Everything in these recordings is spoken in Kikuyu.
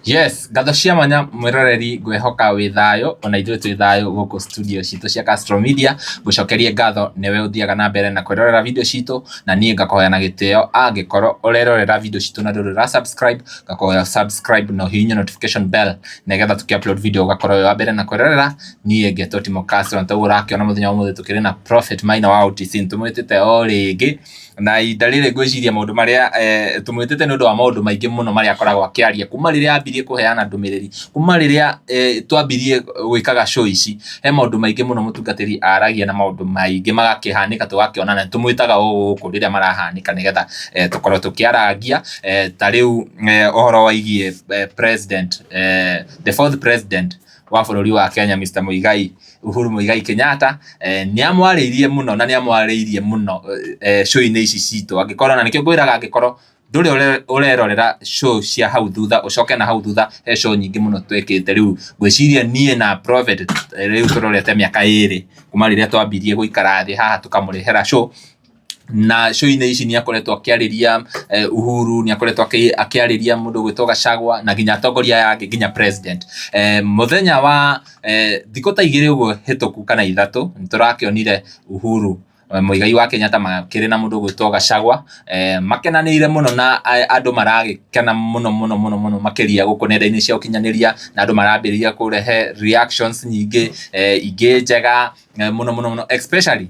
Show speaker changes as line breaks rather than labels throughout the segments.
Yes, ngatho cia mwanya mwĩroreri, ngwĩhoka wĩ thayũ, ona ithuĩ twĩ thayũ gũkũ studio citũ cia Castro Media. Ngũcokerie ngatho nĩwe ũthiaga na mbere na kwĩrorera video citũ, na niĩ ngakũhoya na gĩtĩo angĩkorwo ũrerorera video citũ na ndũrĩ ũra subscribe, ngakũhoya subscribe na ũhihinye notification bell nĩgetha tũkĩ upload video ũgakorwo wĩ wa mbere na kwĩrorera. Niĩ ngetwo Timo Castro, na toguo ũrakĩona mũthenya wa ũmũthĩ tũkĩrĩ na Prophet Maina wa OTC, nĩtũmwĩtĩte o rĩngĩ. Na ihinda rĩrĩ ngwĩciria maũndũ marĩa tũmwĩtĩte nĩ ũndũ wa maũndũ maingĩ mũno marĩa akoragwo akĩaria kuma rĩrĩa ambirie kũheana ndũmĩrĩri, kuma rĩrĩa twambirie gwĩkaga show ici, he maũndũ maingĩ mũno mũtungatĩri aragia na maũndũ maingĩ magakĩhanĩka tũgakĩona, na nĩ tũmwĩtaga o gũkũ rĩrĩa marahanĩka nĩgetha tũkorwo tũkĩarangia. Ta rĩu ũhoro wĩgiĩ president, the fourth president wa bũrũri wa Kenya, Mr Muigai Uhuru Muigai Kenyatta, nĩ amwarĩirie mũno na nĩ amwarĩirie mũno show-inĩ ici citũ. Angĩkorwo na nĩkĩo ngwĩraga, angĩkorwo ndũrĩ ũrerorera show cia hau thutha, ũcoke na hau thutha, he show nyingĩ mũno twĩkĩte. Rĩu ngwĩciria niĩ na Prophet rĩu tũrorete mĩaka 2 kuma rĩrĩa twambirie gũikara thĩ haha tũkamũrehera show. Na show-inĩ ici nĩ akoretwo akĩarĩria Uhuru, nĩ akoretwo akĩarĩria mũndũ ũgwĩtwo Gachagua na nginya atongoria aya angĩ, nginya president. Mũthenya wa thikũ ta 2 ũguo hĩtũku kana 3, nĩ tũrakĩonire Uhuru Muigai wa Kenyatta makĩrĩ na mũndũ ũgwĩtwo Gachagua, makenanĩire mũno, na andũ maragĩkena mũno mũno mũno mũno makĩria gũkũ nenda-inĩ cia ũkinyanĩria, na andũ marambĩrĩria kũrehe reactions nyingĩ, ingĩ njega mũno mũno mũno, especially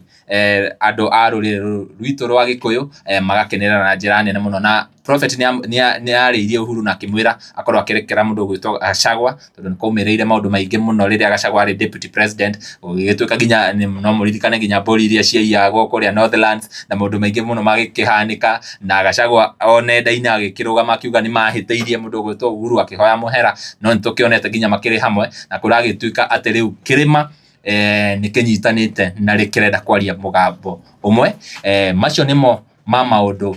andũ a rũrĩrĩ rũrũ rwitũ rwa Gĩkũyũ, magakenerera na njĩra nene mũno. Na Prophet nĩ arĩirie Uhuru na akĩmwĩra akorwo akĩrekera mũndũ ũgwĩtwo Gachagua, tondũ nĩ kwaumĩrĩire maũndũ maingĩ mũno rĩrĩa Gachagua arĩ deputy president, gũgĩgĩtuĩka nginya no mũririkane nginya mbũri iria ciaiyagwo kũrĩa Northlands na maũndũ maingĩ mũno magĩkĩhanĩka, na Gachagua o nenda-inĩ agĩkĩrũgama akiuga nĩ mahĩtĩirie mũndũ ũgwĩtwo Uhuru, akĩhoya mũhera. No nĩ tũkĩonete nginya makĩrĩ hamwe, na kũragĩtuĩka atĩ rĩu kĩrĩma nĩ kĩnyitanĩte na kĩrenda kwaria mũgambo ũmwe. Macio nĩmo ma maũndũ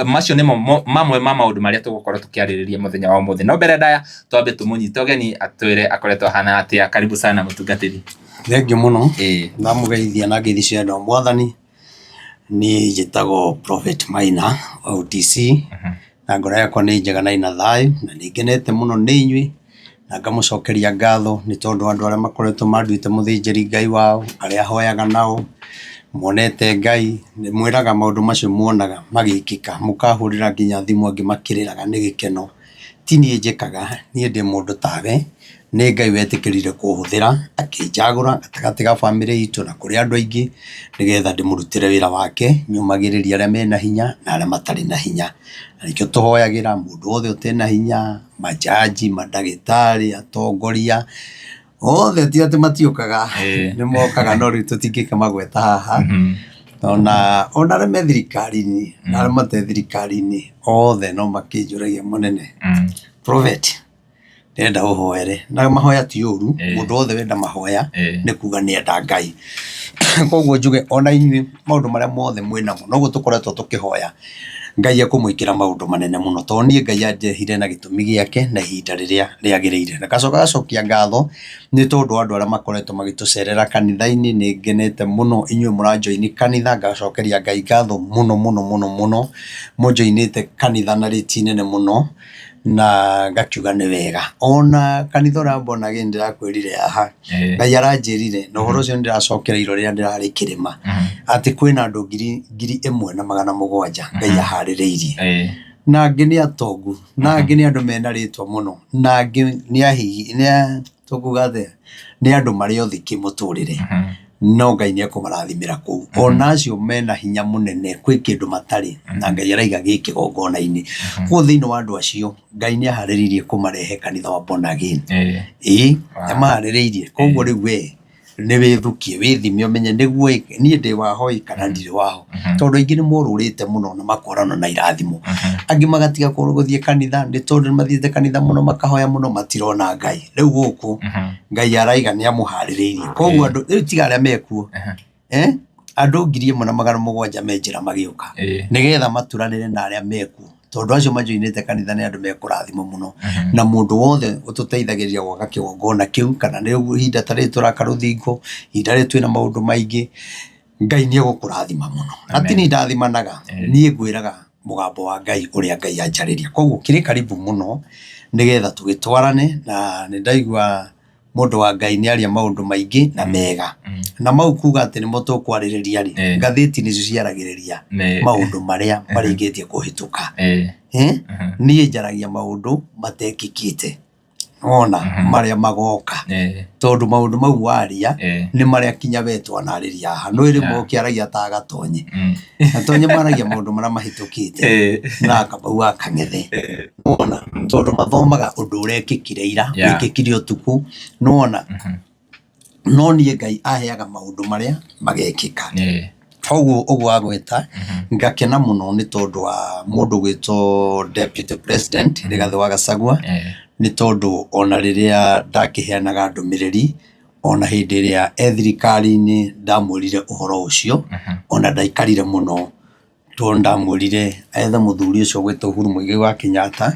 macio nĩmo mamwe ma maũndũ marĩa tũgũkorwo tũkĩarĩrĩria mũthenya wa ũmũthĩ. No mbere ndaya, twambe tũmũnyite ũgeni atwĩre akoretwo ahana atĩa. Karibu sana, mũtungatĩri.
Thengiũ mũno. Ndamũgeithia na ngeithi cia wendo wa Mwathani. Niĩ njĩtagwo Prophet Maina wa OTC, na ngoro yakwa nĩ njega na ĩna thayũ, na nĩ ngenete mũno nĩ inyuĩ, na ngamũcokeria ngatho nĩ tondũ andũ arĩa makoretwo manduĩte mũthĩnjĩri Ngai wao, arĩa hoyaga nao, monete Ngai, ndĩmwĩraga maũndũ macio muonaga magĩkĩka, mũkahũrĩra nginya thimũ angĩ makĩrĩraga nĩ gĩkeno. Ti niĩ njĩkaga, niĩ ndĩ mũndũ tawe, nĩ Ngai wetĩkĩrire kũhũthĩra, akĩnjagũra gatagatĩ ga bamĩrĩ itũ na kũrĩ andũ aingĩ, nĩgetha ndĩmũrutĩre wĩra wake, nyũmagĩrĩrie arĩa mena hinya na arĩa matarĩ na hinya. Na nĩkĩo tũhoyagĩra mũndũ wothe ũtarĩ na hinya, manjanji, mandagĩtarĩ, atongoria, othe ti atĩ matiũkaga, nĩ mokaga no rĩu tũtingĩkĩmagweta haha. Ona arĩa me thirikari-inĩ na arĩa matarĩ thirikari-inĩ, othe no makĩnjũragia, mũnene, Prophet, ndĩrenda ũhoere. Na mahoya ti ũru, mũndũ wothe wenda mahoya nĩ kuga nĩ enda Ngai. Koguo njuge ona inyuĩ maũndũ marĩa mothe mwĩnamo, noguo tũkoretwo tũkĩhoya, Ngai ekũmwĩkĩra maũndũ manene mũno. Tondũ niĩ Ngai andehire na gĩtũmi gĩake na ihinda rĩrĩa rĩagĩrĩire. Na ngacoka ngacokia ngatho nĩ tondũ wa andũ arĩa makoretwo magĩtũcerera kanitha-inĩ, nĩ ngenete mũno inyuĩ mũra join kanitha, ngacokeria Ngai ngatho mũno mũno mũno mũno, mũnjoinĩte kanitha na rĩti nene mũno, na ngakiuga nĩ wega. Ona kanitha ũrĩa mbona nĩ ndĩrakwĩrire haha, Ngai aranjĩrire na ũhoro ũcio nĩ ndĩracokereirwo rĩrĩa ndĩrarĩ kĩrĩma, atĩ kwĩna andũ 1700 Ngai aharĩrĩirie. Na angĩ nĩ atongu, na angĩ nĩ andũ mena rĩtwa mũno, na angĩ nĩ ahihi, nĩ tũkuga atĩa, nĩ andũ marĩ othĩ kĩmũtũrĩre, no Ngai nĩ ekũmarathimĩra kũu. Ona acio mena hinya mũnene kwĩ kĩndũ matarĩ na Ngai araiga gĩ kĩgongona-inĩ. Koguo thĩinĩ wa andũ acio Ngai nĩ aharĩrĩirie kũmarehe kanitha wa born again. Ĩĩ nĩ amaharĩrĩirie. Koguo rĩu we nĩ wĩthukie, wĩthime, ũmenye nĩguo niĩ ndĩ waho ĩ kana ndirĩ waho. Tondũ aingĩ nĩ morũrĩte mũno na makorana na irathimo. Angĩ magatiga gũthiĩ kanitha nĩ tondũ nĩ mathiĩte kanitha mũno, makahoya mũno, matirona Ngai. Rĩu gũkũ Ngai araiga nĩ amũharĩrĩirie. Koguo andũ rĩu tiga arĩa mekuo, andũ 1700 me njĩra magĩũka nĩgetha maturanĩre na arĩa mekuo, tondũ acio majoinĩte kanitha nĩ andũ mekũrathimwo mũno. Na mũndũ wothe ũtũteithagĩrĩria gwaka kĩgongona kĩu, kana nĩ ihinda ta rĩrĩ tũraka rũthingo, ihinda rĩrĩ twĩna maũndũ maingĩ, Ngai nĩ egũkũrathima mũno. Na ti niĩ ndathimanaga, niĩ ngwĩraga mũgambo wa Ngai ũrĩa Ngai anjarĩria. Koguo kĩrĩ karibu mũno. Nĩgetha tũgĩtwarane na nĩ ndaigua mũndũ wa Ngai nĩ aria maũndũ maingĩ na mega. Na mau kuga atĩ nĩmo tũkwarĩrĩria rĩ, ngathĩti nĩcio ciaragĩrĩria maũndũ marĩa marĩkĩtie kũhĩtũka. Eh? Niĩ njaragia maũndũ matekĩkĩte. Wona marĩa magoka. Tondũ maũndũ mau waria nĩ marĩa kinya we twanarĩria haha. Nĩ rĩmwe ũkĩaragia ta Gatonye. Gatonye maragia maũndũ marĩa mahĩtũkĩte na Kamau wa Kang'ethe. Nĩwona tondũ mathomaga ũndũ ũrekĩkire ira, wĩkĩkire ũtukũ, nĩwona. No niĩ Ngai aheaga maũndũ marĩa magekĩka. Koguo ũguo wagweta, ngakena mũno nĩ tondũ wa mũndũ ũgwĩtwo Deputy President Rigathĩ wa Gachagua, nĩ tondũ ona rĩrĩa ndakĩheanaga ndũmĩrĩri, ona hĩndĩ ĩrĩa e thirikari-inĩ ndamwĩrire ũhoro ũcio, ona ndaikarire mũno Tondũ ndamwĩrire ethe mũthuri ũcio ũgwĩtwo Uhuru Muigai wa Kenyatta,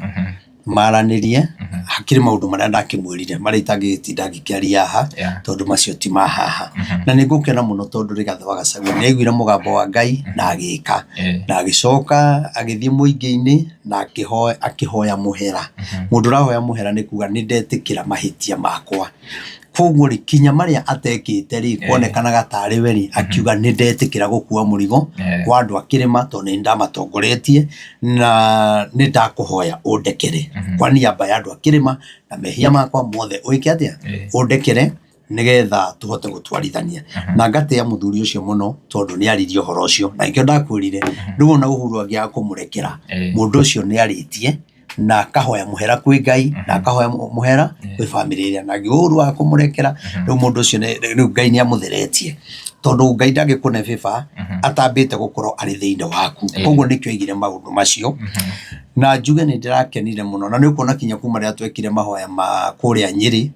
maranĩrie, hakĩrĩ maũndũ marĩa ndakĩmwĩrire marĩa itangĩgĩtinda ngĩkĩaria haha, tondũ macio ti ma haha. Na nĩ ngũkena mũno tondũ Rigathĩ wa Gachagua nĩ aiguire mũgambo wa Ngai na agĩka. Na agĩcoka agĩthiĩ mũingĩ-inĩ na akĩhoya mũhera. Mũndũ ũrahoya mũhera nĩ kuga nĩ ndetĩkĩra mahĩtia makwa. Koguo rĩ, kinya marĩa atekĩte rĩ, kuonekanaga tarĩ we rĩ, akiuga nĩ ndetĩkĩra gũkua mũrigo wa andũ a kĩrĩma tondũ nĩ ndamatongoretie na nĩ ndakũhoya ũndekere kwa niaba ya andũ a kĩrĩma na mehia makwa mothe ũĩke atĩa, ũndekere nĩgetha tũhote gũtwarithania. Na ngatĩa mũthuri ũcio mũno tondũ nĩ aririe ũhoro ũcio na nĩkĩo ndakwĩrire rĩu ona Uhuru angĩaga kũmũrekera mũndũ ũcio nĩ arĩtie na akahoya mũhera kwĩ Ngai na akahoya mũhera kwĩ bamĩrĩ ĩrĩa na ũru wa kũmũrekera rĩu mũndũ ũcio rĩu Ngai nĩ amũtheretie tondũ Ngai ndangĩkũne bĩba atambĩte gũkorwo arĩ thĩinĩ waku koguo nĩkĩo aigire maũndũ macio na njuge nĩ ndĩrakenire mũno na nĩ ũkuona kinya kuma rĩrĩa twekire mahoya ma kũrĩa Nyĩrĩ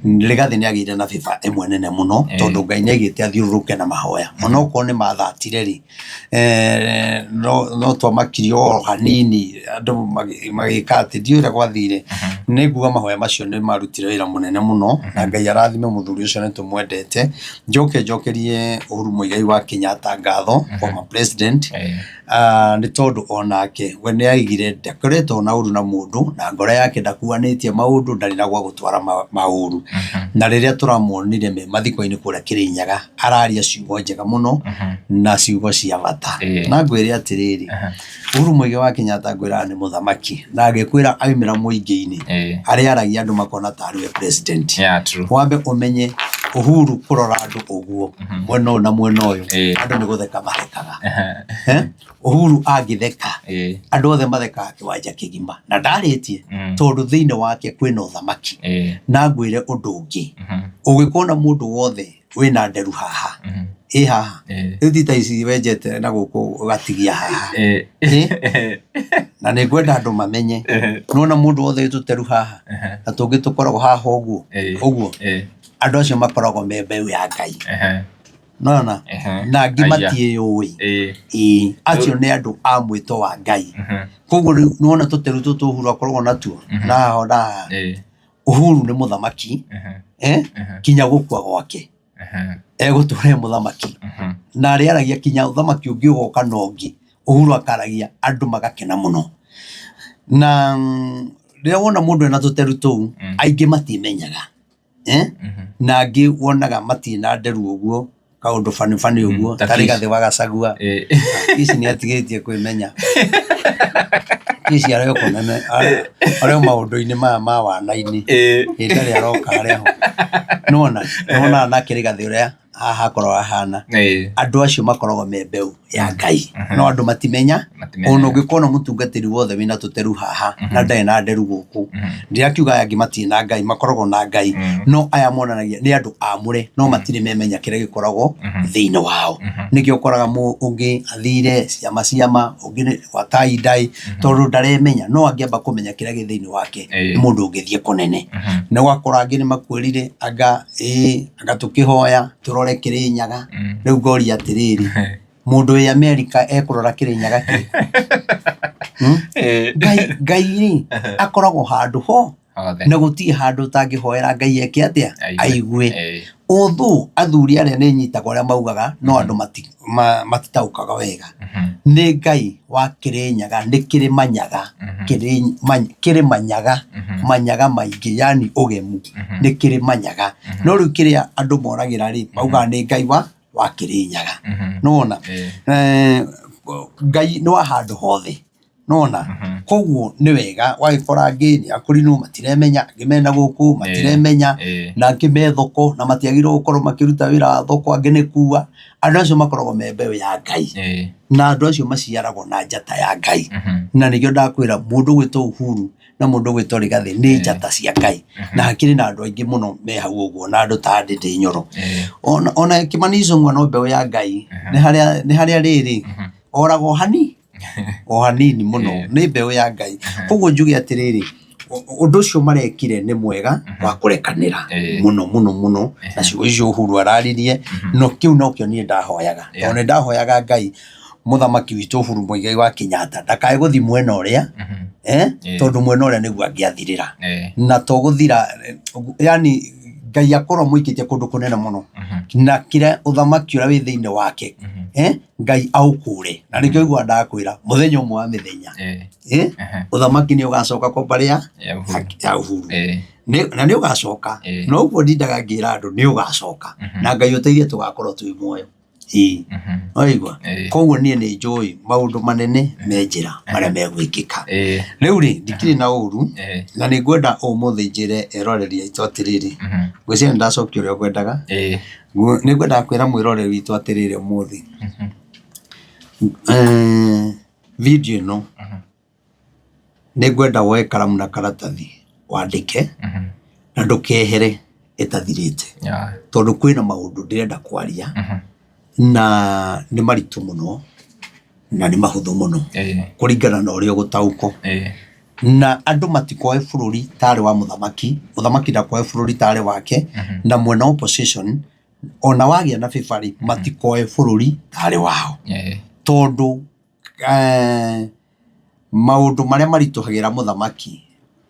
Rigathĩ nĩ agĩire na bĩba ĩmwe nene mũno tondũ Ngai nĩ aigĩte athiũrũrũke na mahoya onokorwo nĩ mathatire rĩ no twamakirio o hanini andũ magĩka atĩ ndiũĩ ũrĩa gwathire. Nĩ nguga mahoya macio nĩ marutire wĩra mũnene mũno na Ngai arathime mũthuri ũcio nĩ tũmwendete. Njoke njokerie Uhuru Muigai wa Kenyatta ngatho, former president, nĩ tondũ onake we nĩ aigire ndakoretwo na ũru na mũndũ na ngoro yake ndakuanĩtie maũndũ ndarĩ na gwa gũtwara maũru. Na rĩrĩa tũramuonire me mathiko-inĩ kũrĩa Kĩrĩnyaga araria ciugo njega mũno na ciugo cia bata. Na ngwĩre atĩrĩrĩ, Uhuru Muigai wa Kenyatta ngwĩraga nĩ mũthamaki na angĩkwĩra aumĩra mũingĩ-inĩ arĩa aragia andũ makona tarĩ we president.
Yeah, true.
Wambe ũmenye Uhuru kũrora andũ ũguo mwena ũyũ na mwena ũyũ andũ nĩ gũtheka mathekaga. Eh? Uhuru angĩtheka andũ othe mathekaga kĩwanja kĩgima na ndarĩtie tondũ thĩinĩ wake kwĩna ũthamaki. Na ngwĩre ũndũ ũngĩ, ũngĩkona mũndũ wothe wĩna nderu haha ĩ haha rĩu ti ta ici wenjete na gũkũ ũgatigia haha. Na nĩ ngwenda andũ mamenye nĩwona mũndũ wothe wĩ tũteru haha na tũngĩ tũkoragwo haha ũguo ũguo, andũ acio makoragwo me mbeũ ya Ngai. Nĩwona na angĩ matiĩyũĩ. Ĩĩ acio nĩ andũ a mwĩto wa Ngai. Koguo rĩu nĩwona tũteru tũtũ Uhuru akoragwo natuo na haha na haha. Uhuru nĩ mũthamaki kinya gũkua gwake egũtũra e mũthamaki na arĩaragia kinya ũthamaki ũngĩ ũgoka na ũngĩ Uhuru akaragia andũ magakena mũno. Na rĩrĩa wona mũndũ ena tũteru tũu aingĩ matimenyaga na angĩ wonaga matirĩ na nderu ũguo kaũndũ bani bani ũguo
Ta
ta
Kish.
Rigathĩ wa Gachagua. Kish nĩ atigĩtie kwĩmenya. Kish arĩ o kũnene, arĩ o maũndũ-inĩ maya ma wana-inĩ. Ĩ ndarĩ aroka harĩa ho. Nĩwona? Nĩwona nake Rigathĩ ũrĩa haha akoragwo ahana. Andũ acio makoragwo me mbeũ ya Ngai. No andũ matimenya,
Matimenyaga.
ona ũngĩkona mũtungatĩri wothe wĩna tũteru haha na ndarĩ na nderu gũkũ, ndirakiuga aya angĩ matirĩ na Ngai, makoragwo na Ngai, no aya monanagia nĩ andũ amũre, no matirĩ memenya kĩrĩa gĩkoragwo thĩinĩ wao. Nĩkĩo ũkoraga ũngĩ athire ciama ciama, ũngĩ nĩ wa tai ndai, tondũ ndaremenya, no angĩamba kũmenya kĩrĩa gĩ thĩinĩ wake, nĩ mũndũ ũngĩthiĩ kũnene. Na ũgakora angĩ nĩ makwĩrire anga ĩĩ, anga tũkĩhoya tũrore Kĩrĩnyaga, rĩu ngoria atĩrĩrĩ, Mũndũ wĩ Amerika ekũrora Kĩrĩnyaga kĩ? Ngai, Ngai rĩ, akoragwo handũ ho.
Othe.
Na gũtirĩ handũ ũtangĩhoera Ngai eke atĩa?
Aigue.
Aigue. Although athuri arĩa nĩ nyitaga ũrĩa maugaga, no andũ matitaũkaga wega. Nĩ Ngai wa Kĩrĩnyaga, nĩ Kĩrĩmanyaga, Kĩrĩmanyaga, manyaga maingĩ, yani ũgemu, nĩ Kĩrĩmanyaga. No rĩu kĩrĩa andũ moragĩra rĩ, maugaga nĩ Ngai wa Kĩrĩnyaga. Nĩwona? Ngai nĩ wa handũ hothe. Nona koguo nĩ wega wagĩkora angĩ nĩ akũrinũ matiremenya, angĩ mena gũkũ matiremenya, na angĩ me thoko na matiagĩrĩirwo gũkorwo makĩruta wĩra wa thoko, angĩ nĩ kuua. Andũ acio makoragwo me mbeũ ya Ngai, na andũ acio maciaragwo na njata ya Ngai. Na nĩkĩo ndakwĩra mũndũ ũgwĩtwo Uhuru na mũndũ ũgwĩtwo Rigathĩ nĩ njata cia Ngai. Na hakĩrĩ na andũ aingĩ mũno me hau ũguo, na andũ ta Ndindi Nyoro. Ona Kĩmani Ichung'wa no mbeũ ya Ngai, nĩ harĩa rĩrĩ, oragwo hani o hanini mũno. Nĩ mbeũ ya Ngai. Koguo njuge atĩrĩrĩ, ũndũ ũcio marekire nĩ mwega wa kũrekanĩra mũno mũno mũno, na ciugo icio Uhuru araririe, no kĩu nokĩo niĩ ndahoyaga, tondũ nĩ ndahoyaga Ngai mũthamaki witũ Uhuru Muigai wa Kenyatta ndakae gũthiĩ mwena ũrĩa, tondũ mwena ũrĩa nĩguo angĩathirĩra, na to gũthira, yani Ngai akorwo amũikĩtie kũndũ kũnene mũno, na kĩrĩa ũthamaki ũrĩa wĩ thĩinĩ wake, Ngai aũkũre. Na nĩkĩo ũiguaga ndakwĩra mũthenya ũmwe wa mĩthenya, ũthamaki nĩ ũgacoka kwa mbarĩ ya
Ya Uhuru.
Ya Uhuru. Na nĩ ũgacoka. No ũguo ndindaga ngĩra andũ nĩ ũgacoka, na Ngai ũteithie tũgakorwo twĩ muoyo. Ĩĩ, waigua? Koguo niĩ nĩ njũĩ maũndũ manene me njĩra marĩa megwĩkĩka. Rĩu rĩ, ndikĩrĩ na ũru, na nĩ ngwenda ũmũthĩ njĩre eroreri aitũ atĩrĩrĩ, ngwĩciria nĩ ndacokia ũrĩa ũkwendaga. Nĩ ngwendaga kwĩra mwĩroreri witũ atĩrĩrĩ ũmũthĩ, video ĩno nĩ ngwenda woe karamu na karatathi wandĩke na ndũkehere ĩtathirĩte, tondũ kwĩna maũndũ ndĩrenda kwaria na nĩ maritũ mũno na nĩ mahũthũ mũno kũringana na ũrĩa ũgũtaũkwo. Na andũ matikoe bũrũri tarĩ wa mũthamaki, mũthamaki ndakoe bũrũri tarĩ wake, na mwena wa opposition ona wagĩa na favor rĩ, matikoe bũrũri tarĩ wao. Tondũ maũndũ marĩa maritũhagĩra mũthamaki,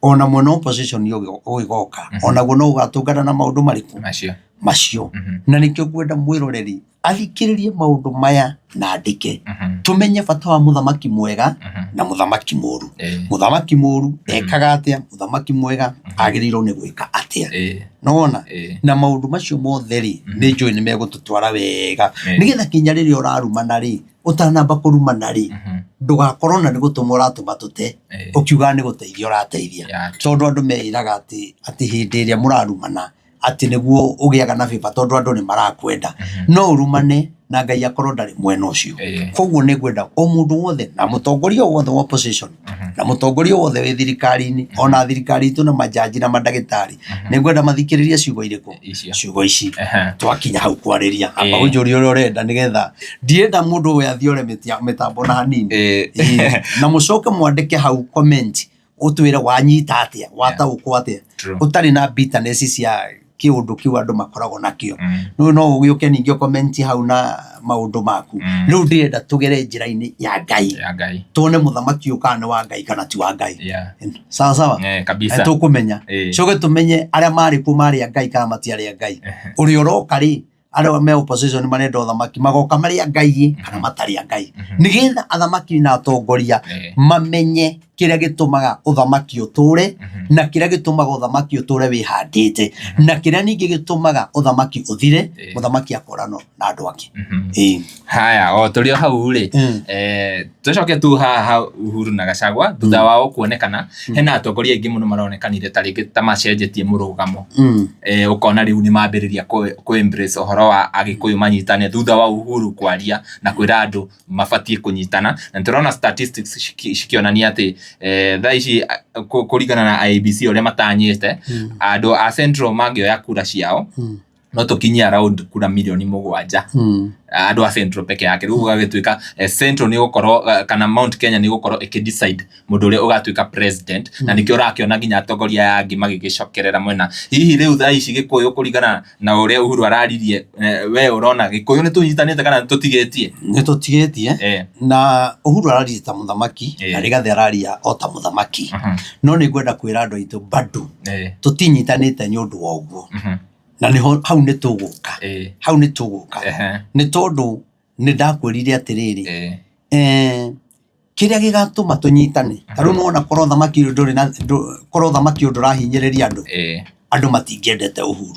ona mwena wa opposition ũgĩgoka, onaguo no ũgatũngana na maũndũ marĩkũ?
Macio.
Macio. Na nĩkĩo ngwenda mwĩroreri athikĩrĩrie maũndũ maya na andĩke, tũmenye bata wa mũthamaki mwega na mũthamaki mũru. Mũthamaki mũru ekaga atĩa, mũthamaki mwega agĩrĩirwo nĩ gwĩka atĩa. Nĩwona? Na maũndũ macio mothe rĩ, nĩ njũĩ nĩ megũtũtwara wega, nĩgetha kinya rĩrĩa ũrarumana rĩ, ũtanamba kũrumana rĩ, ndũgakorwo na nĩ gũtũma ũratũma tũte, ũkiugaga nĩ gũteithia ũrateithia. Tondũ andũ meĩraga atĩ atĩ hĩndĩ ĩrĩa mũrarumana atĩ nĩguo ũgĩaga na favor tondũ andũ nĩ marakwenda. No ũrumane na Ngai akorwo ndarĩ mwena ũcio. Koguo nĩ ngwenda o mũndũ wothe na mũtongoria o wothe wa opposition na mũtongoria wothe wĩ thirikari-inĩ, ona thirikari itũ na majaji na mandagĩtarĩ, nĩ ngwenda mathikĩrĩrie ciugo irĩkũ?
Icio.
Ciugo ici. Twakinya hau kwarĩria, amba ũnjũrie ũrĩa ũrenda, nĩgetha ndirenda mũndũ ũyũ athiore mĩtambo na hanini. Ĩĩ. Na mũcoke mwandĩke hau comment, ũtwĩre wanyita atĩa, wataũkwo atĩa, ũtarĩ na bitterness cia kĩũndũ kĩu andũ makoragwo nakĩo. Rĩu no ũgĩũke ningĩ ũcomment hau na maũndũ maku. Rĩu ndĩrenda tũgere njĩra-inĩ ya Ngai,
Ya Ngai.
Tuone mũthamaki ũyũ kana nĩ wa Ngai kana ti wa Ngai. Sawa sawa?
Kabisa.
Tũkũmenya. Coke tũmenye arĩa marĩ kuo marĩ a Ngai kana matiarĩ a Ngai. Ũrĩa ũroka rĩ, arĩa me opposition marenda ũthamaki magoka marĩ a Ngai kana matarĩ a Ngai, nĩgetha athamaki na atongoria mamenye kĩrĩa gĩtũmaga ũthamaki ũtũre, na kĩrĩa gĩtũmaga ũthamaki ũtũre wĩhandĩte, na kĩrĩa ningĩ gĩtũmaga ũthamaki ũthire, mũthamaki akoranwo na andũ ake. Ĩĩ.
Haya, o tũrĩ o hau rĩ, tũcoke tu haha Uhuru na Gachagua, thutha wao kuonekana hena atongoria aingĩ mũno maronekanire ta rĩngĩ ta macenjetie mũrũgamo. Ũkona rĩu nĩ mambĩrĩria kũ embrace ũhoro wa Agĩkũyũ manyitane thutha wa Uhuru kwaria na kwĩra andũ mabatiĩ kũnyitana, na nĩtũrona statistics cikĩonania atĩ thaa ici kũringana na IEBC ũrĩa matanyĩte, andũ a Central mangĩoya kura ciao. No tũkinyie around kura mirioni 7 andũ a Central peke yake. Rĩu gũgagĩtuĩka Central nĩ gũkorwo kana Mount Kenya nĩ gũkorwo ĩkĩ decide mũndũ ũrĩa ũgatuĩka president, na nĩkĩo ũrakĩona nginya atongoria aya angĩ magĩgĩcokerera mwena. Hihi rĩu thaa ici Gĩkũyũ, kũringana na ũrĩa Uhuru araririe, we ũrona Gĩkũyũ nĩ tũnyitanĩte kana nĩ tũtigĩtie?
Nĩ tũtigĩtie. Na Uhuru araria ta mũthamaki na Rigathĩ araria o ta mũthamaki, no nĩ ngwenda kwĩra andũ aitũ bado tũtinyitanĩte nĩ ũndũ wa ũguo, na nĩho hau nĩ tũgũka, hau nĩ tũgũka, nĩ tondũ nĩ ndakwĩrire atĩrĩrĩ, kĩrĩa gĩgatũma tũnyitane, ta rĩu nĩwona korwo ũthamaki ũyũ ndũrĩ na korwo ũthamaki ũyũ ndũrahinyĩrĩria andũ, andũ matingĩendete Uhuru.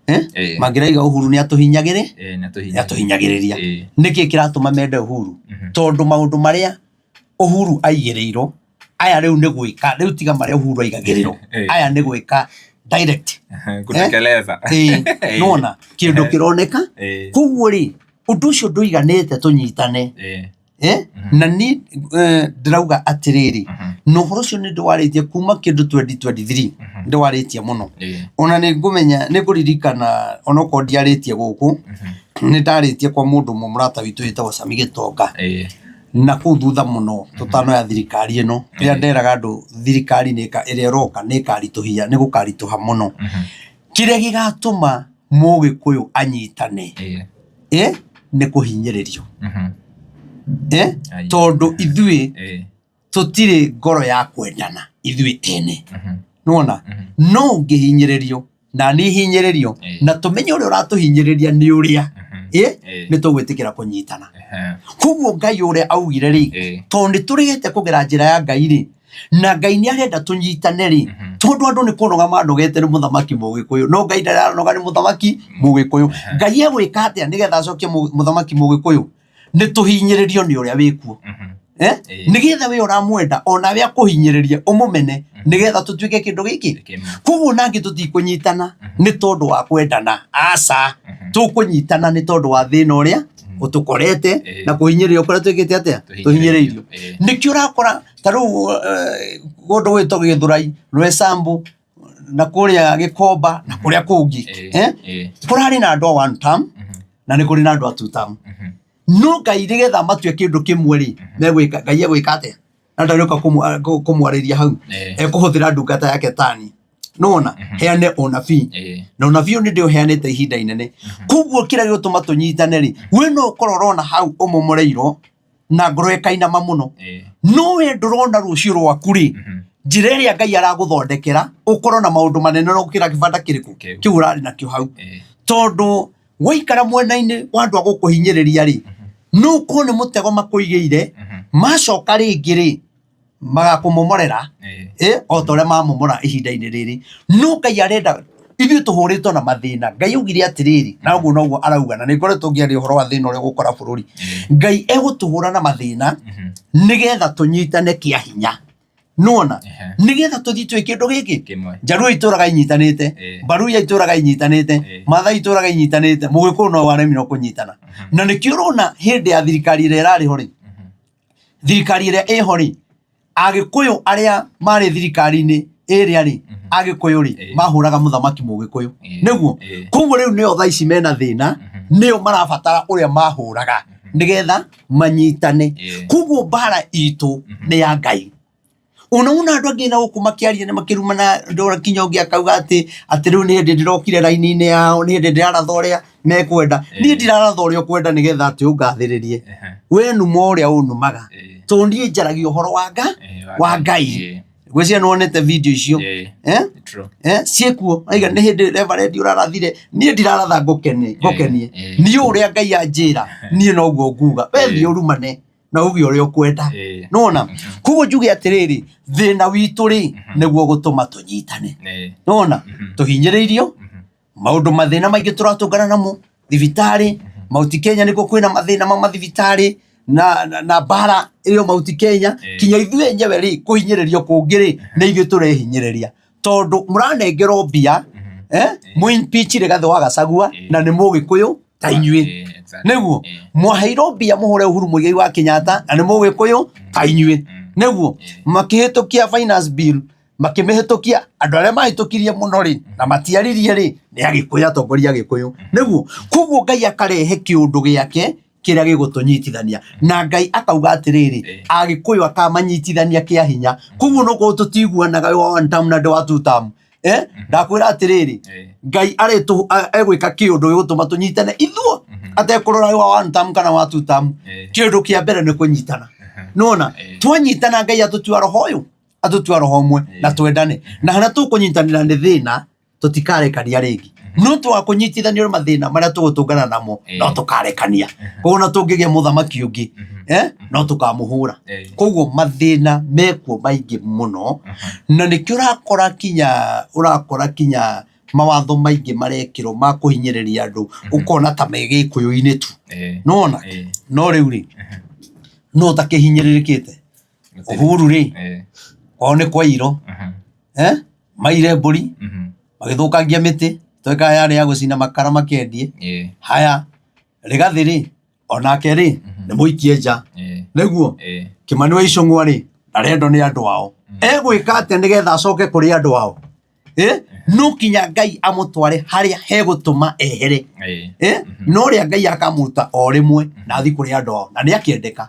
Eh? Mangĩraiga Uhuru nĩ atũhinyagĩrĩ
Nĩ
nĩ atũhinyagĩrĩria. Nĩkĩ kĩratũma mende Uhuru? Tondũ maũndũ marĩa Uhuru aigĩrĩirwo, aya rĩu nĩ gwĩka, rĩu tiga marĩa Uhuru aigagĩrĩrwo, aya nĩ gwĩka direct.
Kutekeleza.
Nĩwona kĩndũ kĩroneka. Koguo rĩ, ũndũ ũcio ndũiganĩte tũnyitane. Eh? Na ni ndĩrauga atĩrĩrĩ, na ũhoro ũcio nĩ ndĩwarĩtie kuma kĩndũ 2023, ndĩwarĩtie mũno. Ona nĩ ngũmenya, nĩ ngũririkana, onokorwo ndiarĩtie gũkũ, nĩ ndarĩtie kwa mũndũ ũmwe mũrata witũ wĩtagwo Sami Gĩtonga, na kũu thutha mũno tũtanoya thirikari ĩno, rĩrĩa nderaga andũ thirikari ĩrĩa ĩroka nĩ ĩkaritũhia, nĩ gũkaritũha mũno. Kĩrĩa gĩgatũma Mũgĩkũyũ anyitane nĩ kũhinyĩrĩrio. Tondũ ithuĩ tũtirĩ ngoro ya kwendana ithuĩ ene. Nĩwona? No ũngĩhinyĩrĩrio na niĩ hinyĩrĩrio na tũmenye ũrĩa ũratũhinyĩrĩria nĩ ũrĩa, nĩ tũgwĩtĩkĩra kũnyitana. Koguo Ngai ũrĩa augire rĩ, tondũ nĩ tũregete kũgera njĩra ya Ngai rĩ, na Ngai nĩ arenda tũnyitane rĩ, tondũ andũ nĩ kũnoga manogete nĩ mũthamaki Mũgĩkũyũ, no Ngai ndaranoga nĩ mũthamaki Mũgĩkũyũ. Ngai egwĩka atĩa nĩgetha acokie mũthamaki Mũgĩkũyũ? Nĩ tũhinyĩrĩrio nĩ ũrĩa wĩkuo. Eh? Nĩgetha we ũramwenda onawe akũhinyĩrĩrie ũmũmene, nĩgetha tũtuĩke kĩndũ gĩkĩ. Koguo nangĩ tũtikũnyitana nĩ tondũ wa kwendana, aca, tũkũnyitana nĩ tondũ wa thĩna ũrĩa ũtũkorete na kũhinyĩrĩrio kũrĩa twĩkĩte atĩa, tũhinyĩrĩirio. Nĩkĩo ũrakora ta rĩu kũndũ gwĩtwo Gĩthũrai, Rwesambu, na kũrĩa Gĩkomba na kũrĩa kũngĩ, kũrarĩ na andũ a one term na nĩ kũrĩ na andũ a two term. No Ngai nĩgetha matue kĩndũ kĩmwe rĩ, megwĩka, Ngai egwĩka atĩa? Na ndarĩũka kũmwarĩria hau, ekũhũthĩra ndungata yake tani, nona heane ũnabii, na ũnabii ũyũ nĩ ndĩũheanĩte ihinda inene. Koguo kĩrĩa gĩgũtũma tũnyitane rĩ, we no ũkorwo ũrona hau ũmomoreirwo na ngoro ĩkainama mũno, no we ndũrona rũciũ rwaku rĩ, njĩra ĩrĩa Ngai aragũthondekera ũkorwo na maũndũ manene na gũkĩra kĩbanda kĩrĩkũ kĩu ũrarĩ nakĩo hau. Tondũ waikara mwena-inĩ wa andũ a gũkũhinyĩrĩria rĩ, no ũkorwo nĩ mũtego makũigĩire, macoka rĩngĩ rĩ, magakũmomorera o ta ũrĩa mamomora ihinda-inĩ rĩrĩ. No Ngai arenda ithuĩ tũhũrĩtwo na mathĩna. Ngai augire atĩrĩrĩ, na ũguo noguo arauga, na nĩ ngoretwo ngĩaria ũhoro wa thĩna ũrĩa ũgũkora bũrũri. Ngai egũtũhũra na mathĩna nĩgetha tũnyitane kĩa hinya. Nĩwona? Nĩgetha tũthiĩ twĩ kĩndũ gĩkĩ.
Kĩmwe.
Njaruo itũraga inyitanĩte, Baruya itũraga inyitanĩte, Maathai itũraga inyitanĩte, Mũgĩkũyũ no waremirwo kũnyitana. Na nĩkĩo ũrona hĩndĩ ya thirikari ĩrĩa ĩrarĩ ho rĩ, thirikari ĩrĩa ĩho rĩ, Agĩkũyũ arĩa marĩ thirikari-inĩ ĩrĩa rĩ, Agĩkũyũ rĩ, mahũraga mũthamaki Mũgĩkũyũ. Nĩguo? Koguo rĩu nĩo thaa ici mena thĩna, nĩo marabatara ũrĩa mahũraga nĩgetha manyitane. Koguo mbara itũ nĩ ya Ngai. Ona wona andũ angĩ na gũkũ makĩaria na makĩrumana, ndona kinya ũngĩ akauga atĩ atĩ rĩu nĩ hĩndĩ ndĩrokire raini-inĩ yao, nĩ hĩndĩ ndĩraratha ũrĩa mekwenda. Niĩ ndiraratha ũrĩa ũkwenda nĩgetha atĩ ũngathĩrĩrie. We numa ũrĩa ũnumaga. Tondũ niĩ njaragia ũhoro wa wa Ngai. Ngwĩciria nĩ wonete video icio. Eh?
True.
Ciĩkuo. Aiga nĩ hĩndĩ reverend ũrarathire. Niĩ ndiraratha ngũkenie. Niĩ ũrĩa Ngai anjĩra, niĩ noguo nguga. We thiĩ ũrumane na uge ũrĩa ũkwenda. Nĩwona? Koguo njuge atĩrĩrĩ, thĩna witũ rĩ, nĩguo gũtũma tũnyitane. Nĩwona? Tũhinyĩrĩirio, maũndũ mathĩna maingĩ tũratũngana namo, thibitarĩ, Mount Kenya nĩkuo kwĩna mathĩna ma mathibitarĩ, na mbara ĩyo Mount Kenya, kinya ithuĩ enyewe rĩ, kũhinyĩrĩrio kũngĩ rĩ, nĩ ithuĩ tũrehinyĩrĩria. Tondũ mũranengerwo mbia, mũ impeach Rigathĩ wa Gachagua, na nĩ Mũgĩkũyũ ta inyuĩ. Nĩguo? Mwaheirwo mbia mũhũre Uhuru Muigai wa Kenyatta, na nĩ Mũgĩkũyũ ta inyuĩ. Nĩguo? Makĩhĩtũkia finance bill, Makĩmĩhĩtũkia. Andũ arĩa mahĩtũkirie mũno rĩ, na matiaririe rĩ, nĩ Agĩkũyũ, atongoria Agĩkũyũ. Nĩguo koguo Ngai akarehe kĩũndũ gĩake kĩrĩa gĩgũtũnyitithania, na Ngai akauga atĩrĩrĩ, Agĩkũyũ akamanyitithania kĩa hinya. Koguo nokorwo tũtiguanaga wa one term na ndĩ wa two term, eh, ndakwĩra atĩrĩrĩ, Ngai arĩtũ egwĩka kĩũndũ gĩgũtũma tũnyitane ithuo, atekũrora wa one term kana wa two term. Kĩũndũ kĩa mbere nĩ kũnyitana. Nona twanyitana, Ngai atũtua roho ũyũ, atũtua roho ũmwe na twendane, na harĩa tũkũnyitanĩra nĩ thĩna tũtikarekania rĩngĩ, no twakũnyitithanio nĩ mathĩna marĩa tũgũtũngana namo, no tũkarekania. Koguo na tũngĩgĩa mũthamaki ũngĩ, no tũkamũhũra. Koguo mathĩna mekuo maingĩ mũno, na nĩkĩo ũrakora kinya mawatho maingĩ marekĩrwo ma kũhinyĩrĩria andũ, ũkona ta me Gĩkũyũ-inĩ tu. Nona no rĩu rĩ, no ũtakĩhinyĩrĩrĩkĩte Uhuru rĩ, kwao nĩ kwairwo, maire mbũri, magĩthũkangia mĩtĩ tweka yarĩ ya gũcina makara makendie. Haya, Rigathĩ rĩ, onake rĩ, nĩ mũikie nja. Nĩguo Kĩmani wa Icũng'wa rĩ, ndarendwo nĩ andũ ao. Egwĩka atĩa nĩgetha acoke kũrĩ andũ ao? No kinya Ngai amũtware harĩa hegũtũma ehere. No ũrĩa Ngai akamũruta o rĩmwe na athiĩ kũrĩ andũ ao na nĩ akĩendeka.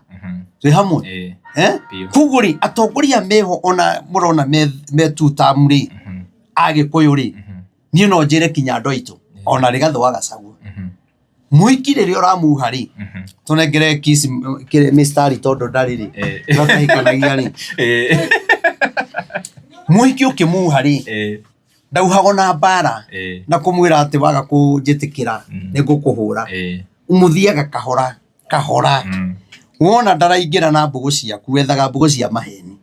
Twĩ hamwe? Koguo rĩ, atongoria meho ona mũrona me two term rĩ, Agĩkũyũ rĩ, niĩ no njĩre kinya andũ aitũ, ona Rigathĩ wa Gachagua, mũhiki rĩrĩa ũramuha rĩ, tũnengere kiss mĩstari tondũ ndarĩ rĩ, matahikanagia rĩ, mũhiki ũkĩmuha rĩ, ndauhagwo na mbara na kũmwĩra atĩ waga kũnjĩtĩkĩra nĩ ngũkũhũra. Mũthiaga kahora kahora. Wona ndaraingĩra na mbũgũ ciaku, wethaga mbũgũ cia maheni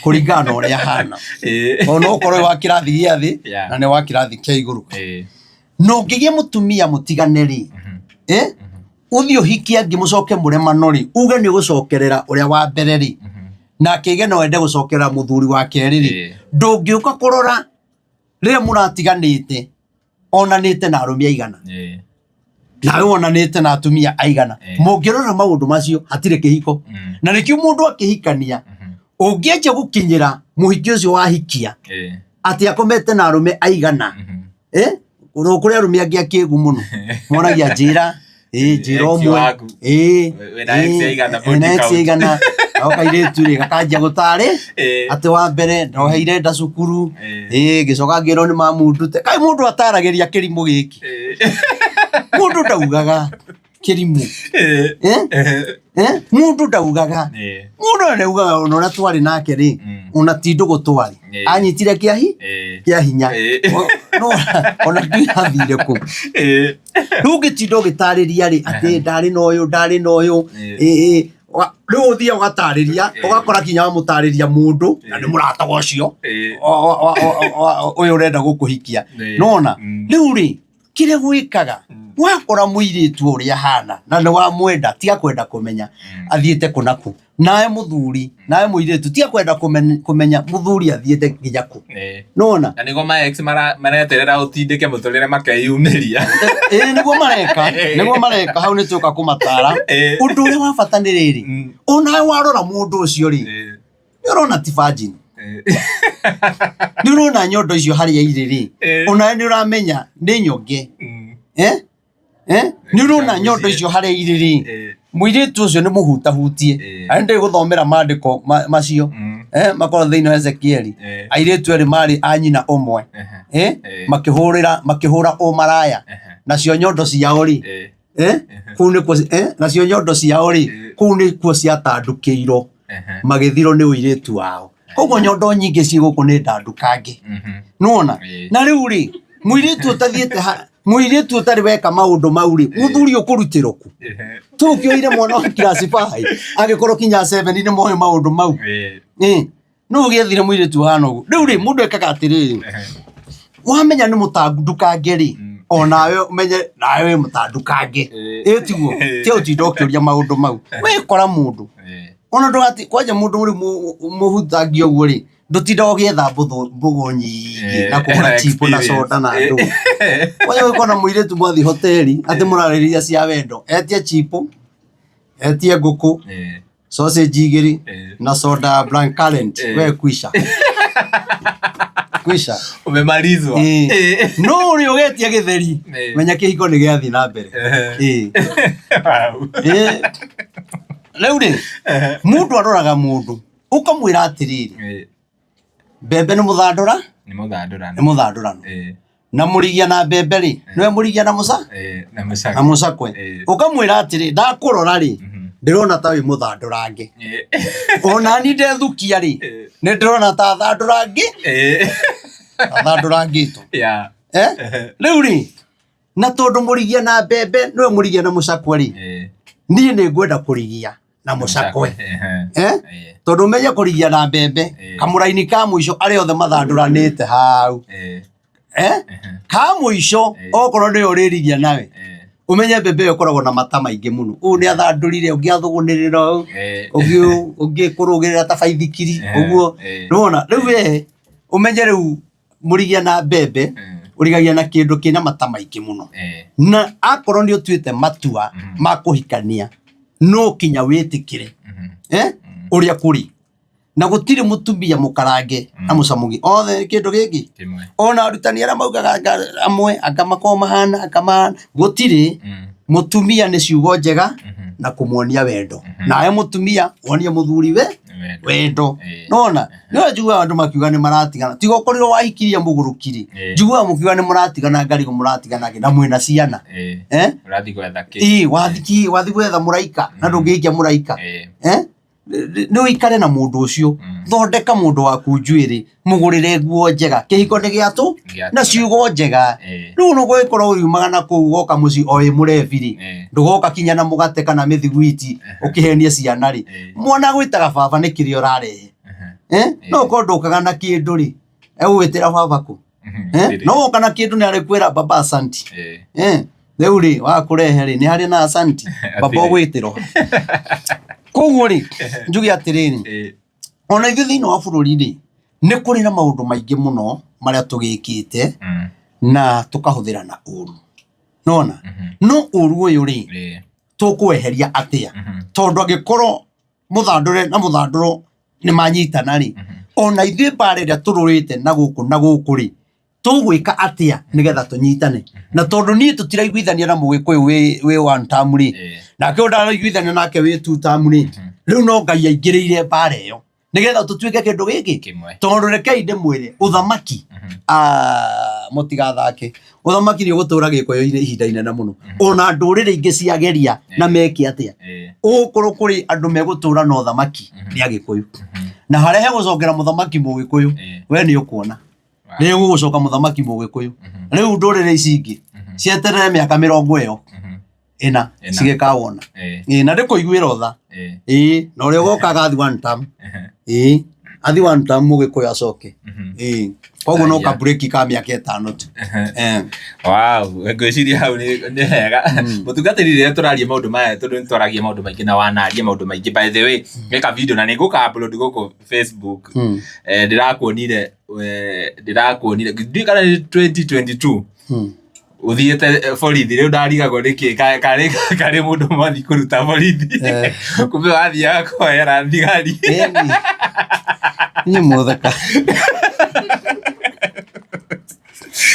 kũringana na ũrĩa ahana. Ona okorwo wĩ wa kĩrathi gĩa thĩ na nĩ wa kĩrathi kĩa igũrũ. Na ũngĩgĩa mũtumia mũtigane rĩ, ũthiĩ ũhikie angĩ mũcoke mũremano rĩ, uge nĩ ũgũcokerera ũrĩa wa mbere rĩ, na akĩge no ende gũcokerera mũthuri wa kerĩ rĩ, ndũngĩũka kũrora rĩrĩa mũratiganĩte onanĩte na arũme aigana, nawe wonanĩte na atumia aigana. Mũngĩrora maũndũ macio, hatirĩ kĩhiko. Na nĩkĩo mũndũ akĩhikania, ũngĩanjia gũkinyĩra mũhiki ũcio wahikia atĩ akomete na arũme aigana, kũrĩ arũme angĩ akĩgu mũno monagia njĩra, njĩra
Ex
ũmwe
waku. Wĩna ex aigana, body
wĩna ex
count.
aigana. Nao kairĩtu rĩ, gakanjia gũtarĩ atĩ wa mbere ndoheire nda cukuru, ngĩcoka ngĩrwo nĩ mamundute. Kaĩ mũndũ ataragĩria kĩrimũ gĩkĩ? Mũndũ ndaugaga kĩrimũ. Mũndũ ndaugaga. Mũndũ nĩ augaga ona ũrĩa twarĩ nake rĩ, ona ti ndũgũ twarĩ, anyitire kĩahi kĩa hinya. No ona ndiathire kũ. Rĩu ũngĩtinda ũgĩtarĩria rĩ, atĩ ndarĩ na ũyũ, ndarĩ na ũyũ, rĩu ũthiaga ũgatarĩria, ũgakora kinya wamũtarĩria mũndũ na nĩ mũrata wa ũcio ũyũ ũrenda gũkũhikia. Nona rĩu rĩ, kĩrĩa gwĩkaga, wakora mũirĩtu ũrĩa ahana na nĩ wamwenda, tiga kwenda kũmenya athiĩte kũ na kũ. Nawe mũthuri, nawe mũirĩtu, tiga kwenda kũmenya mũthuri athiĩte nginya kũ. Nona
Na nĩguo ma ex mareterera ũtindĩke mũtũrĩre makeyumĩria.
Ĩĩ, nĩguo mareka, nĩguo mareka. Hau nĩ tũka kũmatara. Ũndũ ũrĩa wa bata nĩ rĩrĩ, onawe warora mũndũ ũcio rĩ, nĩ ũrona ti virgin. Nĩ ũrona nyondo icio harĩa irĩ rĩ, onawe nĩ ũramenya nĩ nyonge. Eh? Eh? Nĩ ũrona nyondo icio harĩa irĩ rĩ, mũirĩtu ũcio nĩ mũhutahutie. Arĩ ndĩ gũthomera maandĩko macio, makorwo thĩinĩ wa Ezekieli. Airĩtu erĩ marĩ a nyina ũmwe, makĩhũra ũmaraya, nacio nyondo ciao rĩ, kũu nĩkuo, nacio nyondo ciao rĩ, kũu nĩkuo ciatandũkĩirwo, magĩthirwo nĩ ũirĩtu wao. Koguo nyondo nyingĩ ciĩ gũkũ nĩ ndandukange. Nĩwona? Na rĩu rĩ, mũirĩtu ũtathiĩte ha mũirĩtu ũtarĩ weka maũndũ mau rĩ, mũthuri ũkũrutĩrwo kũ? Tũkĩoire mwana wa class 5 angĩkorwo kinya 7 nĩ moĩ maũndũ mau. Nũ ũgĩethire mũirĩtu ũhana ũguo? Rĩu rĩ, mũndũ ekaga atĩrĩrĩ, wamenya nĩ mũtandukange rĩ, onawe ũmenye nawe wĩ mũtandukange. Ĩ tiguo? Tiga gũtinda ũkĩũria maũndũ mau. Wekora mũndũ, ona ndũgati kwanja mũndũ ũrĩ mũhutangia ũguo rĩ, ndũtindaga ũgĩetha mbũgũ nyingĩ na kũgũra chipo na soda na ndũgũ. Kwanja ũgĩkora mũirĩtu mwathiĩ hoteli atĩ mũrarĩrĩria cia wendo, etie chipo, etie ngũkũ, sausage igĩrĩ na soda ya blackcurrant, we kwisha. Kwisha.
Umemalizwa.
Ĩĩ.
Ĩĩ.
No ũrĩa ũgetia gĩtheri, menya kĩhiko nĩ gĩathiĩ na mbere. Ĩĩ.
Wow.
Ĩĩ. Rĩu rĩ, mũndũ aroraga mũndũ ũkamwĩra atĩrĩrĩ, mbembe nĩ mũthandũra,
Nĩ mũthandũrano.
nĩ mũthandũrano. Na mũrigia na mbembe rĩ, nĩwe mũrigia na mũca
Na mũcakwe.
Na mũcakwe. Ũkamwĩra atĩrĩ, ndakũrora rĩ, ndĩrona ta wĩ mũthandũrange. Ona ni ndethukia rĩ, nĩ ndĩrona ta thandũrange, thandũrangĩtwo. Eh? Rĩu rĩ, na tondũ mũrigia na mbembe nĩwe mũrigia na mũcakwe rĩ, niĩ nĩ ngwenda kũrigia na mũcakwe. Eh? Tondũ menye kũrigia na mbembe, kamũraini ka mũico arĩa othe mathandũranĩte hau. Eh? Ka mũico okorwo nĩwe ũrĩrigia nawe, ũmenye mbembe ĩyo ĩkoragwo na mata maingĩ mũno. Ũyũ nĩ athandũrire, ũngĩ athũgũnĩrĩra ũũ, ũngĩ ũngĩ kũrũgĩrĩra ta baithikiri, ũguo. Nĩwona? Rĩu we ũmenye rĩu mũrigia na mbembe, ũrigagia na kĩndũ kĩna mata maingĩ mũno. Na akorwo nĩ ũtuĩte matua ma kũhikania, no kinya wĩtĩkĩre eh? Ũrĩa kũrĩ. Na gũtirĩ mũtumia mũkarange na mũcamũgi othe kĩndũ gĩkĩ.
Kĩmwe.
Ona arutani arĩa maugaga anga amwe anga makoragwo mahana anga mahana, gũtirĩ. Mũtumia nĩ ciugo njega na kũmuonia wendo. Nawe mũtumia wonie mũthuri we
Wendo.
Wendo. Nona nĩwe njiguaga andũ makiuga nĩ maratigana, tiga ũkorirwo wahikirie mũgũrũki rĩ, njiguaga mũkiuga nĩ mũratigana ngarigwo mũratigana kĩ na mwĩna ciana. Eh?
Ũrathiĩ gwetha kĩ?
Ĩĩ, wathi ki wathi gwetha mũraika na ndũngĩhikia mũraika. Eh? Nĩ ũikare na mũndũ ũcio, thondeka mũndũ waku njuĩrĩ, mũgũrĩre nguo njega, kĩhiko nĩ gĩatũ
Gĩatũ.
Na ciugo njega. Rĩu nũgũgĩkorwo ũriumaga na kũu ũgoka mũciĩ o wĩ mũrebi rĩ, ndũgoka kinya na mũgate kana mĩthiguiti ũkĩhenie ciana rĩ, mwana agwĩtaga baba nĩ kĩrĩa ũrarehe. Eh? No ũkorwo ndũkaga na kĩndũ rĩ, egũgwĩtĩra baba kũ? Eh?
Gũtirĩ.
No woka na kĩndũ nĩ arĩkwĩra baba asanti. Eh? Rĩu rĩ, wakũrehe rĩ, nĩ harĩ na asanti, baba
Hatirĩ.
ũgwĩtĩrwo. Koguo rĩ, njuge atĩrĩrĩ, ona ithuĩ thĩinĩ wa bũrũri rĩ, nĩ kũrĩ na maũndũ maingĩ mũno marĩa tũgĩkĩte na tũkahũthĩra na ũru. Nona? No ũru ũyũ rĩ, tũkũweheria atĩa? Tondũ angĩkorwo mũthandũre na mũthandũro nĩ manyitana rĩ, ona ithuĩ mbara ĩrĩa tũrũĩte na gũkũ na gũkũ rĩ, tũgwĩka atĩa nĩgetha tũnyitane? Na tondũ niĩ tũtiraiguithania na mũgĩkũyũ wĩ one term rĩ, nake ũyũ ndaraiguithania nake wĩ two term rĩ, rĩu no Ngai aingĩrĩire mbara ĩyo nĩgetha tũtuĩke kĩndũ gĩkĩ.
Kĩmwe.
Tondũ rekei ndĩmwĩre, ũthamaki, ah, mũtigathake, ũthamaki nĩ ũgũtũra gĩkũyũ-inĩ ihinda inene mũno, ona ndũrĩrĩ ingĩ ciageria na meke atĩa, ũgũkorwo kũrĩ andũ megũtũra na ũthamaki nĩ agĩkũyũ, na harĩa hegũcokera mũthamaki mũgĩkũyũ, we nĩ ũkuona nĩ gũgũcoka mũthamaki mũgĩkũyũ. Rĩu ndũrĩrĩ ici ingĩ cieterere mĩaka 40 ĩyo ĩna
Ĩna.
cigĩkawona. Ĩĩ, na ndĩkũiguĩra ũtha. Ĩĩ, na ũrĩa ũgoka agathi one term. Ĩĩ, athi one term mũgĩkũyũ acoke. Ĩĩ, koguo no
Aya.
kaburĩki ka mĩaka 5 tu. Eh.
Wow, ngwĩciria hau nĩ hega. Mũtungatĩri, rĩrĩa tũraria maũndũ maya, tondũ nĩ twaragia maũndũ maingĩ na wanaria maũndũ maingĩ, by the way, geka video na nĩ ngũka upload gũkũ Facebook. Ndĩrakuonire ndiũĩ kana nĩ 2022 ũthiĩte borithi. Rĩu ndarigagwo nĩkĩ karĩ mũndũ mwathi kũruta borithi, kumbe wathiaga kũhoera thigari.
Ĩni. Niĩ mũtheka.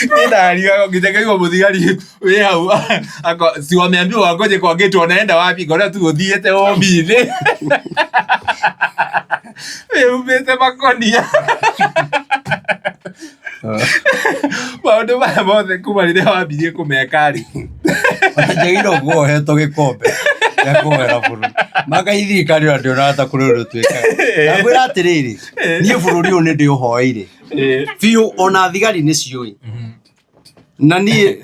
Niĩ ndarigagwo nginya ngaigua mũthigari wĩ hau si wameambiwa wangoje kwa gate, wanaenda wapi? Ngona tu ũthiĩte OB-inĩ wĩhumbĩte makonia. Maũndũ maya mothe kuma rĩrĩa wambirie kũmeka rĩ?
Njagĩrĩirwo kuohetwo gĩkombe gĩa kũhoera bũrũri maka ithirikari ona ndionaga ta kũrĩ ũndũ twĩkaga. Ndakwĩra atĩrĩrĩ, niĩ bũrũri ũyũ nĩ ndĩũhoeire biũ, ona thigari nĩ ciũĩ, na niĩ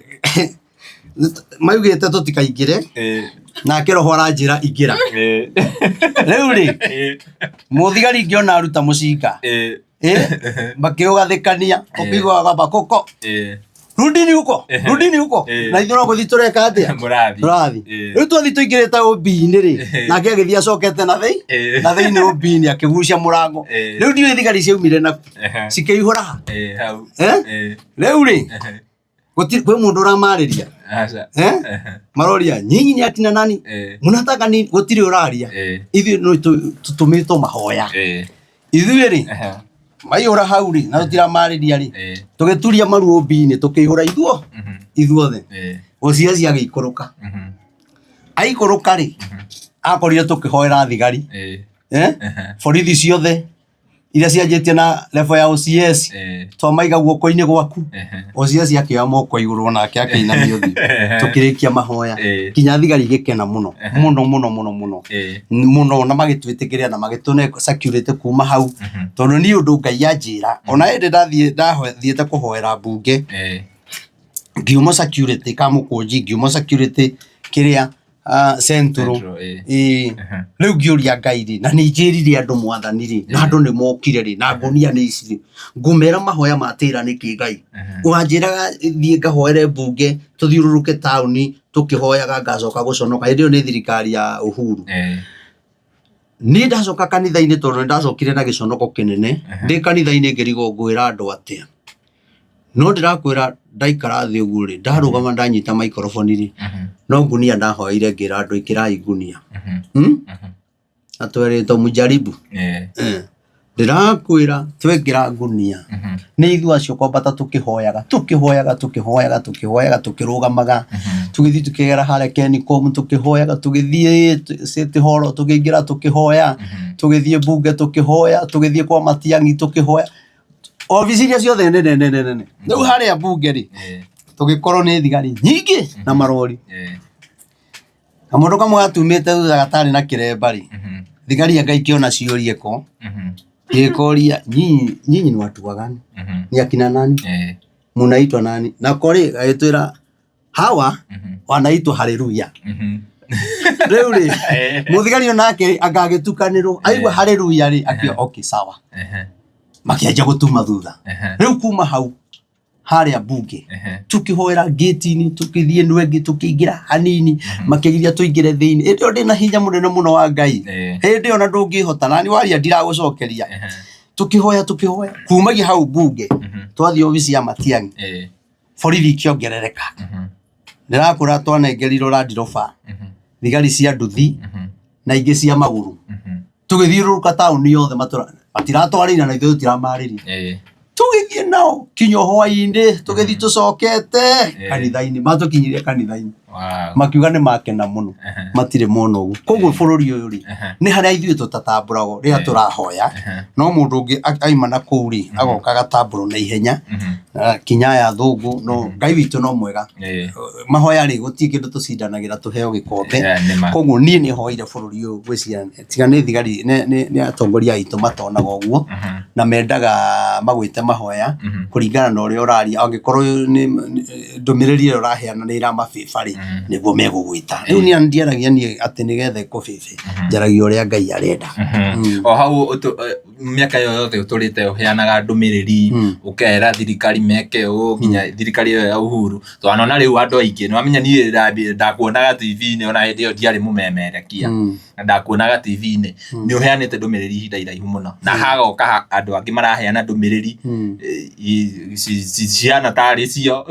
maugĩte tũtikaingĩre, nake roho aranjĩra ingĩra. Rĩu rĩ, mũthigari ingĩona aruta mũcinga, makĩũgathĩkania, ũkĩiguaga kwamba kũko rudini huko, rudini huko. Na ithuĩ no gũthiĩ tũreka atĩa?
Mũrathiĩ.
Tũrathiĩ. Rĩu twathiĩ tũingĩrĩte ũmbi-inĩ rĩ, nake agĩthiĩ acokete na thĩi na thĩinĩ ũmbi-inĩ akĩgucia mũrango. Rĩu ndiũĩ thigari ciaumire naku, cikĩihũra ha.
Hau.
Eh? Rĩu rĩ, gũtirĩ kwĩ mũndũ ũramarĩria.
Aca.
Eh? Maroria, nyinyi ni akina nani, mnataka nini? Gũtirĩ ũraria. Ithuĩ no tũtũmĩtwo mahoya ithuĩ rĩ. Maihũra hau rĩ, na tũtiramarĩria rĩ,
Ĩĩ.
tũgĩturia maru ũmbi-inĩ, tũkĩihũra ithuo ithuothe. OCS agĩikũrũka. Aikũrũka rĩ, akorire tũkĩhoera thigari. Eh? Borithi ciothe iria cianjĩtie na level ya OCS, twamaiga guoko-inĩ gwaku. OCS akĩoya moko igũrũ onake akĩinamia ũthiũ. Tũkĩrĩkia mahoya. Kinya thigari igĩkena mũno mũno mũno mũno mũno mũno, na magĩtwĩtĩkĩria na magĩtũne security kuma hau, tondũ niĩ ũndũ Ngai anjĩra, ona hĩndĩ ndathiĩ ndathiĩte kũhoera mbunge, ngiuma security Kamũkũnji, ngiuma security kĩrĩa Central.
Central, ĩĩ.
Ĩĩ. Rĩu ngĩũria Ngai rĩ, na nĩ njĩrire andũ mwathani rĩ, na andũ nĩ mokire rĩ, na ngũnia nĩ ici rĩ, ngũmera mahoya ma tĩra nĩkĩ Ngai? Ũranjĩraga thiĩ ngahoere mbunge, tũthiũrũrũke taũni tũkĩhoyaga, ngacoka gũconoka. Hĩndĩ ĩyo nĩ thirikari ya Uhuru. Niĩ ndacoka kanitha-inĩ, tondũ nĩ ndacokire na gĩconoko kĩnene, ndĩ kanitha-inĩ ngĩrigwo ngwĩra andũ atĩa. No ndĩrakwĩra ndaikara thĩ ũguo rĩ, ndarũgama ndanyita microphone rĩ, no ngunia ndahoeire, ngĩra andũ ĩkĩrai ngunia. Hmm? Na twerĩtwo mjaribu. Eh. Ndĩrakwĩra twekĩra ngunia, nĩ ithuĩ acio kwambata tũkĩhoyaga, tũkĩhoyaga, tũkĩhoyaga, tũkĩhoyaga, tũkĩrũgamaga, tũgĩthiĩ tũkĩgera harĩa Kencom tũkĩhoyaga, tũgĩthiĩ City Hall tũkĩingĩra tũkĩhoya, tũgĩthiĩ mbunge tũkĩhoya, tũgĩthiĩ kwa Matiang'i tũkĩhoya, obici iria ciothe nene nene nene. Rĩu harĩa mbunge rĩ, tũgĩkorwo nĩ thigari nyingĩ na marori. Kamũndũ kamwe gatumĩte thutha gatarĩ na kĩremba rĩ, thigari anga ikĩona ciũrie ko, gĩkoria, nyinyi nyinyi ni watu wa gani? Ni akina nani? Munaitwa nani? Nako rĩ gagĩtwĩra hawa wanaitwa haleluya. Rĩu rĩ, mũthigari onake anga agĩtukanĩrwo, aigua haleluya rĩ, akiuga okay sawa. Makĩanjia gũtuma thutha. Rĩu kuma hau harĩa mbunge, tũkĩhoera ngĩti-inĩ, tũkĩthiĩ nwengĩ, tũkĩingĩra hanini, makĩgiria tũingĩre thĩinĩ. Hĩndĩ ĩyo ndĩna hinya mũnene mũno wa Ngai. Hĩndĩ ĩyo na ndũngĩhota nani waria ndiragũcokeria. Tũkĩhoya, tũkĩhoya kumagia hau mbunge, twathiĩ obici ya Matiang'i, borithi ikĩongerereka. Ndĩrakwĩra twanengerirwo Land Rover, thigari cia nduthi na ingĩ cia magũrũ, tũgĩthiũrũrũka taũni yothe matũra, matiratwarĩria na ithuĩ tũtiramarĩria. Tũgĩthiĩ nao kinya hwaĩ-inĩ, tũgĩthiĩ tũcokete kanitha-inĩ, matũkinyirie kanitha-inĩ. Makiuga nĩ makena mũno, matirĩ mona ũguo. Koguo bũrũri ũyũ rĩ, nĩ harĩa ithuĩ tũtatambũragwo rĩrĩa tũrahoya, no mũndũ ũngĩ aima na kũu rĩ, agoka agatambũrwo na ihenya. Kinya aya athũngũ, no Ngai witũ no mwega. Mahoya rĩ, gũtirĩ kĩndũ tũcindanagĩra tũheo gĩkombe.
Yeah, nĩ ma.
Koguo niĩ nĩ hoire bũrũri ũyũ, ngwĩciria tiga nĩ thigari nĩ atongoria aitũ matonaga ũguo, na mendaga magwĩte mahoya kũringana na ũrĩa ũraria. Angĩkorwo nĩ ndũmĩrĩri ĩrĩa ũraheana nĩ ĩramabĩba rĩ, nĩguo megũgwĩta. Rĩu niĩ ndiaragia niĩ atĩ nĩgetha ĩkũbĩbe, njaragia ũrĩa Ngai arenda.
O hau mĩaka ĩyo yothe ũtũrĩte ũheanaga ndũmĩrĩri, ũkera thirikari meke ũũ, nginya thirikari ĩyo ya Uhuru, twanona rĩu andũ aingĩ, nĩ wamenya niĩ ndakuonaga TV-inĩ ona hĩndĩ ĩyo ndiarĩ mũmemerekia, na ndakuonaga TV-inĩ, nĩ ũheanĩte ndũmĩrĩri ihinda iraihu mũno, na hagoka andũ angĩ maraheana ndũmĩrĩri cihana tarĩ cio,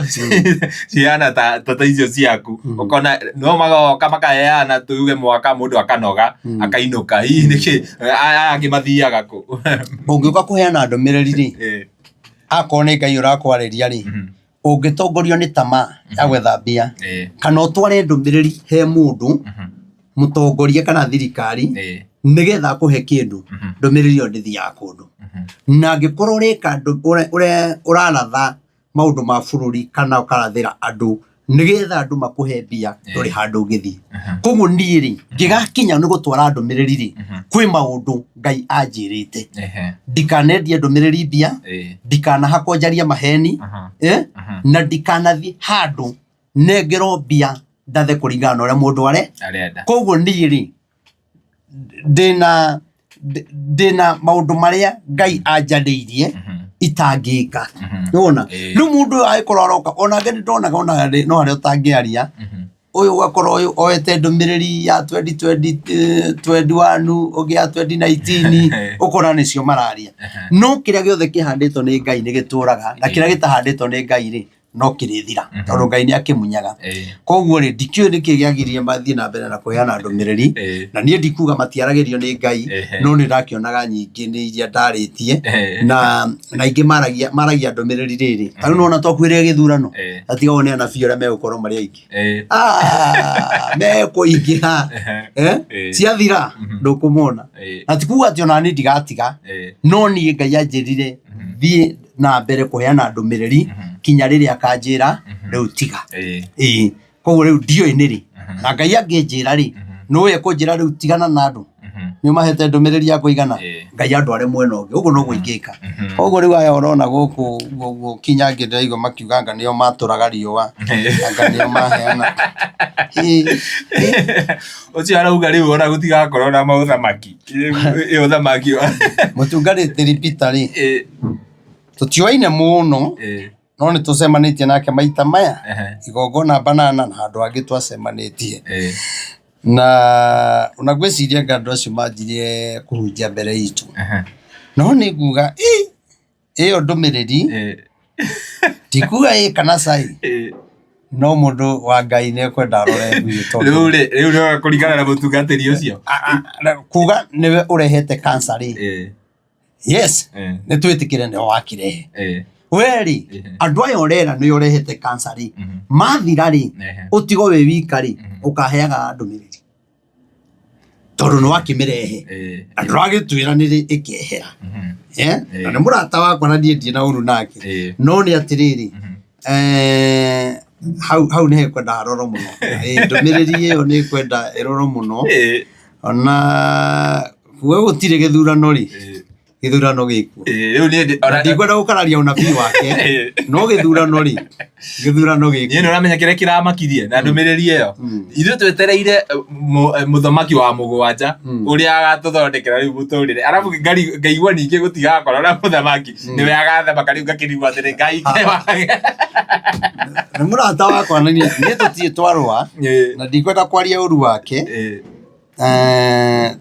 cihana ta icio ciaku, ũkona no magoka makaheana tuge mwaka mũndũ akanoga, akainũka, hihi nĩkĩ aya angĩ mathiaga kũ?
Ũngĩũka kũheana ndũmĩrĩri rĩ, akorwo nĩ Ngai ũrakwarĩria rĩ, ũngĩtongorio nĩ tamaa ya gwetha mbia, kana ũtware ndũmĩrĩri he mũndũ mũtongoria kana thirikari nĩgetha akũhe kĩndũ, ndũmĩrĩri ĩyo ndĩthiaga kũndũ. Na angĩkorwo ũreka ũraratha maũndũ ma bũrũri kana ũkarathĩra andũ nĩgetha andũ makũhe mbia, ndũrĩ handũ ũngĩthiĩ. Koguo niĩ rĩ, ngĩgakinya nĩ gũtwara ndũmĩrĩri rĩ, kwĩ maũndũ Ngai anjĩrĩte, ndikanendie ndũmĩrĩri mbia, ndikanahakwo njarie maheni, na ndikanathiĩ handũ nengerwo mbia ndathe kũringana na ũrĩa mũndũ are
arenda.
Koguo niĩ rĩ, ndĩna maũndũ marĩa Ngai anjarĩirie itangĩka. Nĩwona? Rĩu mũndũ ũyũ angĩkorwo aroka, onake nĩ ndonaga ona no harĩa ũtangĩaria, ũyũ ũgakora ũyũ oete ndũmĩrĩri ya 2021, ũngĩ ya 2019, ũkona nĩcio mararia. No kĩrĩa gĩothe kĩhandĩtwo nĩ Ngai nĩ gĩtũraga, na kĩrĩa gĩtahandĩtwo nĩ Ngai rĩ, No kĩrĩthira tondũ Ngai nĩ akĩmunyaga. Koguo rĩ, ndikĩũĩ nĩkĩ gĩagirie mathiĩ na mbere na kũheana ndũmĩrĩri, na niĩ ndikuga matiaragĩrio nĩ Ngai, no nĩ ndakĩonaga nyingĩ nĩ iria ndarĩtie, na ingĩ maragia ndũmĩrĩri rĩrĩ. Ta rĩu nĩwona twakuhĩrĩria gĩthurano, na tiga wone anabii arĩa megũkorwo marĩ aingĩ. Ah, mekũingĩha. Eh? Ciathira, ndũkũmona. Na ti kuga atĩ ona niĩ ndigatiga, no niĩ Ngai anjĩrire thiĩ na mbere kũheana ndũmĩrĩri kinya rĩrĩa akanjĩra rĩu tiga. Ĩĩ, koguo rĩu ndiũĩ nĩ rĩ, na Ngai angĩnjĩra rĩ, nĩwe ekũnjĩra rĩu tigana na andũ, nĩ ũmahete ndũmĩrĩri ya kũigana, Ngai andware mwena ũngĩ, ũguo noguo ingĩka. Koguo rĩu aya ũrona gũkũ ũguo kinya angĩ ndĩraigua makiuga anga nĩo matũraga riũa, anga nĩo maheana. Ĩĩ, ĩĩ.
Ũcio arauga rĩu ona gũtigakorwo na maũthamaki. Ĩ ũthamaki wa
Mũtungatĩri Peter rĩ, tũtiũaine mũno, no nĩ tũcemanĩtie nake maita maya, igongona banana na handũ hangĩ twacemanĩtie. Na ona ngwĩciria anga andũ acio manjirie kũhunjia mbere itũ. No nĩ nguga ĩ ĩyo ndũmĩrĩri ndikuga ĩ kana cai, no mũndũ wa Ngai nĩ ekwenda arore ngui tondũ
Rĩu rĩ, rĩu nĩ kũringana na mũtungatĩri ũcio.
Kuga nĩwe ũrehete cancer rĩ, yes, nĩ twĩtĩkĩre nĩwe wakĩrehe. We rĩ, andũ aya ũrera nĩ ũrehete cancer rĩ, mathira rĩ, ũtigwo wĩ wika rĩ, ũkaheaga ndũmĩrĩri tondũ nĩ wakĩmĩrehe na ndũragĩtwĩra nĩ rĩ ĩkehera. Eh? Na nĩ mũrata wakwa na niĩ ndirĩ na ũru nake, no nĩ atĩrĩrĩ, hau nĩ hekwenda harorwo mũno. Ndũmĩrĩri ĩyo nĩ ĩkwenda ĩrorwo mũno, ona kuga gũtirĩ gĩthurano rĩ, gĩthurano gĩkuo.
Rĩu niĩ
Na ndikwenda gũkararia ũnabii wake, no gĩthurano rĩ, gĩthurano
Niĩ
gĩkuo.
nĩ ũramenya kĩrĩa kĩramakirie na ndũmĩrĩri ĩyo. Ithuĩ twetereire mũthamaki wa mũgwanja ũrĩa agatũthondekera rĩu mũtũrĩre, arabu ngaigua ningĩ gũtigakorwo na mũthamaki, nĩwe agathamaka. Rĩu ngakĩrigwo atĩrĩ, Ngai.
Nĩ mũrata wakwa na niĩ tũtirĩ twarũa, na ndikwenda kwaria ũru wake,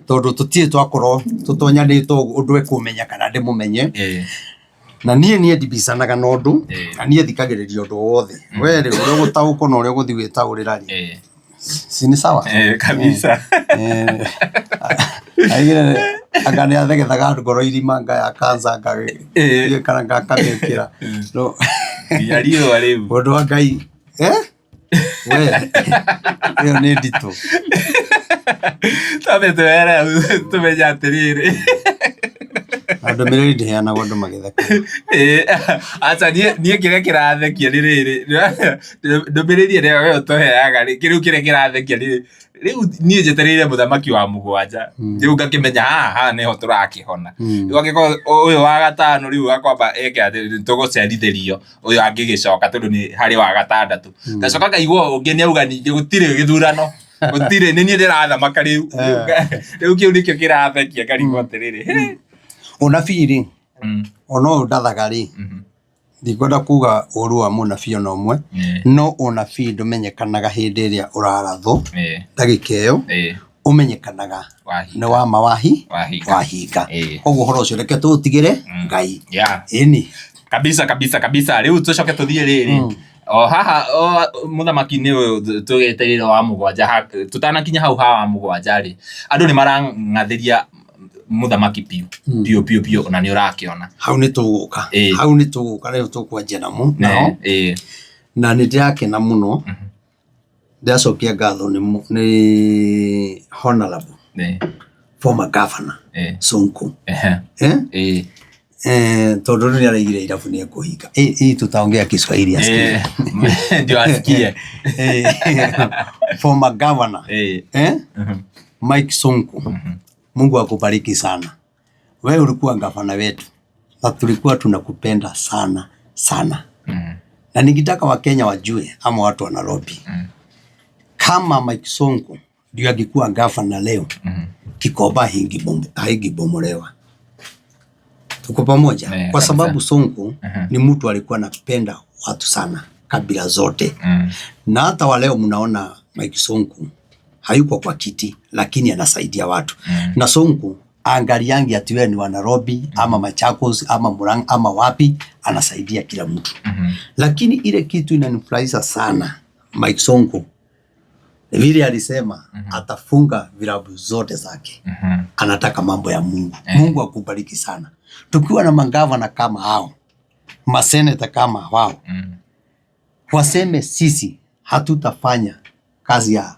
tondũ tũtirĩ twakorwo tũtonyanĩte ũguo ũndũ ekũmenya kana ndĩmũmenye. Na niĩ ndibicanaga na ũndũ, na niĩ thikagĩrĩria ũndũ wothe. We rĩ, ũrĩa ũgũtaũkwo na ũrĩa ũgũthiĩ gwĩtaũrĩra rĩ, si ni sawa?
Kabisa.
Aigire anga nĩ athegethaga ngoro irima anga ya cancer anga kana ngakamĩkĩra. No
Nginya riũa rĩu.
Mũndũ wa Ngai, eh? We, ĩyo nĩ nditũ.
Twambe twere tũmenye atĩrĩrĩ.
Na ndũmĩrĩri ndĩheanagwo andũ magĩtheka.
Aca, niĩ kĩrĩa kĩrathekia nĩ rĩrĩ, ndũmĩrĩri ĩrĩa we ũtũheaga rĩ, rĩu kĩrĩa kĩrathekia nĩ rĩu niĩ njetereire mũthamaki wa mũgwanja, rĩu ngakĩmenya haha haha nĩho tũrakĩhona. Rĩu angĩkorwo ũyũ wa gatano rĩu akwamba eke atĩ tũgũcerithĩrio ũyũ angĩgĩcoka, tondũ nĩ harĩ wa gatandatũ, ngacoka ngaigua ũngĩ nĩ auga ningĩ gũtirĩ gĩthurano, gũtirĩ, nĩ niĩ ndĩrathamaka rĩu. Rĩu kĩu nĩkĩo kĩrathekia, ngarigwo atĩrĩrĩ, "Hĩ."
Ũnabii rĩ, ona ũyũ ndathaga rĩ, ndikwenda kuga ũru wa mũnabii ona ũmwe, no ũnabii ndũmenyekanaga hĩndĩ ĩrĩa ũrarathwo ndagĩka ĩyo, ũmenyekanaga nĩ wa ma wahi
Wahinga.
Wahinga. Koguo ũhoro ũcio reke tũũtigĩre Ngai. Ĩni.
Kabisa kabisa kabisa. Rĩu tũcoke tũthiĩ rĩrĩ o haha o mũthamaki-inĩ ũyũ tũgĩtereire wa mũgwanja, tũtanakinya hau ha wa mũgwanja rĩ, andũ nĩ marang'athĩria mũthamaki piũ piũ piũ piũ, na nĩ ũrakĩona.
Hau nĩ tũgũka. Hau nĩ tũgũka, rĩu tũkwanjia namo nao, na nĩ ndĩrakena mũno. Ndĩracokia ngatho nĩ honorable former governor Sonko. Eh? Tondũ rĩu nĩ araigire irabu nĩ ekũhinga. Hii tutaongea Kiswahili asikie.
Ndio asikie.
Former governor, eh? Mike Sonko. Mungu akubariki sana. Wewe ulikuwa gavana wetu na tulikuwa tunakupenda sana sana. Na nikitaka Wakenya wajue ama watu wa Nairobi, kama Mike Sonko ndio angekuwa gavana leo, Gikomba haingibomolewa. Tuko pamoja? Kwa sababu Sonko ni mtu alikuwa anapenda watu sana, kabila zote. Na hata wa leo mnaona Mike Sonko hayuko kwa kiti, lakini anasaidia watu. Na Sonko Angaliangi ati wewe ni wa Nairobi ama Machakos ama Murang'a ama wapi, anasaidia kila mtu. Lakini ile kitu inanifurahisha sana Mike Sonko vile alisema atafunga vilabu zote zake. Anataka mambo ya Mungu. Mungu akubariki sana. Tukiwa na magavana kama hao, maseneta kama wao, waseme sisi hatutafanya kazi ya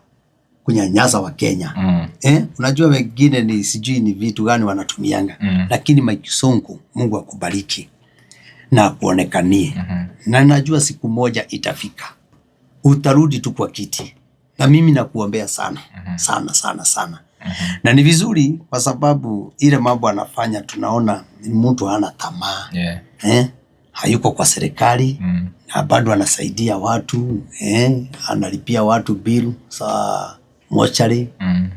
kunyanyasa Wakenya. Unajua wengine ni sijui ni vitu gani wanatumianga. Lakini Mike Sonko, Mungu akubariki na akuonekanie. Na najua siku moja itafika utarudi tu kwa kiti, na mimi nakuombea sana sana sana sana. Na ni vizuri kwa sababu ile mambo anafanya tunaona ni mtu hana tamaa. Hayuko kwa serikali na bado anasaidia watu, analipia watu bill za mochari,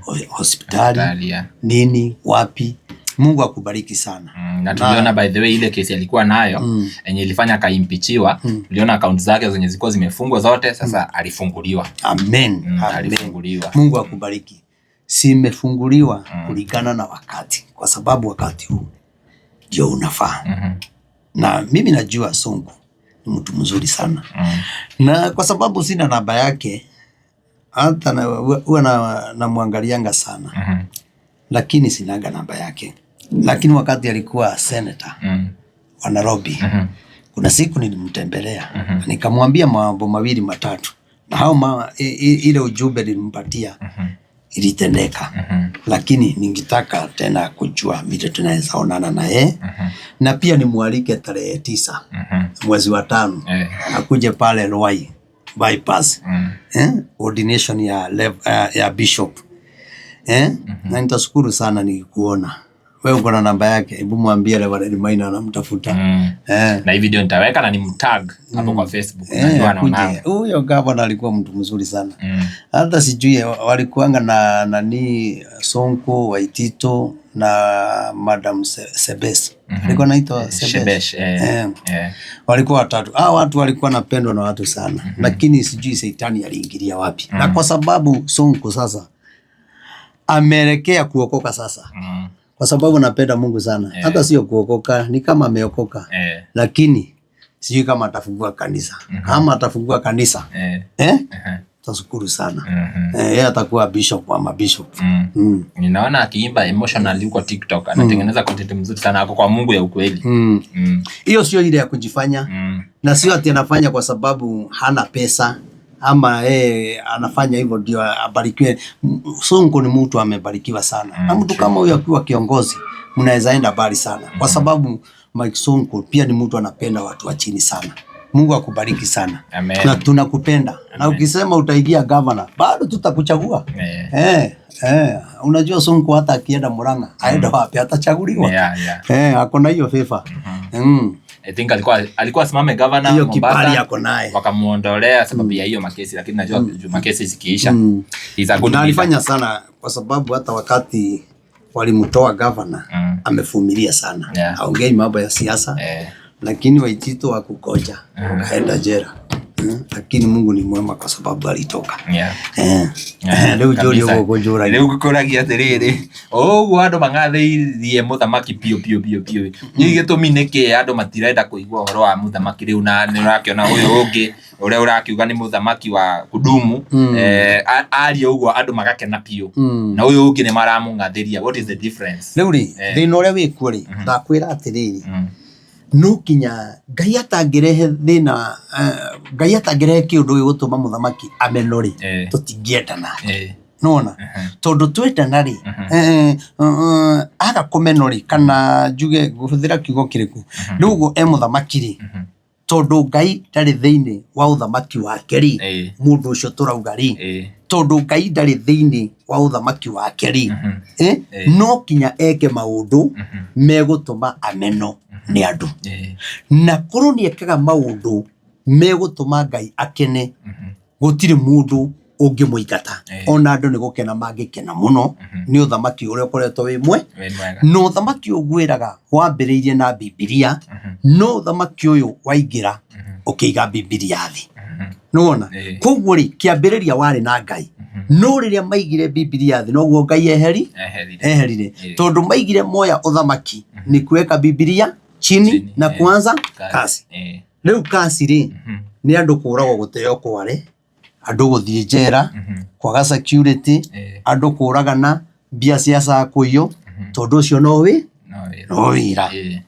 hospitali,
Hospitali, yeah.
nini wapi. Mungu akubariki sana.
Na tuliona by the way ile kesi alikuwa nayo yenye ilifanya akaimpeachiwa. Tuliona account zake zenye zilikuwa zimefungwa zote, sasa alifunguliwa.
Amen. Amen.
Alifunguliwa.
Mungu akubariki. Simefunguliwa kulingana na wakati, kwa sababu wakati huu ndio unafaa. Na mimi najua Sonko ni mtu mzuri sana. Na kwa sababu sina namba yake, hata huwa namwangalianga sana. Lakini sinaga namba yake. Lakini wakati alikuwa senator wa Nairobi, kuna siku nilimtembelea, nikamwambia mambo mawili matatu, na hao ile ujumbe nilimpatia ilitendeka. Lakini ningetaka tena kujua vile tunaweza onana na yeye. Na pia nimwalike tarehe 9 mwezi wa 5 akuje pale Ruai bypass. Ordination ya bishop. Na nitashukuru sana nikikuona. Wewe uko na namba yake, hebu mwambie Reverend Maina anamtafuta.
Na hii video nitaweka na nimtag hapo kwa Facebook. Najua
Akuje.
anaonanga.
Huyo gavana alikuwa mtu mzuri sana. Hata sijui walikuanga na nani, Sonko, Waitito na Madam Sebes. Alikuwa anaitwa Sebes.
Shebesh,
Walikuwa watatu. Hao watu walikuwa wanapendwa na watu sana. Lakini sijui shetani aliingilia wapi. Na kwa sababu Sonko sasa ameelekea kuokoka sasa. Kwa sababu napenda Mungu sana. Hata sio kuokoka, ni kama ameokoka. Lakini sijui kama atafungua kanisa. Kama atafungua kanisa. Tashukuru sana. Yeye atakuwa bishop ama bishop.
Ninaona akiimba emotionally huko TikTok, anatengeneza content mzuri sana, ako kwa Mungu ya ukweli.
Hiyo sio ile ya kujifanya. Na sio ati anafanya kwa sababu hana pesa ama yeye anafanya hivyo ndio abarikiwe. Sonko ni mtu amebarikiwa sana. Na mtu kama huyo akiwa kiongozi, mnaweza enda mbali sana. Kwa sababu Mike Sonko pia ni mtu anapenda watu wa chini sana. Mungu akubariki sana.
Amen.
Na tunakupenda. Na
Amen.
ukisema utaingia governor, bado tutakuchagua. Unajua Sonko hata akienda Murang'a, aenda wapi atachaguliwa. Ako na hiyo favor.
I think alikuwa asimame governor
Hiyo
Mombasa,
kibali ako naye.
Wakamuondolea sababu ya hiyo makesi, lakini najua makesi zikiisha. He's a good
Na
leader.
alifanya sana kwa sababu hata wakati walimtoa governor, amevumilia sana. Haongei mambo ya siasa. Lakini Waitito hakugoja, akaenda jela. Lakini Mungu ni mwema kwa sababu alitoka. Rĩu njũria ũguo ngũnjũragia.
Rĩu ngũkũragia atĩrĩrĩ, ũguo andũ mang'athĩirie mũthamaki biũ biũ biũ biũ. Nĩ gĩtũmi nĩ kĩ andũ matirenda kũigua ũhoro wa mũthamaki rĩu, na nĩ ũrakĩona ũyũ ũngĩ ũrĩa ũrakiuga nĩ mũthamaki wa kudumu. Aria ũguo andũ magakena biũ. Na ũyũ ũngĩ nĩ maramũng'athĩria. What is the difference?
Rĩu rĩ, thĩna ũrĩa wĩkuo rĩ, ndakwĩra atĩrĩrĩ, no kinya Ngai atangĩrehe thĩna, Ngai atangĩrehe kĩũndũ gĩgũtũma mũthamaki ameno rĩ, tũtingĩendana. Nona? Tondũ twendana rĩ, aga kũmeno rĩ, kana njuge ngũhũthĩra kiugo kĩrĩkũ, rĩu ũguo e mũthamaki rĩ, tondũ Ngai ndarĩ thĩinĩ wa ũthamaki wake rĩ, mũndũ ũcio tũrauga rĩ, tondũ Ngai ndarĩ thĩinĩ wa ũthamaki wake rĩ, no kinya eke maũndũ megũtũma ameno nĩ andũ. Na korwo nĩ ekaga maũndũ megũtũma Ngai akene, gũtirĩ mũndũ ũngĩmũingata. Ona andũ nĩ gũkena mangĩkena mũno nĩ ũthamaki ũrĩa ũkoretwo wĩ mwe.
Wĩ mwega.
Na ũthamaki ũyũ ngwĩraga wambĩrĩirie na Bibilia, no ũthamaki ũyũ waingĩra ũkĩiga Bibilia thĩ. Nĩwona? Koguo rĩ, kĩambĩrĩria warĩ na Ngai. No rĩrĩa maigire Bibilia thĩ noguo Ngai eheri
Eherire.
eherire Tondũ maigire moya ũthamaki ni kuweka Bibilia chini
Chini,
na kuanza
Kasi.
kasi. Rĩu kasi rĩ nĩ andũ kũragwo gũteo kware, andũ gũthiĩ njera, kwaga security, andũ kũragana, mbia cia SHA kũiywo, tondũ ũcio no wĩ
No wĩra.
no wĩra.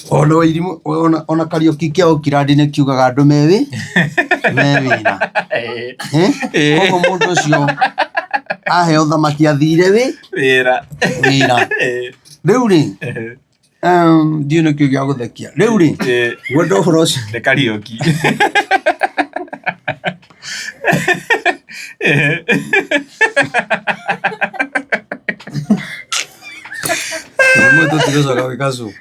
Ona Wairimũ, ona Kariũki kĩa Ũkirandi nĩ kiugaga andũ me wĩ me wĩra. Eh? Koguo mũndũ ũcio aheo thamaki athire wĩ
Wĩra.
wĩra. Rĩu rĩ, ndiũĩ nĩkĩ gĩa gũthekia. Rĩu rĩ, ngwenda ũhoro ũcio
Nĩ Kariũki.
Rĩmwe tũtigũcoka gwĩka show.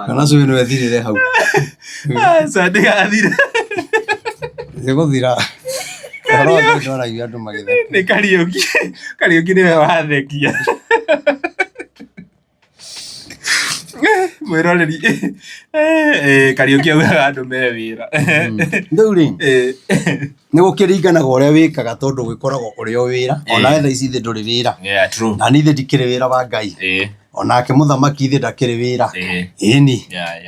Kana show ĩno ĩthirĩre hau.
Aca ndĩgathira.
Ĩgũthira. Ũhoro wa Ngai ndwaragio andũ magĩtheka.
Nĩ Kariũki. Kariũki nĩwe wathekia. Mwĩroreri Kariũki augaga andũ me wĩra.
Rĩu rĩ, nĩ gũkĩringanaga ũrĩa wĩkaga tondũ gũkoragwo ũrĩ o wĩra. Onawe thaa ici thĩ ndũrĩ wĩra.
Yeah, true.
Na niĩ thĩ ndikĩrĩ wĩra wa Ngai. Onake mũthamaki thĩ ndakĩrĩ wĩra. Ĩni.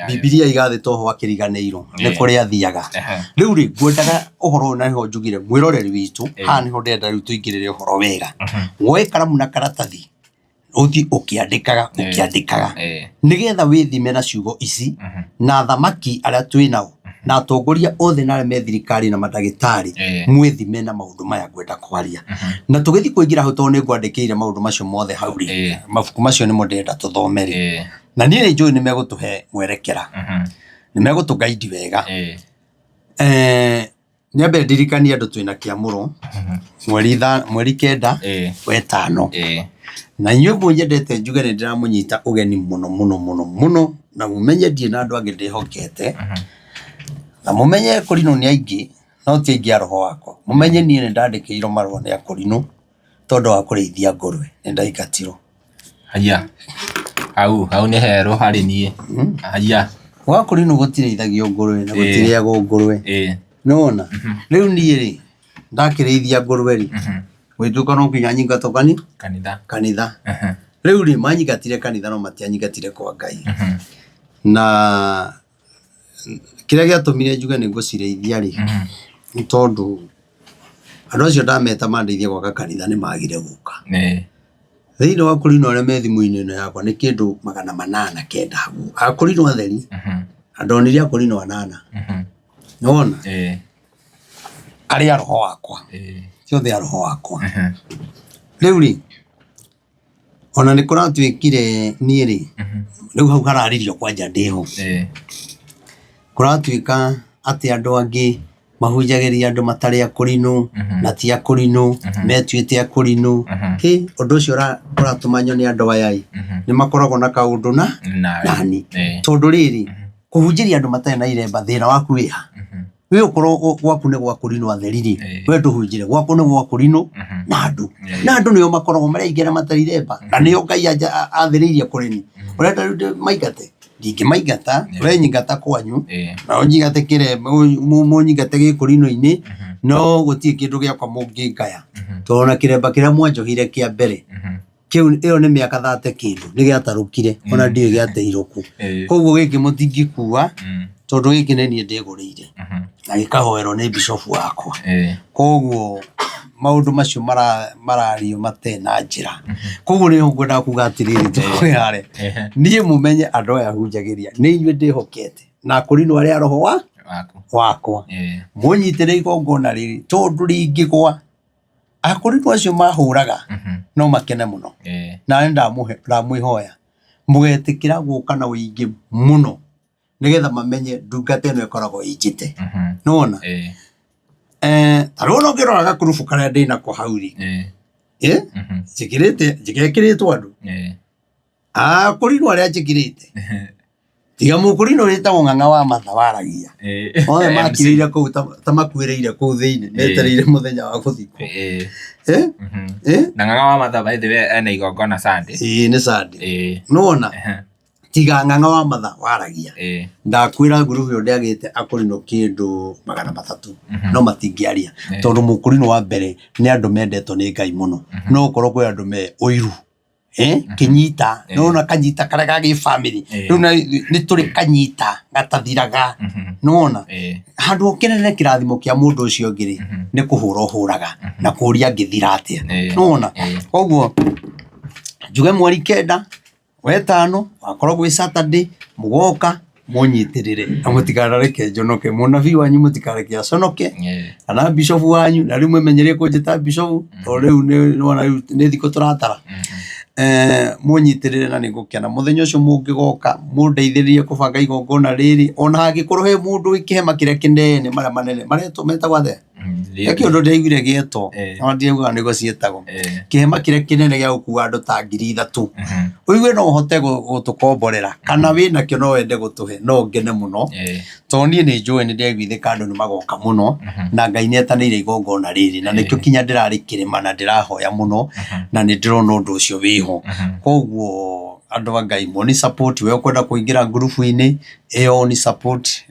Bibilia igathĩ toho akĩriganĩirwo nĩ kũrĩa athiaga. Rĩu rĩ, ngwendaga ũhoro ũyũ na nĩho njugire mwĩroreri witũ, haha nĩho ndĩrenda rĩu tũingĩrĩre ũhoro wega. Woe karamu na karatathi ũthiĩ ũkĩandĩkaga ũkĩandĩkaga nĩgetha wĩthime na ciugo ici na athamaki arĩa twĩ nao na atongoria othe na arĩa me thirikari na mandagĩtarĩ mwĩthime na maũndũ maya ngwenda kwaria. Na tũgĩthiĩ kũingĩra hau tondũ nĩ ngwandĩkĩire maũndũ macio mothe hau rĩ, mabuku macio nĩmo ndĩrenda tũthome rĩ, na niĩ nĩ njũĩ nĩ megũtũhe mwerekera, nĩ megũtũ guide wega. Nyambe ndirikanie andũ twĩna kĩamũro mweri 9 wetano. Na inyuĩ mũnyendete njuge nĩ ndĩramũnyita ũgeni mũno mũno mũno mũno na mũmenye ndirĩ na andũ angĩ ndĩhokete. Na mũmenye Korinũ nĩ aingĩ no ti aingĩ a roho wakwa. Mũmenye niĩ nĩ ndandĩkĩirwo marũa nĩ Akorinũ tondũ wa kũrĩithia ngũrwe, nĩ ndaingatirwo.
Haiya, hau hau nĩ herũ harĩ niĩ. Haiya.
Gwa Korinũ gũtirĩithagio ngũrwe na gũtirĩagwo ngũrwe. Nĩwona? Rĩu niĩ rĩ, ndakĩrĩithia ngũrwe rĩ, gũgĩtuĩka no nginya nyingatwo
Kanitha.
kanitha. Rĩu rĩ, manyingatire kanitha no matianyingatire kwa Ngai. Na kĩrĩa gĩatũmire njuge nĩ ngũcirĩithia rĩ, nĩ tondũ andũ acio ndameta mandeithie gwaka kanitha nĩ magire gũka. Thĩinĩ wa Akorinũ arĩa me thimũ-inĩ ĩno yakwa nĩ kĩndũ 809 hau. Akorinũ atheri, na ndonire Akorinũ 8. Nĩwona? Arĩa a roho wakwa, ti othe a roho wakwa. Rĩu rĩ, ona nĩ kũratuĩkire niĩ rĩ, rĩu hau hararirio kwanja ndĩho. Kũratuĩka atĩ andũ angĩ mahunjagĩria andũ matarĩ akũrinũ na ti akũrinũ, metuĩte akũrinũ. Hĩ, ũndũ ũcio ũratũma nyone andũ aya ĩ, nĩ makoragwo na kaũndũ na nani. Tondũ rĩrĩ, kũhunjĩria andũ matarĩ na iremba thĩna waku wĩ ha? We ũkorwo gwaku nĩ gwa kũrinũ atheri rĩ, we ndũhunjĩre, gwaku nĩ gwa kũrinũ na andũ. Na andũ nĩo makoragwo marĩ aingĩ arĩa matarĩ iremba, na nĩo Ngai athĩrĩirie kũrĩ niĩ. Ũrenda rĩu maingate? Ndingĩmaingata, we nyingata kwanyu, na ũnyingate kĩremba, mũnyingate gĩkũrinũ-inĩ, no gũtirĩ kĩndũ gĩakwa mũngĩngaya. Tondũ ona kĩremba kĩrĩa mwanjohire kĩa mbere, kĩu ĩyo nĩ mĩaka thate kĩndũ nĩ gĩatarũkire ona ndiũĩ gĩateirwo kũ. Koguo gĩkĩ mũtingĩkua tondũ gĩkĩ nĩ niĩ ndĩgũrĩire na gĩkahoerwo nĩ bishop wakwa. Koguo maũndũ macio marario matarĩ na njĩra. Koguo nĩho ngwendaga kuga atĩrĩrĩ tũkwĩrare, niĩ mũmenye andũ aya hunjagĩria nĩ inyuĩ ndĩhokete na Akorinũ arĩa a roho wakwa. Mũnyitĩre igongona rĩrĩ tondũ rĩngĩgwa Akorinũ acio mahũraga no makene mũno. Na nĩ ndamwĩhoya mũgetĩkĩra gũka na ũingĩ mũno nĩgetha mamenye ndungata ĩno ĩkoragwo ĩnjĩte. Nĩwona? Ta rĩu ona ũngĩrora gakurubu karĩa ndĩnako hau rĩ, njĩkĩrĩte njĩkĩrĩtwo andũ. Akũrinũ arĩa njĩkĩrĩte tiga mũkũrinũ wĩtagwo ng'ang'a wa matha waragia othe makirĩire kũu ta makuĩrĩire kũu thĩinĩ metereire mũthenya wa gũthikwo.
Na ng'ang'a wa matha by the way ena igongona Sunday.
Ĩĩ nĩ Sunday. Nĩwona? Tiga ng'ang'a wa matha waragia. Ndakwĩra ngurubu ĩyo ndĩagĩte akũrinũ kĩndũ 300 no matingĩaria tondũ mũkũrinũ wa mbere nĩ andũ mendetwo nĩ Ngai mũno. No ũkorwo kwĩ andũ me ũiru. Kĩnyita nĩwona kanyita karĩa ga gĩbamĩrĩ rĩu nĩ tũrĩ kanyita gatathiraga nĩwona handũ ũkenere kĩrathimo kĩa mũndũ ũcio ũngĩ rĩ nĩ kũhũra ũhũraga na kũria ngĩthira atĩa nĩwona koguo njuge mweri 9 wetano wakorwo gwĩ Saturday mũgoka mũnyitĩrĩre na mũtikanareke njonoke mũnabii wanyu mũtikareke aconoke kana bishop wanyu na rĩu mwĩmenyerie kũnjĩta bishop tondũ rĩu nĩwona rĩu nĩ thikũ tũratara. Mũnyitĩrĩre na nĩ ngũkena mũthenya ũcio mũngĩgoka mũndeithĩrĩrie kũbanga igongona rĩrĩ ona hangĩkorwo he mũndũ wĩ kĩhema kĩrĩa kĩnene marĩa manene maretwo metagwo atĩa? He kĩũndũ ndĩraiguire gĩetwo no ndiaugaga nĩguo ciĩtagwo kĩhema kĩrĩa kĩnene gĩa gũkua andũ ta 3000 ũigue no ũhote gũtũkomborera kana wĩnakĩo no wende gũtũhe no ngene mũno tondũ niĩ nĩ njũĩ nĩ ndĩraiguithĩka andũ nĩ magoka mũno na Ngai nĩ etanĩire igongona rĩrĩ na nĩkĩo kinya ndĩrarĩ kĩrĩma na ndĩrahoya mũno na nĩ ndĩrona ũndũ ũcio wĩho koguo andũ a Ngai mũni support we ũkwenda kũingĩra ngurubu-inĩ ĩyo ũni support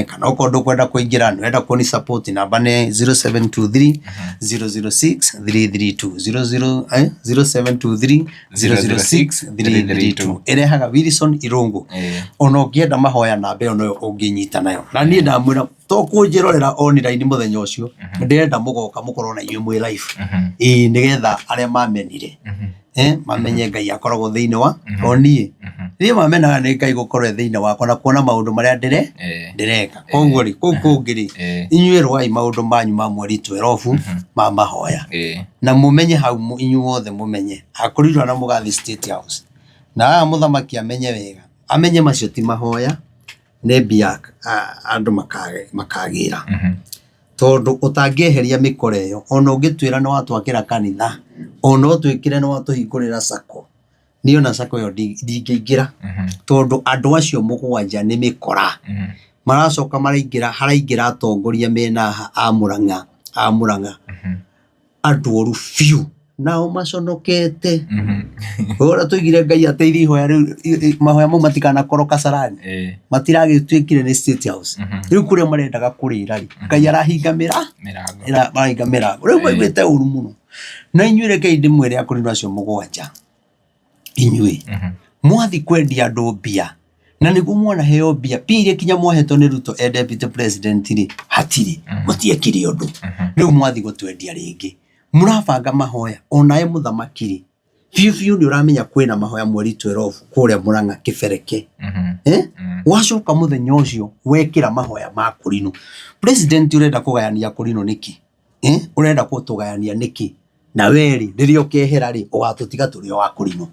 kana okorwo ndũkwenda kũingĩra nĩ ũrenda kũni support namba nĩ 0723 006 332 00 0723 006 332 ĩrehaga Wilson Irũngũ ona ũngĩenda mahoya namba ĩyo noyo ũngĩnyita nayo na niĩ ndamwĩra to kũnjĩrorera online mũthenya ũcio ndĩrenda mũgoka mũkorwo na inyuĩ mwĩ live ĩĩ nĩgetha arĩa mamenire mamenye Ngai akoragwo thĩinĩ wa o niĩ niĩ mamenaga nĩ Ngai gũkorwo e thĩinĩ wakwa na kuona maũndũ marĩa ndĩreka koguo rĩ kũu kũngĩ rĩ inyuĩ rũai maũndũ manyu ma mweri 12 ma mahoya na mũmenye hau inyuothe mũmenye akorirwo na mũgathiĩ State House na haha mũthamaki amenye wega amenye macio ti mahoya nĩ mbia andũ makagĩra tondũ ũtangĩeheria mĩkora ĩyo ona ũngĩtwĩra nĩ watwakĩra kanitha ona ũtwĩkĩre nĩ watũhingũrĩra sacco niĩ ona sacco ĩyo ndingĩingĩra tondũ andũ acio 7 nĩ mĩkora maracoka maraingĩra haraingĩra atongoria mena haha a Mũrang'a a Mũrang'a andũ oru biũ nao maconokete ũrĩa tũigire Ngai ateithie ihoya rĩu mahoya mau matikanakorwo Kasarani matiragĩtuĩkire nĩ State House rĩu kũrĩa marendaga kũrĩra rĩ Ngai arahinga mĩrango mĩrango rĩu maiguĩte ũru mũno na inyuĩ rekei ndĩmwĩre akũrinũ acio 7 inyuĩ mwathi kwendia andũ mbia na nĩguo mwanaheo mbia mbia iria kinya mwahetwo nĩ Ruto e deputy president rĩ hatirĩ mũtiekire ũndũ rĩu mwathi gũtwendia rĩngĩ mũrabanga mahoya onawe mũthamaki rĩ biũ biũ nĩ ũramenya kwĩna mahoya mweri 12 kũrĩa Mũrang'a Kĩbereke wacoka mũthenya ũcio wekĩra mahoya ma kũrinũ president ũrenda kũgayania kũrinũ nĩkĩ ũrenda gũtũgayania nĩkĩ na we rĩ rĩrĩa ũkehera rĩ ũgatũtiga tũrĩ o akũrinũ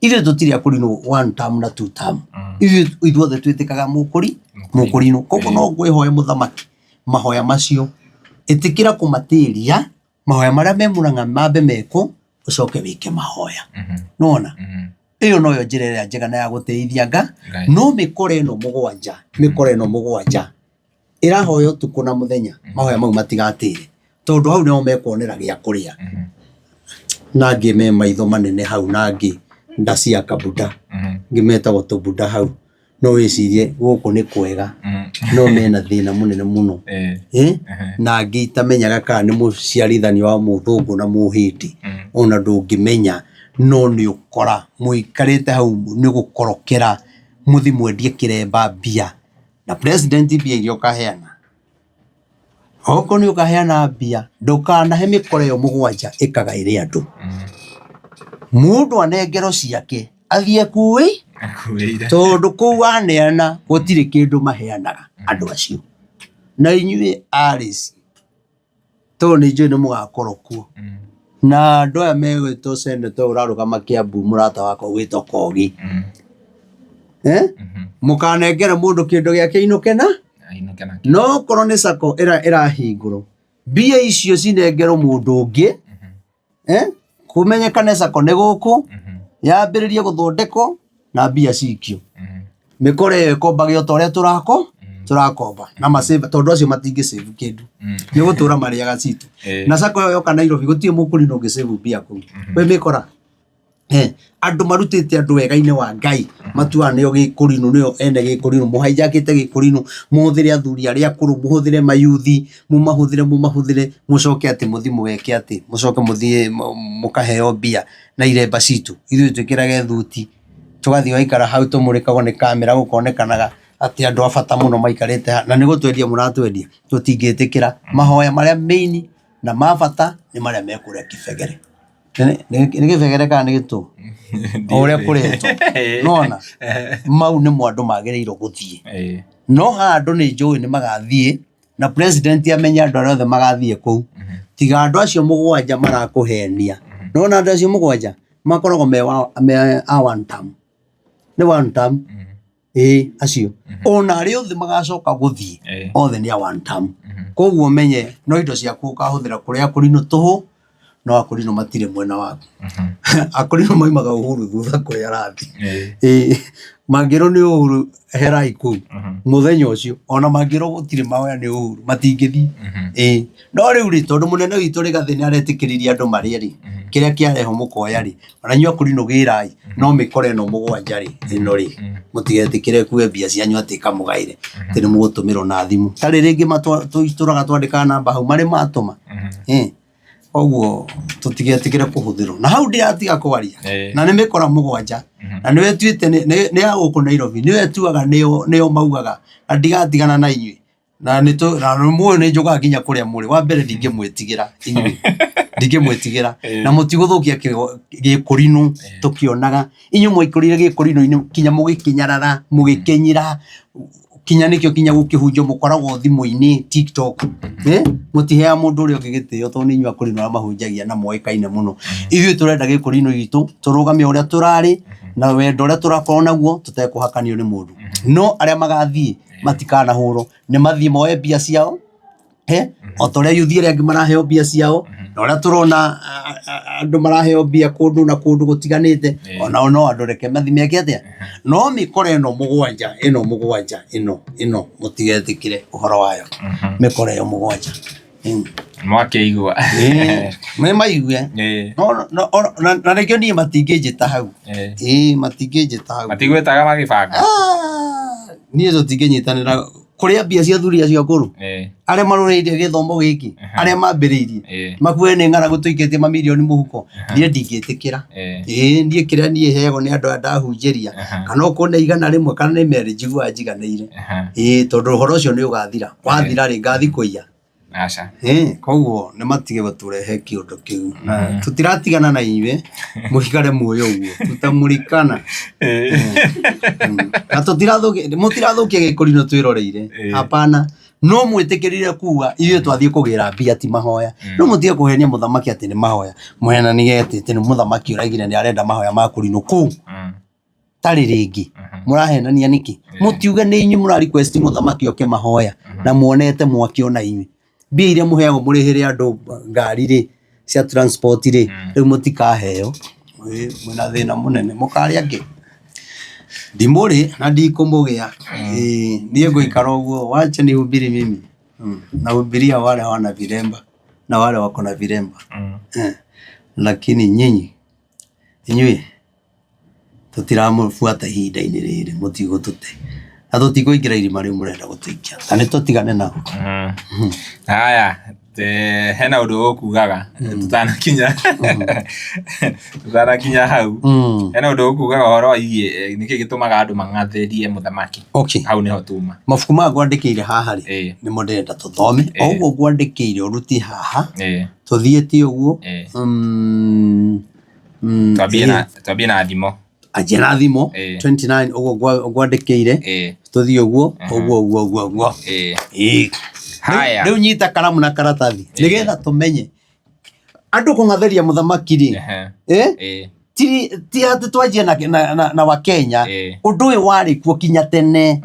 ithuĩ tũtirĩ akũrinũ one term na two term ithuĩ ithuothe twĩtĩkaga mũkũri mũkũrinũ koguo no ngwĩhoe mũthamaki mahoya macio ĩtĩkĩra kũmatĩria mahoya marĩa me Mũrang'a mambe mekwo ũcoke wĩke mahoya nĩwona ĩyo noyo njĩra ĩrĩa njega na ya gũtĩithia nga no mĩkora ĩno 7 mĩkora ĩno 7 ĩrahoya ũtukũ na mũthenya mahoya mau matigatĩre tondũ hau nĩho mekuonera gĩa kũrĩa na angĩ me maitho manene hau na angĩ nda cia kabuda angĩ metagwo tũbuda hau no wĩcirie gũkũ nĩ kwega no mena thĩna mũnene mũno na angĩ itamenyaga kana nĩ mũciarithanio wa mũthũngũ na mũhĩndĩ ona ndũngĩmenya no nĩ ũkora mũikarĩte hau nĩ gũkorokera mũthi mwendie kĩremba mbia na president mbia iria ũkaheana okorwo nĩ ũkaheana mbia ndũkanahe mĩkora ĩyo 7 ĩkagaĩre andũ mũndũ anengerwo ciake athiĩ akuĩire tondũ kũu aneana gũtirĩ kĩndũ maheanaga andũ acio na inyuĩ arĩci tondũ nĩ njũĩ nĩ mũgakorwo kuo na andũ aya megwĩtwo senator ũrarũgama Kiambu mũrata wakwa ũgwĩtwo Kogi mũkanengere mũndũ kĩndũ gĩake ainũke na no korwo nĩ sacco ĩrahingũrwo mbia icio cinengerwo mũndũ ũngĩ kũmenyekane sacco nĩ gũkũ yambĩrĩrie gũthondekwo na mbia cikio mĩkora ĩyo ĩkombage o ta ũrĩa tũrakomba na ma save tondũ acio matingĩ save kĩndũ nĩ gũtũra marĩaga citũ na sacco ĩyo yoka Nairobi gũtirĩ mũkũrinũ ũngĩ save mbia kũu kwĩ mĩkora. Andũ marutĩte andũ wega-inĩ wa Ngai matuaga nĩo gĩkũrinũ nĩo ene gĩkũrinũ, mũhaijakĩte gĩkũrinũ, mũhũthĩre athuri arĩa akũrũ, mũhũthĩre mayuthi, mũmahũthĩre mũmahũthĩre, mũcoke atĩ mũthiĩ mũgeke atĩ, mũcoke mũthiĩ mũkaheo mbia na iremba citũ, ithuĩ twĩkĩrage thuti, tũgathiĩ tũgaikara hau tũmũrĩkagwo nĩ kamera gũkonekanaga atĩ andũ a bata mũno maikarĩte haha, na nĩ gũtwendia mũratwendia, tũtingĩtĩkĩra. Mahoya marĩa main na ma bata nĩ marĩa me kũrĩa kĩbegere. Nĩ gĩbegere kana nĩ gĩtũ? O ũrĩa kũretwo. Nĩwona? Mau nĩmo andũ magĩrĩirwo gũthiĩ. No haha andũ nĩ njũĩ nĩ magathiĩ na president amenye andũ arĩa othe magathiĩ kũu. Tiga andũ acio mũgwanja marakũhenia. Nĩwona andũ acio mũgwanja makoragwo me a one term. Nĩ one term. Ĩĩ acio. Ona arĩa othe magacoka gũthiĩ othe nĩ a one term. Koguo ũmenye no indo ciaku ũkahũthĩra kũrĩa akũrinũ tũhũ no akũrinũ matirĩ mwena waku. Akũrinũ maimaga Uhuru thutha kũrĩa arathiĩ. Ĩĩ mangĩrwo nĩ Uhuru herai kũu mũthenya ũcio ona mangĩrwo gũtirĩ mahoya nĩ Uhuru matingĩthiĩ. Ĩĩ no rĩu rĩ tondũ mũnene witũ Rigathĩ nĩ aretĩkĩririe andũ marĩe rĩ kĩrĩa kĩarehwo mũkoya rĩ ona inyuĩ akũrinũ gĩrai no mĩkora ĩno mũgwanja rĩ ĩno rĩ mũtigetĩkĩre kue mbia cianyu atĩ ĩkamũgaĩre atĩ nĩ mũgũtũmĩrwo na thimũ tarĩ rĩngĩ tũraga twandĩkaga namba hau marĩ matũma. Koguo tũtigetĩkĩre kũhũthĩrwo na hau ndiratiga kwaria na nĩ mĩkora mũgwanja na nĩwe ĩtuĩte nĩ ya gũkũ Nairobi nĩyo ĩtuaga nĩyo maugaga na ndigatigana na inyuĩ na nĩ tũ na nĩ mũĩ nĩ njũkaga nginya kũrĩa mũrĩ wa mbere ndingĩmwĩtigĩra inyuĩ ndingĩmwĩtigĩra na mũtigũthũkia gĩkũrinũ tũkĩonaga inyuĩ mwaikũrire gĩkũrinũ-inĩ kinya mũgĩkĩnyarara mũgĩkĩnyira kinya nĩkĩo kinya gũkĩhunjio mũkoragwo thimũ-inĩ TikTok mũtiheaga mũndũ ũrĩa ũngĩ gĩtĩo tondũ nĩ inyuĩ akũrinũ arĩa mahunjagia na moĩkaine mũno ithuĩ tũrenda gĩkũrinũ gitũ tũrũgame ũrĩa tũrarĩ na wendo ũrĩa tũrakorwo naguo tũtekũhakanio nĩ mũndũ no arĩa magathiĩ matikanahũrwo nĩ mathiĩ moe mbia ciao o ta ũrĩa yuthi arĩa angĩ maraheo mbia ciao na ũrĩa tũrona andũ maraheo mbia kũndũ na kũndũ gũtiganĩte onao no andũ reke mathiĩ meke atĩa no mĩkora ĩno mũgwanja ĩno mũgwanja ĩno ĩno mũtigetĩkĩre ũhoro wayo mĩkora ĩyo mũgwanja.
Mwakĩigua.
Nĩ maigue. Na nĩkĩo niĩ matingĩnjĩta hau. Ĩĩ matingĩnjĩta hau.
Matigwĩtaga magĩbanga?
Niĩ tũtingĩnyitanĩra kũrĩa mbia cia athuri acio akũrũ arĩa marũrĩire gĩthomo gĩkĩ arĩa mambĩrĩirie makue nĩ ng'aragu tũikĩtie mamirioni mũhuko niĩ ndingĩtĩkĩra. Ĩĩ niĩ kĩrĩa niĩ heagwo nĩ andũ aya ndahunjĩria kana okorwo nĩ 100 kana nĩ 200 njiguaga njiganĩire. Ĩĩ tondũ ũhoro ũcio nĩ ũgathira wathira rĩ ngathiĩ kũiya.
Aca.
Koguo nĩ matige gũtũrehe kĩũndũ kĩu na tũtiratigana na inyuĩ mũikare muoyo ũguo tutamurikana na tũtirathũkia mũtirathũkia gĩkũrinũ twĩroreire hapana no mwĩtĩkĩrire kuga ithuĩ twathiĩ kũgĩra mbia ti mahoya no mũtige kũhenia mũthamaki atĩ nĩ mahoya mũhenanie atĩ nĩ mũthamaki ũraigire nĩ arenda mahoya ma kũrinũ kũu tarĩ rĩngĩ mũrahenania nĩkĩ mũtiuge nĩ inyuĩ mũra request mũthamaki oke mahoya na muonete mwaki ona inyuĩ mbia iria mũheagwo mũrĩhĩre andũ ngari rĩ cia transport rĩ rĩu mũtikaheo mwĩna thĩna mũnene mũkarĩa kĩ ndimũrĩ na ndikũmũgĩa. Ĩĩ niĩ ngũikara ũguo wacha nihubiri mimi nahubiria wale hawana vilemba na wale wako na vilemba lakini nyinyi inyuĩ tũtiramũbuata ihinda-inĩ rĩrĩ mũtigũtũte na tũtikũingĩra irima rĩu mũrenda gũtũikia ta nĩ tũtigane nao.
Haya, hena ũndũ ũkugaga tutanakinya hau hena ũndũ ũkugaga ũhoro wĩgiĩ nĩkĩ gĩtũmaga andũ mang'athĩrie mũthamaki.
Okay.
Hau nĩho tuma.
Mabuku maya ngwandĩkĩire haha rĩ nĩmo ndĩrenda tũthome o ũguo ngwandĩkĩire ũrutie haha tũthiĩte ũguo.
Twambie na thimo.
Anjia na thimo 29 ũguo ngwandĩkĩire tũthiĩ ũguo ũguo ũguo ũguo ũguo.
Haya.
Rĩu nyita karamu na karatathi nĩgetha tũmenye andũ kũng'athĩria mũthamaki rĩ ti atĩ twanjie na Wakenya ũndũ ũyũ warĩ kuo kinya tene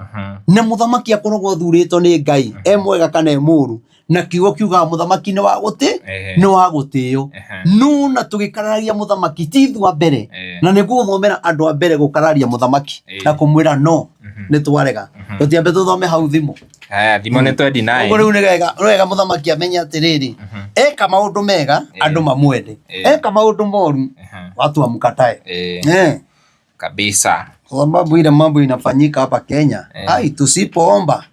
na mũthamaki akoragwo athurĩtwo nĩ Ngai e mwega kana e mũru na kiugo kiugaga mũthamaki nĩ wa gũtĩ nĩ wa gũtĩo no na tũgĩkararagia mũthamaki ti ithuĩ a mbere na nĩ gũthomera andũ a mbere gũkararia mũthamaki na kũmwĩra no nĩ twarega tũtiambe tũthome hau thimũ.
Haya, thimo nĩ 29.
Ũguo rĩu nĩ wega mũthamaki amenye atĩrĩrĩ. Eka maũndũ mega andũ mamwende, eka maũndũ moru watu wamkatae.
Kabisa.
Kwa sababu ile mambo inafanyika hapa Kenya, ai, tusipoomba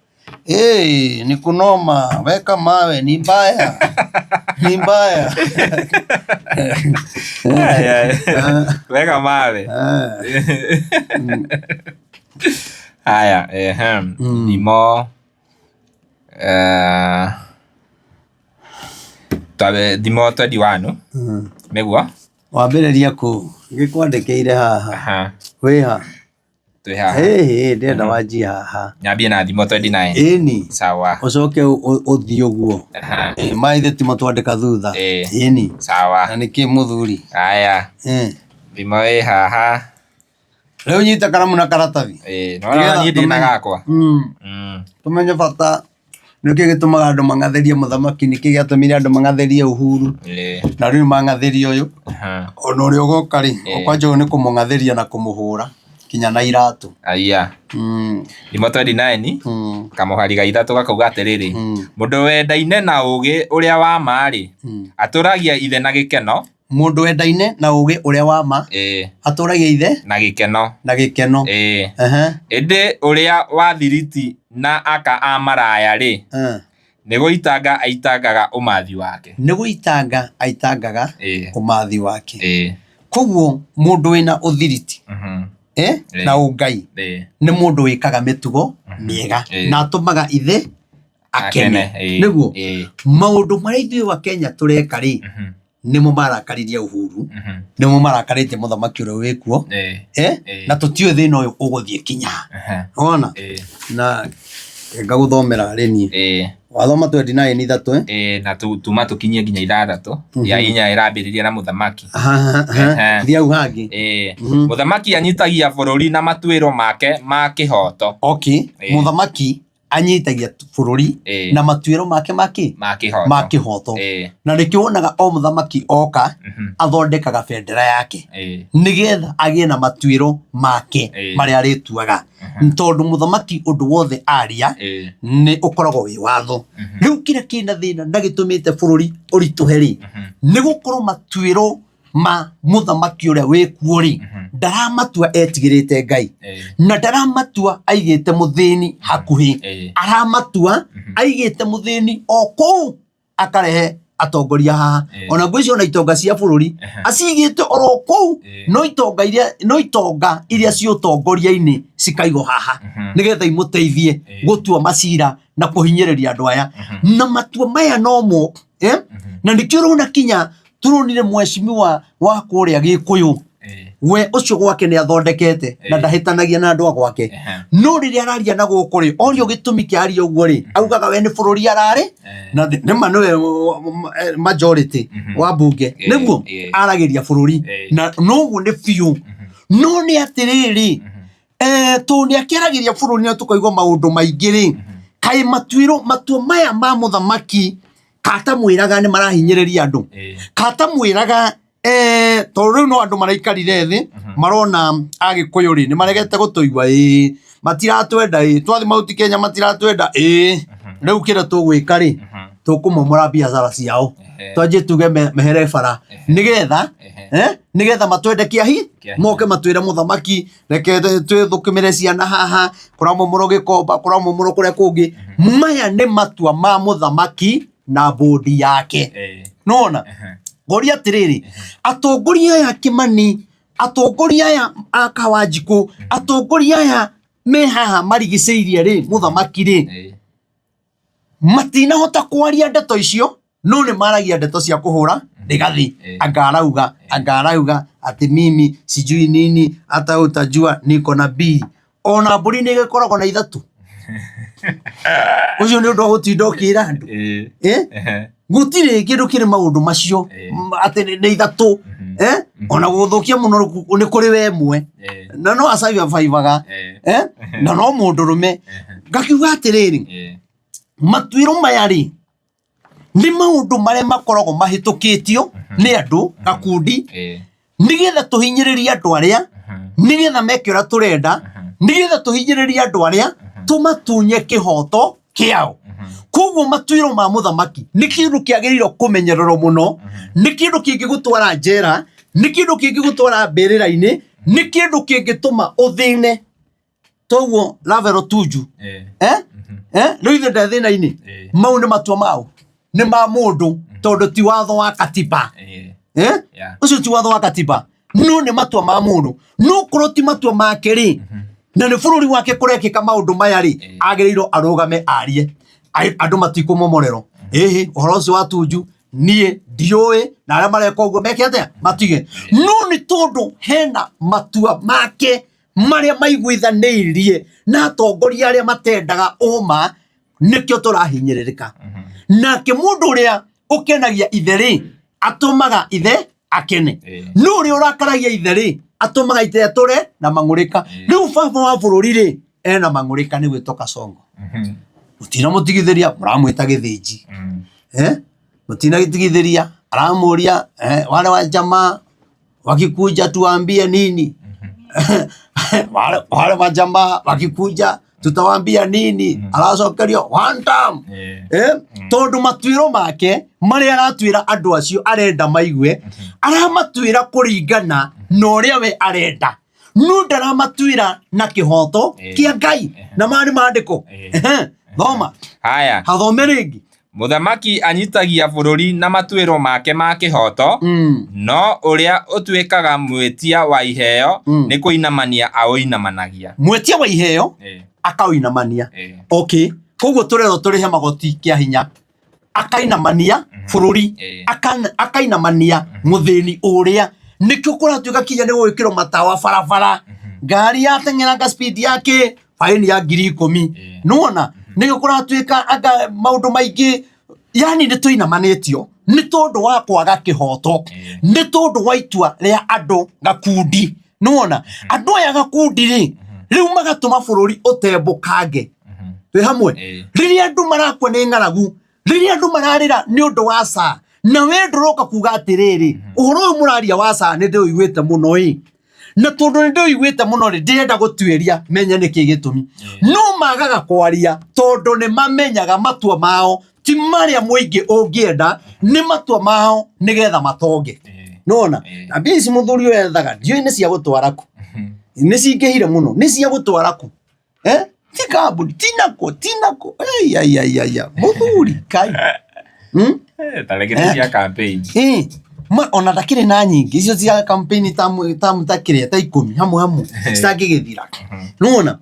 eh, ni kunoma. Weka mawe ni mbaya, ni mbaya.
Weka mawe. Haya, ehem. Thimo thimo 21 nĩguo.
Wambĩrĩria kũ? Ngĩkwandĩkĩire haha. Wĩha?
Twĩ haha.
Ĩhĩ, ndĩrenda wanjie haha.
Nyambie na thimo 29.
Ĩni.
Sawa.
Ũcoke ũthiĩ ũguo. Ma ithe timo twandĩka thutha. Ĩni.
Sawa.
Na nĩkĩ mũthuri?
Haya. Thimo ĩ haha.
Rĩu nyita karamu na karatathi.
Ĩĩ, nĩwona niĩ ndĩ na gakwa.
Tũmenye bata nĩkĩ gĩtũmaga andũ mang'athĩrie mũthamaki, nĩkĩ gĩatũmire andũ mang'athĩrie Uhuru, na rĩu mang'athĩrie ũyũ. Ona ũrĩa ũgoka rĩ, ũkwanja ũyũ nĩ kũmũng'athĩria na kũmũhũra kinya na iratũ.
Aya. Thimo 29 kamũhari ga ithatũ gakauga atĩrĩrĩ, mũndũ wendaine na ũgĩ ũrĩa wa ma rĩ, atũragia ithe na gĩkeno.
Mũndũ wendaine na ũgĩ ũrĩa wa ma atũragia ithe
na gĩkeno.
Na gĩkeno.
Ĩndĩ ũrĩa wa thiriti na aka a maraya rĩ, nĩ gũitanga aitangaga ũmathi wake.
Nĩ gũitanga aitangaga ũmathi wake. Koguo mũndũ wĩna ũthiriti na ũngai nĩ mũndũ wĩkaga mĩtugo mĩega na atũmaga ithe akene. Nĩguo maũndũ marĩa ithuĩ wa Kenya tũreka rĩ, nĩmo marakaririe Uhuru, nĩmo marakarĩtie mũthamaki ũrĩa wĩkuo, na tũtiũĩ thĩna ũyũ ũgũthiĩ kinya. Wona? Na ngagũthomera rĩ niĩ. Wathoma 29 ithatũ eh?
Na tuma tũkinyie nginya ithathatũ ya inya ĩrambĩrĩria na mũthamaki.
Thiĩ hau hangĩ.
Mũthamaki anyitagia bũrũri na matuĩro make ma kĩhooto.
Okay. Mũthamaki anyitagia bũrũri na matuĩro make makĩ
ma kĩhooto.
Ma kĩhooto. Na nĩkĩo wonaga o mũthamaki oka athondekaga bendera yake nĩgetha agĩe na matuĩro make marĩa arĩtuaga, tondũ mũthamaki ũndũ wothe aria nĩ ũkoragwo wĩ watho. Rĩu kĩrĩa kĩna thĩna na gĩtũmĩte bũrũri ũritũhe rĩ, nĩ gũkorwo matuĩro ma mũthamaki ũrĩa wĩkuo rĩ, ndaramatua etigĩrĩte Ngai, na ndaramatua aigĩte mũthĩni hakuhĩ, aramatua aigĩte mũthĩni o kũu, akarehe atongoria haha. Ona ngwĩciria ona itonga cia bũrũri acigĩte oro kũu, no itonga iria no itonga iria ci ũtongoria-inĩ cikaigwo haha nĩgetha imũteithie gũtua macira na kũhinyĩrĩria andũ aya na matua maya nomo, eh? Na nĩkĩo ũrona kinya tũronire mheshimiwa wa kũrĩa Gĩkũyũ, we ũcio gwake nĩ athondekete na ndahĩtanagia na andũ a gwake, no rĩrĩa araria na gũkũ rĩ, orio gĩtũmi kĩa aria ũguo rĩ, augaga we nĩ bũrũri ararĩ na nĩma nĩwe majority wa mbunge, nĩguo aragĩria bũrũri na noguo nĩ biũ. No nĩ atĩrĩrĩ, tondũ nĩ akĩaragĩria bũrũri na tũkaigua maũndũ maingĩ rĩ, kaĩ matuĩro matua maya ma mũthamaki katamwĩraga nĩ marahinyĩrĩria andũ, katamwĩraga, tondũ rĩu no andũ maraikarire thĩ marona Agĩkũyũ rĩ nĩ maregete gũtũigua, ĩĩ matiratwenda, ĩĩ twathiĩ Mount Kenya matiratwenda, ĩĩ rĩu kĩrĩa tũgwĩka rĩ, tũkũmomora biacara ciao, twanjie tuge mehere bara nĩgetha nĩgetha matwende kĩahi, moke matwĩre mũthamaki reke twĩthũkũmĩre ciana haha, kũramomorwo Gĩkomba, kũramomorwo kũrĩa kũngĩ. Maya nĩ matua ma mũthamaki na bũndi yake. Nona ngoria atĩrĩrĩ, atongoria aya Kĩmani, atongoria aya a Kawanjikũ, atongoria aya me haha marigicĩirie rĩ mũthamaki rĩ, matinahota kwaria ndeto icio, no nĩ maragia ndeto cia kũhũra rigathi. Anga arauga, anga arauga ati mimi sijui nini, hata utajua niko na b ona mbũri nĩ ĩgĩkoragwo na ithatũ. Ũcio nĩ ũndũ wa gũtinda ũkĩra andũ. Eh? Gũtirĩ kĩndũ kĩrĩ maũndũ macio atĩ nĩ ithatũ. Eh? Ona gũthũkia mũno nĩ kũrĩ we ĩmwe na no acabaibaga, eh? Na no mũndũrũme. Ngakiuga atĩrĩrĩ, matuĩro maya rĩ, nĩ maũndũ marĩa makoragwo mahĩtũkĩtio nĩ andũ gakundi nĩgetha tũhinyĩrĩrie andũ arĩa, nĩgetha meke ũrĩa tũrenda, nĩgetha tũhinyĩrĩrie andũ arĩa, tũmatunye kĩhoto kĩao. Koguo matuĩro ma mũthamaki nĩ kĩndũ kĩagĩrĩirwo kũmenyererwo mũno, nĩ kĩndũ kĩngĩgũtwara njera, nĩ kĩndũ kĩngĩgũtwara mbĩrĩra-inĩ, nĩ kĩndũ kĩngĩtũma ũthĩne. Toguo Lavero Tuju eh? Eh? Rĩu ithuĩ nde thĩna-inĩ. Mau nĩ matua mau nĩ ma mũndũ, tondũ ti watho wa katiba. Eh? Ũcio ti watho wa katiba, no nĩ matua ma mũndũ. No korwo ti matua make rĩ, na nĩ bũrũri wake kũrekĩka maũndũ maya rĩ, agĩrĩirwo arũgame arie. Andũ matikũmomorerwo ĩhĩ ũhoro ũcio wa Tunju niĩ ndiũĩ, na arĩa mareka ũguo meke atĩa matige. No nĩ tondũ hena matua make marĩa maiguithanĩirie na atongoria arĩa matendaga ũma, nĩkĩo tũrahinyĩrĩrĩka. Nake mũndũ ũrĩa ũkenagia ithe rĩ, atũmaga ithe akene. No ũrĩa ũrakaragia ithe rĩ, atũmaga ithe atũre na mang'ũrĩka. Rĩu baba wa bũrũri rĩ, ena mang'ũrĩka nĩ gwĩtwo Kasongo. Mũtinamũtigithĩria, mũramwĩta gĩthĩnji. Eh? Mũtinagĩtigithĩria, aramũria wale wa jamaa wakikuja tuambie nini? Wale majamaa wakikuja tutawaambia nini? Aracokerio one time. Tondu matuĩro make marĩa aratuĩra andũ acio arenda maigue, aramatuĩra kũringana na ũrĩa we arenda, no ndaramatuĩra na kĩhoto kĩa Ngai na maya nĩ maandĩko. Ehe, thoma.
Haya.
Hathome rĩngĩ.
Mũthamaki anyitagia bũrũri na matuĩro make ma kĩhooto, no ũrĩa ũtuĩkaga mwĩtia wa iheo nĩ kũinamania aũinamanagia.
Mwĩtia wa iheo akaũinamania. Okay, koguo tũrerwo tũrĩhe magoti kĩa hinya, akainamania bũrũri, akainamania mũthĩni ũrĩa. Nĩkĩo kũratuĩka kinya nĩ gũgĩkĩrwo matawa barabara, ngari yateng'eranga speed yake baini ya 10,000. Nĩwona nĩkĩo kũratuĩka anga maũndũ maingĩ, yani nĩ tũinamanĩtio nĩ tondũ wa kwaga kĩhoto, nĩ tondũ wa itua rĩa andũ gakundi. Nĩwona andũ aya gakundi rĩ, rĩu magatũma bũrũri ũtembũkange. Twĩ hamwe? Rĩrĩa andũ marakua nĩ ng'aragu, rĩrĩa andũ mararĩra nĩ ũndũ wa saa, na we ndũroka kuga atĩrĩrĩ, ũhoro ũyũ mũraria wa saa nĩ ndĩũiguĩte mũno ĩ, na tondũ nĩ ndĩũiguĩte mũno rĩ, ndĩrenda gũtuĩria menye nĩkĩ gĩtũmi. No magaga kwaria tondũ nĩ mamenyaga matua mao ti marĩa mũingĩ ũngĩenda, nĩ matua mao nĩgetha matonge. Nona na mbia ici mũthuri ũyũ ethaga ndiũĩ nĩ cia gũtwara kũ, nĩ cingĩhire mũno, nĩ cia gũtwara kũ? Eh? Ti kambuni, ti nako, ti nako. Ai ai ai ai. Mũthuri kai.
Ta rĩngĩ nĩ cia campaign.
Ma, ona ndakĩrĩ na nyingĩ icio cia campaign ta ta ta kĩrĩa ta 10 hamwe hamwe citangĩgĩthira. Nĩwona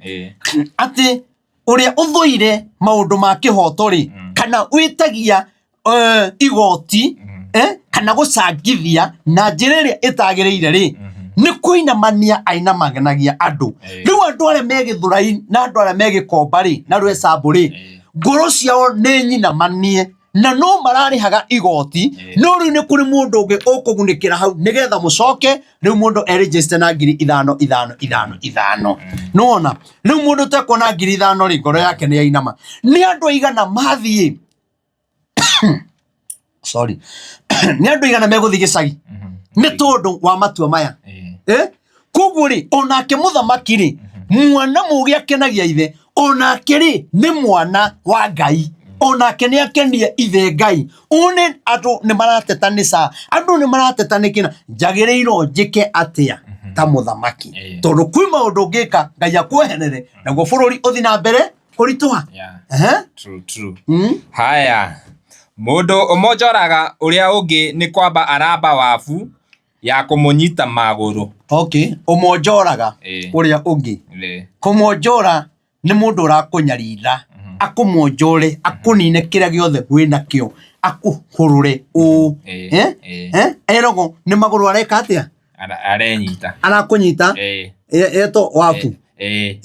atĩ ũrĩa ũthũire maũndũ ma kĩhoto rĩ, kana wĩtagia igoti kana gũcangithia na njĩra ĩrĩa ĩtagĩrĩire rĩ, nĩ kũinamania ainamanagia andũ. Rĩu andũ arĩa me Gĩthũrai na andũ arĩa me Gĩkomba rĩ, na Rwecambũ rĩ, ngoro ciao nĩ nyinamanie na no mararĩhaga igoti, no rĩu nĩ kũrĩ mũndũ ũngĩ ũkũgunĩkĩra hau nĩgetha mũcoke rĩu mũndũ erĩnjĩcite na 5,000 5 5 5. Nĩwona rĩu mũndũ tekuona 5,000 rĩ, ngoro yake nĩ yainama. Nĩ andũ aigana mathiĩ, sorry, nĩ andũ aigana megũthiĩ gĩcagi nĩ tondũ wa matua maya? Koguo rĩ, onake mũthamaki rĩ, mwana mũgĩ akenagia ithe, onake rĩ nĩ mwana wa Ngai, onake nĩ akenie ithe Ngai. Ũũ nĩ andũ nĩ marateta nĩ saa, andũ nĩ marateta nĩ kĩna, njagĩrĩirwo njĩke atĩa ta mũthamaki? Tondũ kwĩ maũndũ ũngĩka Ngai akweherere naguo bũrũri ũthi na mbere kũritũha. Ehe.
True, true. Haya, mũndũ ũmonjoraga ũrĩa ũngĩ nĩ kwamba aramba wabu ya kũmũnyita magũrũ.
Okay, ũmonjoraga ũrĩa ũngĩ. Kũmonjora nĩ mũndũ ũrakũnyarira, akũmonjore, akũnine kĩrĩa gĩothe wĩnakĩo, akũhũrũre ũũ. Eh? Eh? Erogwo nĩ magũrũ areka atĩa?
Arenyita.
Arakũnyita. Etwo wabu. Eh?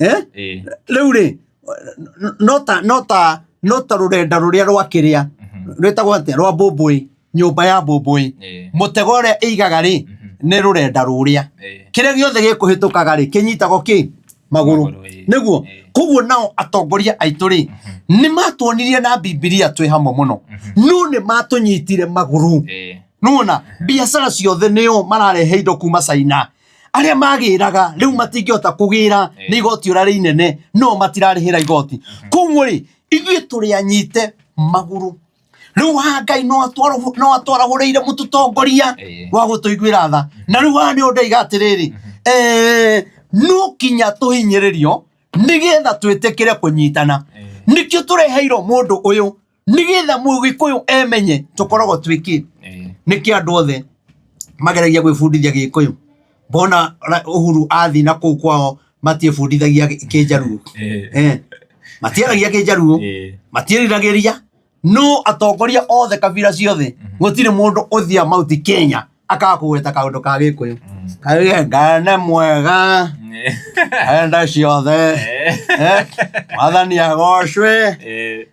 Rĩu rĩ, no ta rũrenda rũrĩa rwa kĩrĩa rwĩtagwo atĩa, rwa mbũmbũĩ, nyũmba ya mbũmbũĩ, mũtego ũrĩa ĩigaga rĩ, nĩ rũrenda rũrĩa kĩrĩa gĩothe gĩkũhĩtũkaga rĩ, kĩnyitagwo kĩ magũrũ. Nĩguo koguo nao atongoria aitũ rĩ, nĩ matuonirie na Bibilia twĩ hamwe mũno, no nĩ matũnyitire magũrũ. Nĩwona biacara ciothe nĩo mararehe indo kuma China, arĩa magĩraga rĩu matingĩhota kũgĩra nĩ igoti ũrĩa rĩ inene, no matirarĩhĩra igoti. Koguo rĩ, Ithuĩ tũrĩ anyite magũrũ. Rĩu haha Ngai no atwarahũrĩire mũtũtongoria wa gũtũiguĩra tha. Na rĩu haha nĩho ndaiga atĩrĩrĩ, no kinya tũhinyĩrĩrio nĩgetha twĩtĩkĩre kũnyitana. Nĩkĩo tũreheirwo mũndũ ũyũ nĩgetha Mũgĩkũyũ emenye tũkoragwo twĩ kĩ. Nĩkĩo andũ othe mageragia gwĩbundithia Gĩkũyũ. Mbona Uhuru athiĩ na kũu kwao matiĩbundithagia Kĩnjaruo. Matiaragia Kĩnjaruo, matiĩriragĩria. No atongoria othe kabira ciothe gũtirĩ mũndũ ũthiaga Mount Kenya akaga kũgweta kaũndũ ka Gĩkũyũ. Kauge Ngai nĩ mwega hĩndĩ ciothe, Mwathani agocwe.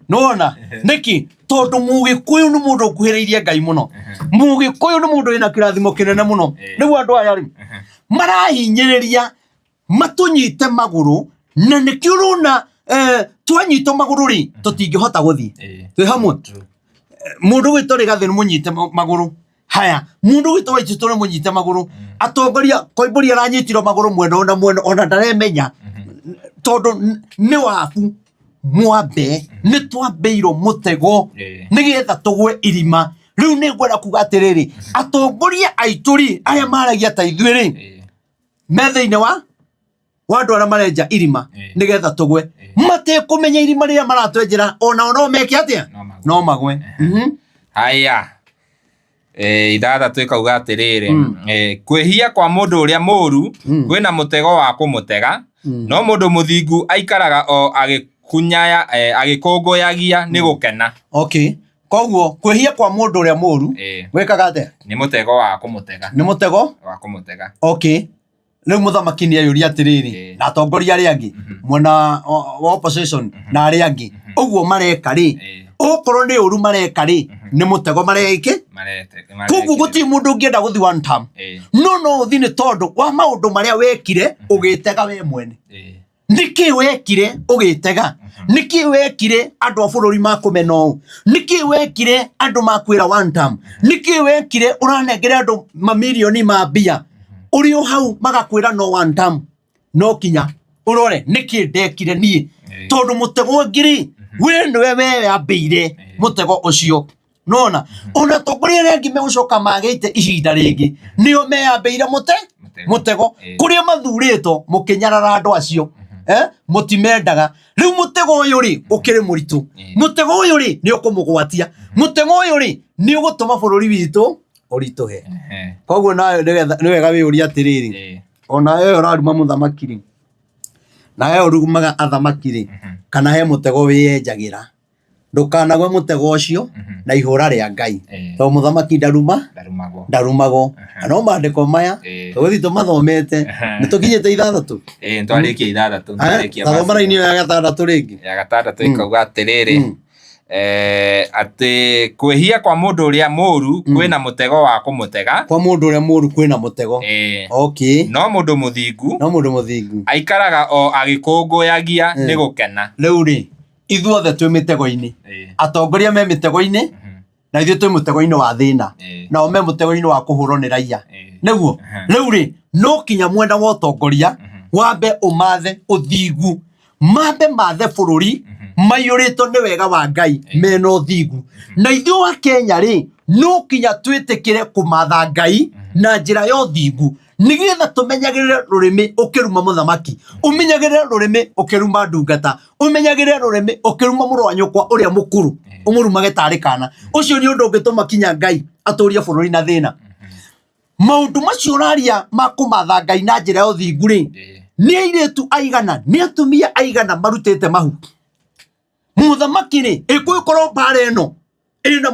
Nĩwona nĩkĩ? Tondũ Mũgĩkũyũ nĩ mũndũ ũkuhĩrĩirie Ngai mũno. Mũgĩkũyũ nĩ mũndũ wĩna kĩrathimo kĩnene mũno. Rĩu andũ aya rĩ marahinyĩrĩria matũnyite magũrũ na nĩkĩo ũrona twanyitwo magũrũ rĩ tũtingĩhota gũthiĩ. Twĩ hamwe. Mũndũ gwĩtwo Rigathĩ nĩ mũnyite magũrũ. Haya, mũndũ gwĩtwo Waititũ nĩ mũnyite magũrũ. Atongoria Koimbũri aranyitirwo magũrũ mwena ona mwena ona ndaremenya tondũ nĩ wabu mwambe nĩ twambĩirwo mũtego nĩgetha tũgwe irima. Rĩu nĩ ngwenda kuga atĩrĩrĩ, atongoria aitũ rĩ arĩa maragia ta ithuĩ rĩ me thĩinĩ wa andũ arĩa marenja irima nĩgetha tũgwe, matekũmenya irima rĩrĩa maratwenjera onao no meke atĩa? No magwe.
Haya, 6 ĩkauga atĩrĩrĩ, kwĩhia kwa mũndũ ũrĩa mũũru kwĩna mũtego wa kũmũtega, no mũndũ mũthingu aikaraga o agĩkunyaya, agĩkũngũyagia nĩ gũkena.
Okay. Koguo kwĩhia kwa mũndũ ũrĩa mũũru gwĩkaga atĩa?
Nĩ mũtego wa kũmũtega.
Nĩ mũtego
wa kũmũtega.
Okay. Rĩu mũthamaki nĩ eyũria atĩrĩrĩ, na atongoria arĩa angĩ mwena wa opposition na arĩa angĩ, ũguo mareka rĩ, okorwo nĩ ũru mareka rĩ, nĩ mũtego mareke. Koguo gũtirĩ mũndũ ũngĩenda gũthiĩ one term. No no ũthiĩ nĩ tondũ wa maũndũ marĩa wekire ũgĩtega we mwene. Nĩkĩ wekire ũgĩtega? Nĩkĩ wekire andũ a bũrũri makũmena ũũ? Nĩkĩ wekire andũ makwĩra one term? Nĩkĩ wekire ũranengere andũ mamirioni ma mbia ũrĩ o hau magakwĩra no one term? No kinya ũrore nĩkĩ ndekire niĩ, tondũ mũtego ũngĩ rĩ, we nĩwe weyambĩire mũtego ũcio. Nona ona atongoria arĩa angĩ megũcoka magĩte ihinda rĩngĩ nĩo meyambĩire mũtego kũrĩa mathurĩtwo mũkĩnyarara andũ acio, mũtimendaga. Rĩu mũtego ũyũ rĩ ũkĩrĩ mũritũ, mũtego ũyũ rĩ nĩ ũkũmũgwatia, mũtego ũyũ rĩ nĩ ũgũtũma bũrũri witũ ũritũhe. Koguo nawe nĩ wega wĩyũrie atĩrĩrĩ, ona wewe ũraruma mũthamaki rĩ, na wewe ũrumaga athamaki rĩ, kana he mũtego wĩyenjagĩra? Ndũkanagwe mũtego ũcio na ihũra rĩa Ngai, tondũ mũthamaki ndaruma
Ndarumagwo.
Ndarumagwo. Na no maandĩko maya tũgũthiĩ tũmathomete, nĩ tũkinyĩte 6.
Ĩĩ, nĩtwarĩkia 6. Nĩtwarĩkia
Tathoma
verse
raini ĩyo ya 6 rĩngĩ.
Ya 6 ĩkauga atĩrĩrĩ, atĩ kwĩhia kwa mũndũ ũrĩa mũũru kwĩna mũtego wa kũmũtega.
Kwa mũndũ ũrĩa mũũru kwĩna mũtego. Okay.
No mũndũ mũthingu
No mũndũ mũthingu
aikaraga o agĩkũngũyagia nĩ gũkena.
Rĩu rĩ, ithuothe twĩ mĩtego-inĩ. Atongoria me mĩtego-inĩ, na ithuĩ twĩ mũtego-inĩ wa thĩna, nao me mũtego-inĩ wa kũhũrwo nĩ raia. Nĩguo rĩu rĩ, no kinya mwena wa ũtongoria wambe ũmathe ũthingu, mambe mathe bũrũri maiyũrĩtwo nĩ wega wa Ngai mena ũthingu. Na ithuĩ wa Kenya rĩ, no kinya twĩtĩkĩre kũmatha Ngai na njĩra ya ũthingu, nĩgetha tũmenyagĩrĩre rũrĩmĩ ũkĩruma mũthamaki, ũmenyagĩrĩre rũrĩmĩ ũkĩruma ndungata, ũmenyagĩrĩre rũrĩmĩ ũkĩruma mũrũ wa nyũkwa ũrĩa mũkũrũ, ũmũrumage tarĩ kana. Ũcio nĩ ũndũ ũngĩtũma kinya Ngai atũrie bũrũri na thĩna. Maũndũ macio ũraria ma kũmatha Ngai na njĩra ya ũthingu rĩ, nĩ airĩtu aigana, nĩ atumia aigana marutĩte mahu? Mũthamaki rĩ, ĩkũgĩkorwo mbara ĩno ĩna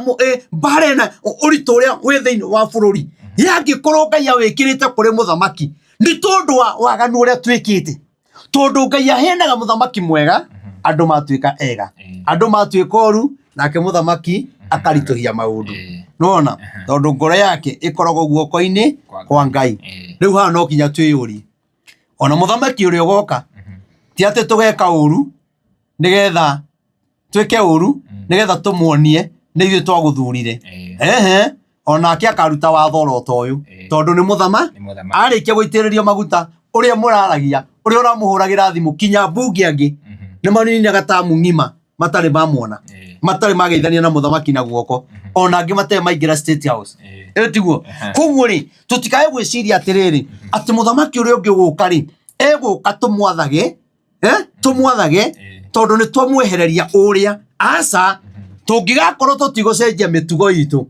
mbara ĩna ũritũ ũrĩa wĩ thĩinĩ wa bũrũri, yangĩkorwo Ngai awĩkĩrĩte kũrĩ mũthamaki nĩ tondũ wa waganu ũrĩa twĩkĩte. Tondũ Ngai aheanaga mũthamaki mwega, andũ matuĩka ega, andũ matuĩka oru, nake mũthamaki akaritũhia maũndũ. Nĩwona? Tondũ ngoro yake ĩkoragwo guoko-inĩ kwa Ngai. Rĩu haha no nginya twĩyũrie, ona mũthamaki ũrĩa ũgoka, ti atĩ tũgeka ũru nĩgetha twĩke ũru nĩgetha tũmuonie nĩ ithuĩ twagũthurire. Ehe, onake akaruta watho oro ta ũyũ, tondũ nĩ mũthama
Nĩ mũthamaki.
Arĩkia gũitĩrĩrio maguta, ũrĩa mũraragia, ũrĩa ũramũhũragĩra thimũ, kinya mbunge angĩ nĩ maninaga tamu ng'ima. Matarĩ mamuona, matarĩ mageithania na mũthamaki na guoko, ona angĩ matarĩ maingĩra State House. Ĩyo tiguo? Koguo rĩ, tũtikae gwĩciria atĩrĩrĩ, atĩ mũthamaki ũrĩa ũngĩ ũgũka rĩ, egũka tũmwathage, eh? Tũmwathage tondũ nĩ twamwehereria ũrĩa. Aca, tũngĩgakorwo tũtigũcenjia mĩtugo itũ,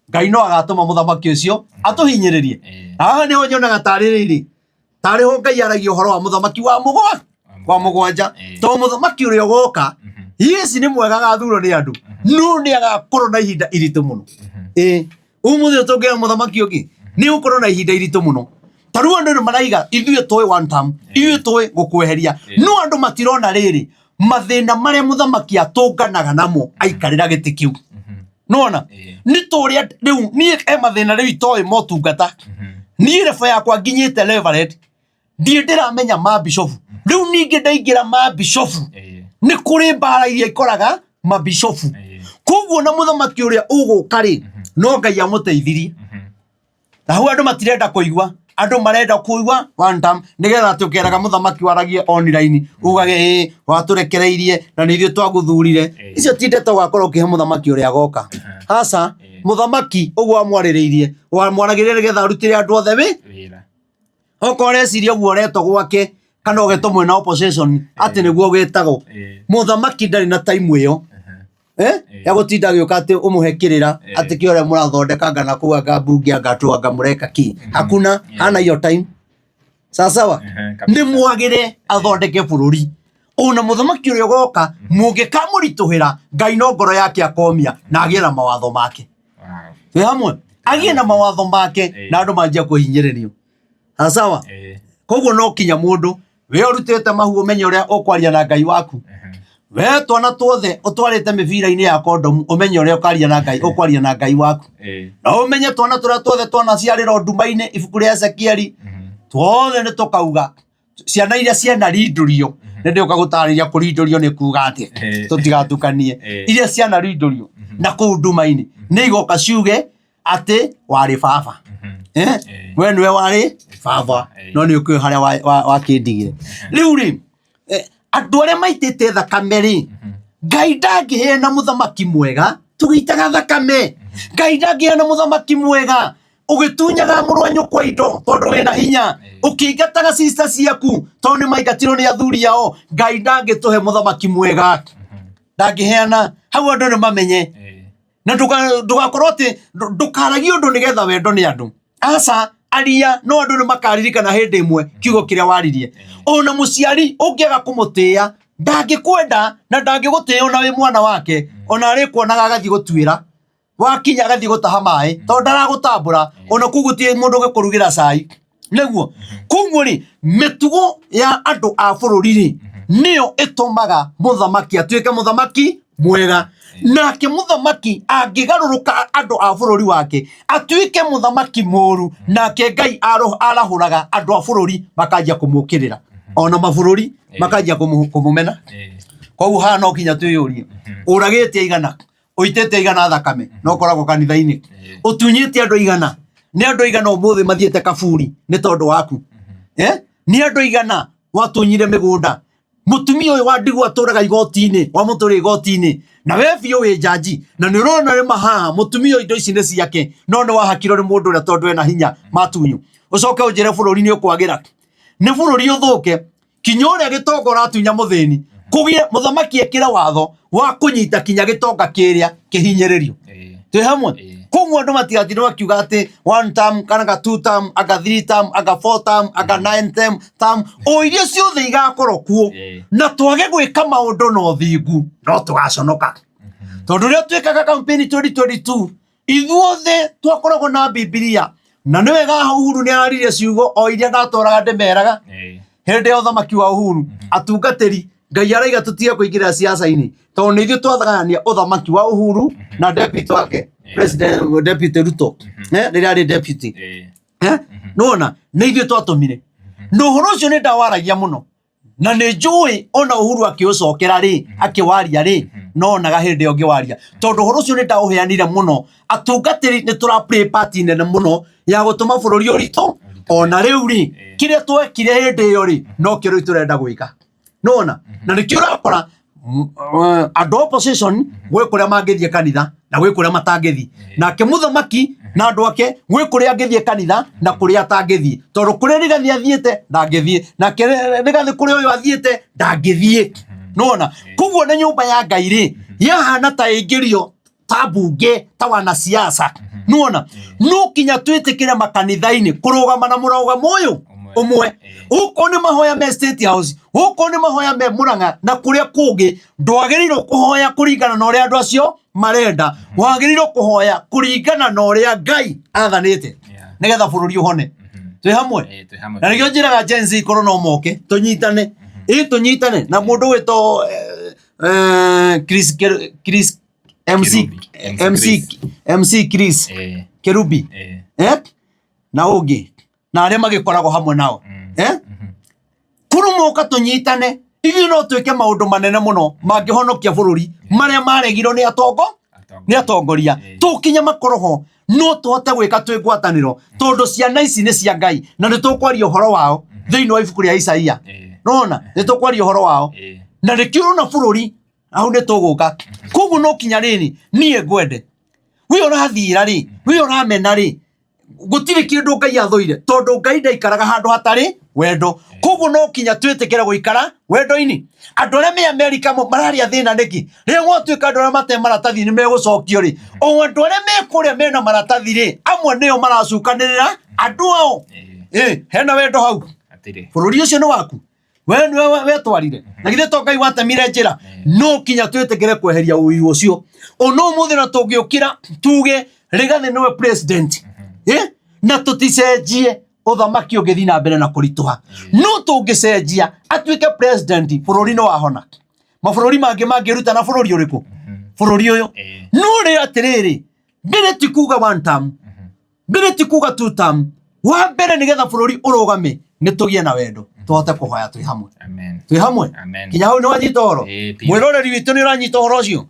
Ngai no agatũma mũthamaki ũcio atũhinyĩrĩrie. Haha nĩho nyonaga tarĩ rĩrĩ, tarĩ ho Ngai aragia ũhoro wa mũthamaki wa mũgwa wa mũgwanja, tondũ mũthamaki ũrĩa ũgoka, yes, nĩ mwega agathurwo nĩ andũ, no nĩ agakorwo na ihinda iritũ mũno. Ĩĩ, ũmũthĩ ũyũ tũngĩoya mũthamaki ũngĩ, nĩ ũgũkorwo na ihinda iritũ mũno. Ta rĩu andũ nĩ maraiga ithuĩ tũĩ one term, ithuĩ tũĩ gũkweheria, no andũ matirona rĩrĩ mathĩna marĩa mũthamaki atũnganaga namo aikarĩra gĩtĩ kĩu. Nona nĩ tũrĩa rĩu niĩ e mathĩna rĩu itoĩ motungata. Niĩ rebo yakwa nginyĩte reverend, ndirĩ ndĩramenya mabishofu. Rĩu ningĩ ndaingĩra mabishofu, nĩ kũrĩ mbara iria ikoraga mabishofu. Koguo na mũthamaki ũrĩa ũgũka rĩ, no Ngai amũteithirie. Na hau andũ matirenda kũigua, andũ marenda kũigua one term, nĩgetha atĩ ũkeraga mũthamaki waragie online, ugage ĩĩ watũrekereirie na nĩ ithuĩ twagũthurire. Icio ti ndeto ũgakorwo ũkĩhe mũthamaki ũrĩa agoka. Aca, mũthamaki ũguo wamwarĩrĩirie, wamwaragĩria nĩgetha arutĩre andũ othe wĩ
Wĩra.
Okorwo ũreciria ũguo ũretwo gwake kana ũgetwo mwena opposition atĩ nĩguo wĩtagwo, mũthamaki ndarĩ na time ĩyo, eh? Ya gũtinda agĩũka atĩ ũmũhe kĩrĩra atĩ kĩ ũrĩa mũrathondeka anga na kũu, anga mbunge, anga tũ, anga mũreka ki. Hakuna, hana hiyo time. Sawasawa, nĩ mwagĩre athondeke bũrũri. Ona mũthamaki ũrĩa ũgoka, mũngĩkamũritũhĩra, Ngai no ngoro yake akomia na agĩe na mawatho make. Twĩ hamwe? Agĩe na mawatho make na andũ manjia kũhinyĩrĩrio. Sawa? Koguo no kinya mũndũ we ũrutĩte mahu ũmenye ũrĩa ũkwaria na Ngai waku. We twana tuothe ũtwarĩte mĩbira-inĩ ya kondomu, ũmenye ũrĩa ũkaria na Ngai, ũkwaria na Ngai waku. Na ũmenye twana tũrĩa tuothe twanaciarĩrwo nduma-inĩ, ibuku rĩa Ezekieli, tuothe nĩ tũkauga ciana iria cianarindũrio. Nĩ ndĩũka gũtarĩria kũrindũrio nĩ kuga atĩa, tũtigatukanie. Iria cianarindũrio na kũu nduma-inĩ nĩ igoka ciuge atĩ warĩ baba. Eh? We nĩwe warĩ baba, no nĩ ũkĩũĩ harĩa wakĩndigire. Rĩu rĩ, andũ arĩa maitĩte thakame rĩ, Ngai ndangĩheana mũthamaki mwega tũgĩitaga thakame. Ngai ndangĩheana mũthamaki mwega ũgĩtunyaga mũrũ wa nyũkwa indo tondũ wĩna hinya, ũkĩingataga sister ciaku tondũ nĩ maingatirwo nĩ athuri ao. Ngai ndangĩtũhe mũthamaki mwega, ndangĩheana. Hau andũ nĩ mamenye na ndũgakorwo atĩ ndũkaragie ũndũ nĩgetha wendo nĩ andũ. Aca, aria, no andũ nĩ makaririkana hĩndĩ ĩmwe kiugo kĩrĩa waririe. Ona mũciari ũngĩaga kũmũtĩĩa, ndangĩkwenda na ndangĩgũtĩĩa ona wĩ mwana wake. Ona arĩkuonaga agathiĩ gũtuĩra, wakinya agathiĩ gũtaha maĩ tondũ ndaragũtambũra. Ona kũu gũtirĩ mũndũ ũgĩkũrugĩra cai nĩguo. Koguo rĩ, mĩtugo ya andũ a bũrũri rĩ, nĩyo ĩtũmaga mũthamaki atuĩke mũthamaki mwega. Nake mũthamaki angĩgarũrũka andũ a bũrũri wake atuĩke mũthamaki mũru, nake Ngai arahũraga andũ a bũrũri makanjia kũmũkĩrĩra, ona mabũrũri makanjia kũmũmena. Koguo haha no nginya twĩyũrie, ũragĩte aigana, ũitĩte aigana thakame na ũkoragwo kanitha-inĩ, ũtunyĩte andũ aigana, nĩ andũ aigana ũmũthĩ mathiĩte kaburi nĩ tondũ waku, eh? Nĩ andũ aigana watunyire mĩgũnda? Mũtumia ũyũ wa ndigwa atũraga igoti-inĩ, wamũtũrĩa igoti-inĩ, na we biũ wĩ njanji na nĩ ũrona nĩ mahaha mũtumia ũyũ indo ici nĩ ciake, no nĩ wahakirwo nĩ mũndũ ũrĩa tondũ ena hinya matunyu. Ũcoke ũnjĩre bũrũri nĩ ũkwagĩra? Nĩ bũrũri ũthũke kinya ũrĩa gĩtonga ũratunya mũthĩni, kũgĩe mũthamaki ekĩre watho wa kũnyita kinya gĩtonga kĩrĩa kĩhinyĩrĩrio. Twĩ hamwe? Koguo andũ matigatinde makiuga atĩ one term kana ga two term, anga three term, anga four term, anga nine term, o iria ciothe igakorwo kuo, na twage gwĩka maũndũ na ũthingu, no tũgaconoka. Tondũ rĩrĩa twĩkaga campaign 2022, ithuothe twakoragwo na Bibilia, na nĩ wega haha Uhuru nĩ araririe ciugo o iria ndatũraga ndĩmeraga hĩndĩ ya ũthamaki wa Uhuru. Atungatĩri, Ngai araiga tũtige kũingĩrĩra siasa-inĩ, tondũ nĩ ithuĩ twathagania ũthamaki wa Uhuru na deputy wake, president deputy Ruto, rĩrĩa arĩ deputy. Nĩwona nĩ ithuĩ twatũmire, na ũhoro ũcio nĩ ndawaragia mũno, na nĩ njũĩ ona Uhuru akĩũcokera rĩ, akĩwaria rĩ, no onaga hĩndĩ ĩyo ngĩwaria, tondũ ũhoro ũcio nĩ ndaũheanire mũno. Atungatĩri nĩ tũra play part nene mũno ya gũtũma bũrũri ũritũ. Ona rĩu rĩ, kĩrĩa twekire hĩndĩ ĩyo rĩ, no kĩo rĩu tũrenda gwĩka. Nona na nĩkĩo ũrakora Andũ a opposition gwĩ kũrĩa mangĩthiĩ kanitha na gwĩ kũrĩa matangĩthiĩ, nake mũthamaki na andũ ake gwĩ kũrĩa angĩthiĩ kanitha na kũrĩa atangĩthiĩ, tondũ kũrĩa Rigathi athiĩte ndangĩthiĩ, nake Rigathi kũrĩa ũyũ athiĩte ndangĩthiĩ. Nĩwona? Koguo nĩ nyũmba ya Ngai rĩ, yahana ta ĩingĩrio ta mbunge, ta wanasiasa. Nĩwona? No kinya twĩtĩkĩre makanitha-inĩ kũrũgama na mũrũgamo ũyũ ũmwe. Okorwo nĩ mahoya me State House, okorwo nĩ mahoya me Murang'a na kũrĩa kũngĩ, ndwagĩrĩirwo kũhoya kũringana na ũrĩa andũ acio marenda, wagĩrĩirwo kũhoya kũringana na ũrĩa Ngai athanĩte, nĩgetha bũrũri ũhone. Twĩ hamwe?
Ĩĩ, twĩ hamwe.
Na nĩkĩo njĩraga Gen Z korwo no moke tũnyitane, ĩ tũnyitane na mũndũ wĩtwo Chris, Chris MC,
Kirubi. MC
MC,
Chris.
MC Chris Kerubi, eh? Na ũngĩ na arĩa magĩkoragwo hamwe nao, eh? Kũrũmoka tũnyitane, ithuĩ no twĩke maũndũ manene mũno mangĩhonokia bũrũri marĩa maregirwo nĩ atongo nĩ atongoria. Tũkinya makorwo ho, no tũhote gwĩka twĩ ngwatanĩro, tondũ ciana ici nĩ cia Ngai na nĩ tũkwaria ũhoro wao thĩinĩ wa ibuku rĩa Isaia. Nona nĩ tũkwaria ũhoro wao na nĩkĩo ũrona bũrũri hau nĩ tũgũka. Koguo no kinya rĩrĩ, niĩ ngwende we ũrathiĩra rĩ, we ũramena rĩ, gũtirĩ kĩndũ Ngai athũire, tondũ Ngai ndaikaraga handũ hatarĩ wendo. Koguo no kinya twĩtĩkĩre gũikara wendo-inĩ. Andũ arĩa me Amerika mararĩa thĩna nĩkĩ? Rĩrĩa gwatuĩka andũ arĩa mate maratathi nĩ megũcokio rĩ, o andũ arĩa me kũrĩa mena maratathi rĩ, amwe nĩo maracukanĩrĩra andũ ao. Ĩ, hena wendo hau?
Hatirĩ.
Bũrũri ũcio nĩ waku, we nĩwe wetwarire, na githĩ to Ngai watemire njĩra? No kinya twĩtĩkĩre kweheria ũiru ũcio. Ona ũmũthĩ na tũngĩũkĩra tuge Rigathi nĩwe president, eh? Na tũticenjie, ũthamaki ũngĩthiĩ na mbere na kũritũha. No tũngĩcenjia atuĩke president, bũrũri nĩ wahona. Mabũrũri mangĩ mangĩruta na bũrũri ũrĩkũ? Bũrũri ũyũ. No rĩ, atĩrĩrĩ, mbere ti kuga one term, mbere ti kuga two term. Wa mbere, nĩgetha bũrũri ũrũgame, nĩ tũgĩe na wendo, tũhote kũhoya twĩ hamwe.
Amen.
Twĩ hamwe?
Amen.
Kinya hau nĩ wanyita ũhoro?
Ĩĩ, biũ.
Mwĩroreri witũ, nĩ ũranyita ũhoro ũcio?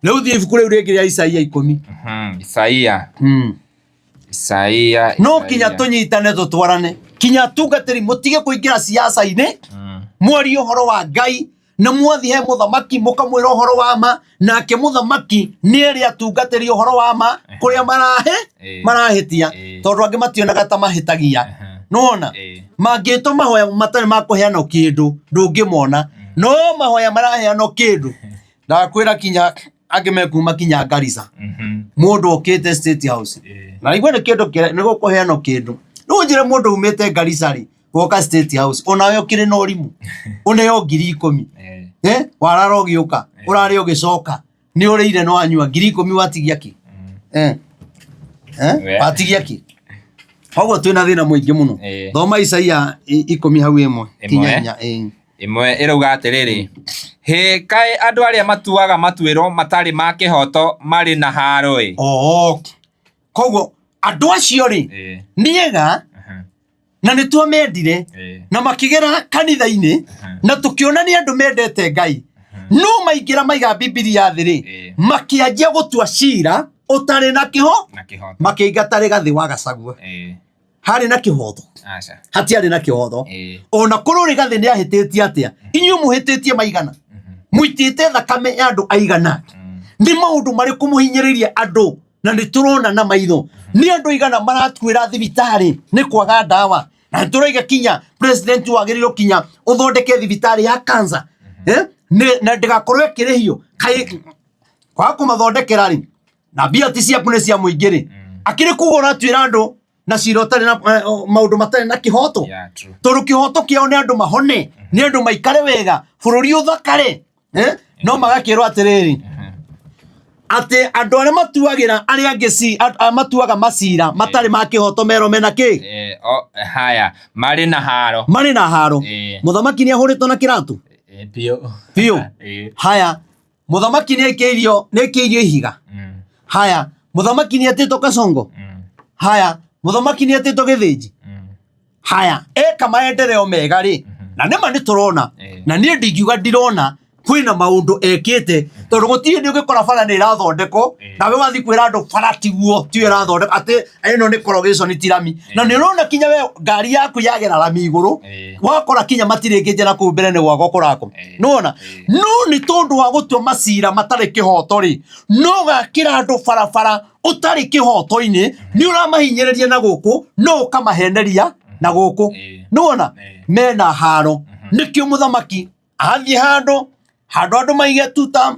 Rĩu thiĩ ibuku rĩu rĩngĩ rĩa Isaia 10.
Isaia. Isaia.
No kinya tũnyitane, tũtwarane, kinya atungatĩri mũtige kũingĩra siasa-inĩ. Mwarie ũhoro wa Ngai, na mwathiĩ he mũthamaki mũkamwĩra ũhoro wa ma, nake mũthamaki nĩ erĩ atungatĩri ũhoro wa ma kũrĩa marahe marahĩtia, tondũ angĩ mationaga ta mahĩtagia. Nĩwona? Mangĩtwo mahoya matarĩ ma kũheanwo kĩndũ, ndũngĩmona, no mahoya maraheanwo kĩndũ, ndakwĩra kinya angĩ mekuma kinya Garissa. Mũndũ okĩte State House na igua nĩ kĩndũ nĩ gũkũheanwo kĩndũ. Rĩu njĩre, mũndũ umĩte Garissa rĩ, woka State House, onawe ũkĩrĩ na ũrimũ ũneo 10,000? Eh, warara ũgĩũka, ũrarĩa ũgĩcoka, nĩ ũrĩire no anyua 10,000, watigia kĩ? Eh. Eh? Watigia kĩ? Koguo twĩna thĩna mũingĩ mũno. Thoma Isaia 10 hau 1 kinya
1.
4, ĩĩ.
1 ĩrauga atĩrĩrĩ, hĩ, kaĩ andũ arĩa matuaga matuĩro matarĩ ma kĩhooto marĩ na haaro-ĩ!
Oo. Koguo andũ acio rĩ, nĩ ega na nĩ twamendire na makĩgera kanitha-inĩ na tũkĩona nĩ andũ mendete Ngai, no maingĩra maiga Bibilia thĩ rĩ, makĩanjia gũtua cira ũtarĩ na kĩho
Na kĩhooto.
Makĩingata Rigathĩ wa Gachagua. Harĩ na kĩhooto?
Aca.
Hatiarĩ na kĩhooto. Ona korwo Rigathĩ nĩ ahĩtĩtie atĩa, inyuĩ mũhĩtĩtie maigana, mũitĩte thakame ya andũ aigana, nĩ maũndũ marĩkũ mũhinyĩrĩirie andũ na nĩ tũrona na maitho nĩ andũ aigana marakuĩra thibitarĩ nĩ kwaga ndawa, na nĩ tũraiga kinya president wagĩrĩirwo kinya ũthondeke thibitarĩ ya cancer, eh? Na ndĩgakorwo ĩkĩrĩhio, kaĩ kwaga kũmathondekera rĩ, na mbia ti ciaku, nĩ cia mũingĩ rĩ, akĩrĩ kuga ũratuĩra andũ na cira ũtarĩ na maũndũ matarĩ na kĩhoto?
Yeah, true.
Tondũ kĩhoto kĩao nĩ andũ mahone, nĩ andũ maikare wega, bũrũri ũthakare, eh? No magakĩrwo atĩrĩrĩ, atĩ andũ arĩa matuagĩra arĩa angĩ matuaga macira matarĩ ma kĩhoto merwo mena kĩ?
Haya, marĩ na haro.
Marĩ na haro. Mũthamaki nĩ ahũrĩtwo na kĩratũ?
Biũ.
Biũ. Haya, mũthamaki nĩ aikĩirio, nĩ aikĩirio ihiga. Haya, mũthamaki nĩ etĩtwo kasongo. Haya, mũthamaki nĩ etĩtwo gĩthĩnji. Haya, eka maendeleo mega rĩ, na nĩma nĩ tũrona, na niĩ ndingiuga ndirona, kwĩna maũndũ ekĩte. Tondũ gũtirĩ hĩndĩ ũngĩkora bara nĩ ĩrathondekwo nawe wathiĩ kwĩra andũ bara tiguo tiyo ĩrathondekwo atĩ ĩno nĩ corrugation ti rami. Na nĩ ũrona kinya we ngari yaku yagera rami igũrũ wakora kinya matirĩ ngĩnje na kũu mbere nĩ gwakwo kũrakwo. Nĩwona? No nĩ tondũ wa gũtua macira matarĩ kĩhoto rĩ, no gakĩra andũ barabara ũtarĩ kĩhoto-inĩ, nĩ ũramahinyĩrĩria na gũkũ no ũkamaheneria na gũkũ. Nĩwona? Mena haro. Nĩkĩo mũthamaki athiĩ handũ handũ andũ maige two term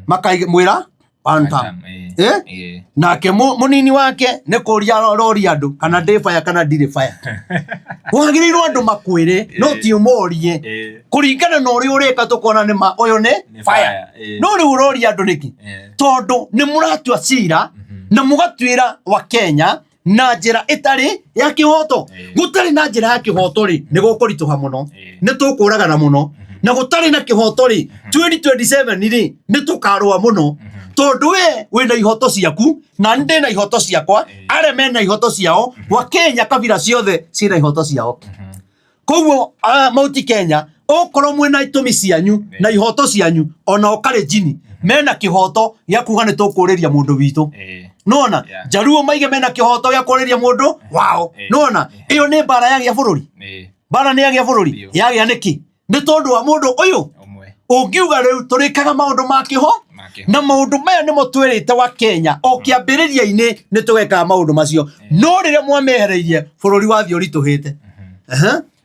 makaimwĩra one term. Eh? Nake mũnini wake nĩ kũria aroria andũ kana ndĩ baya kana ndirĩ baya. Wagĩrĩirwo andũ makwĩre no ti ũmorie kũringana na ũrĩa ũreka tũkona nĩ ma ũyũ nĩ baya. No rĩu ũroria andũ nĩkĩ? Tondũ nĩ mũratua cira na mũgatuĩra wa Kenya na njĩra ĩtarĩ ya kĩhoto. Gũtarĩ na njĩra ya kĩhoto rĩ, nĩ gũkũritũha mũno, nĩ tũkũragana mũno. Na gũtarĩ na kĩhoto rĩ, 2027 rĩ, nĩ tũkarũa mũno. Tondũ we wĩna ihoto ciaku na nĩ ndĩna ihoto ciakwa, arĩa mena ihoto ciao, wa Kenya kabira ciothe ciĩna ihoto ciao. Koguo Mount Kenya okorwo mwĩna itũmi cianyu na ihoto cianyu, ona o Kalenjin mena kĩhoto gĩa kuga nĩ tũkũrĩria mũndũ witũ. Nĩwona? Jaluo maige mena kĩhoto gĩa kũrĩria mũndũ wao. Nĩwona? Ĩyo nĩ mbara yagĩa bũrũri. Mbara nĩ yagĩa bũrũri. Yagĩa nĩkĩ? Nĩ tondũ wa mũndũ ũyũ ũngiuga rĩu tũrĩkaga maũndũ ma kĩho na maũndũ maya nĩmo twĩrĩte wa Kenya o kĩambĩrĩria-inĩ nĩ tũgekaga maũndũ macio, no rĩrĩa mwamehereirie bũrũri wathiĩ ũritũhĩte.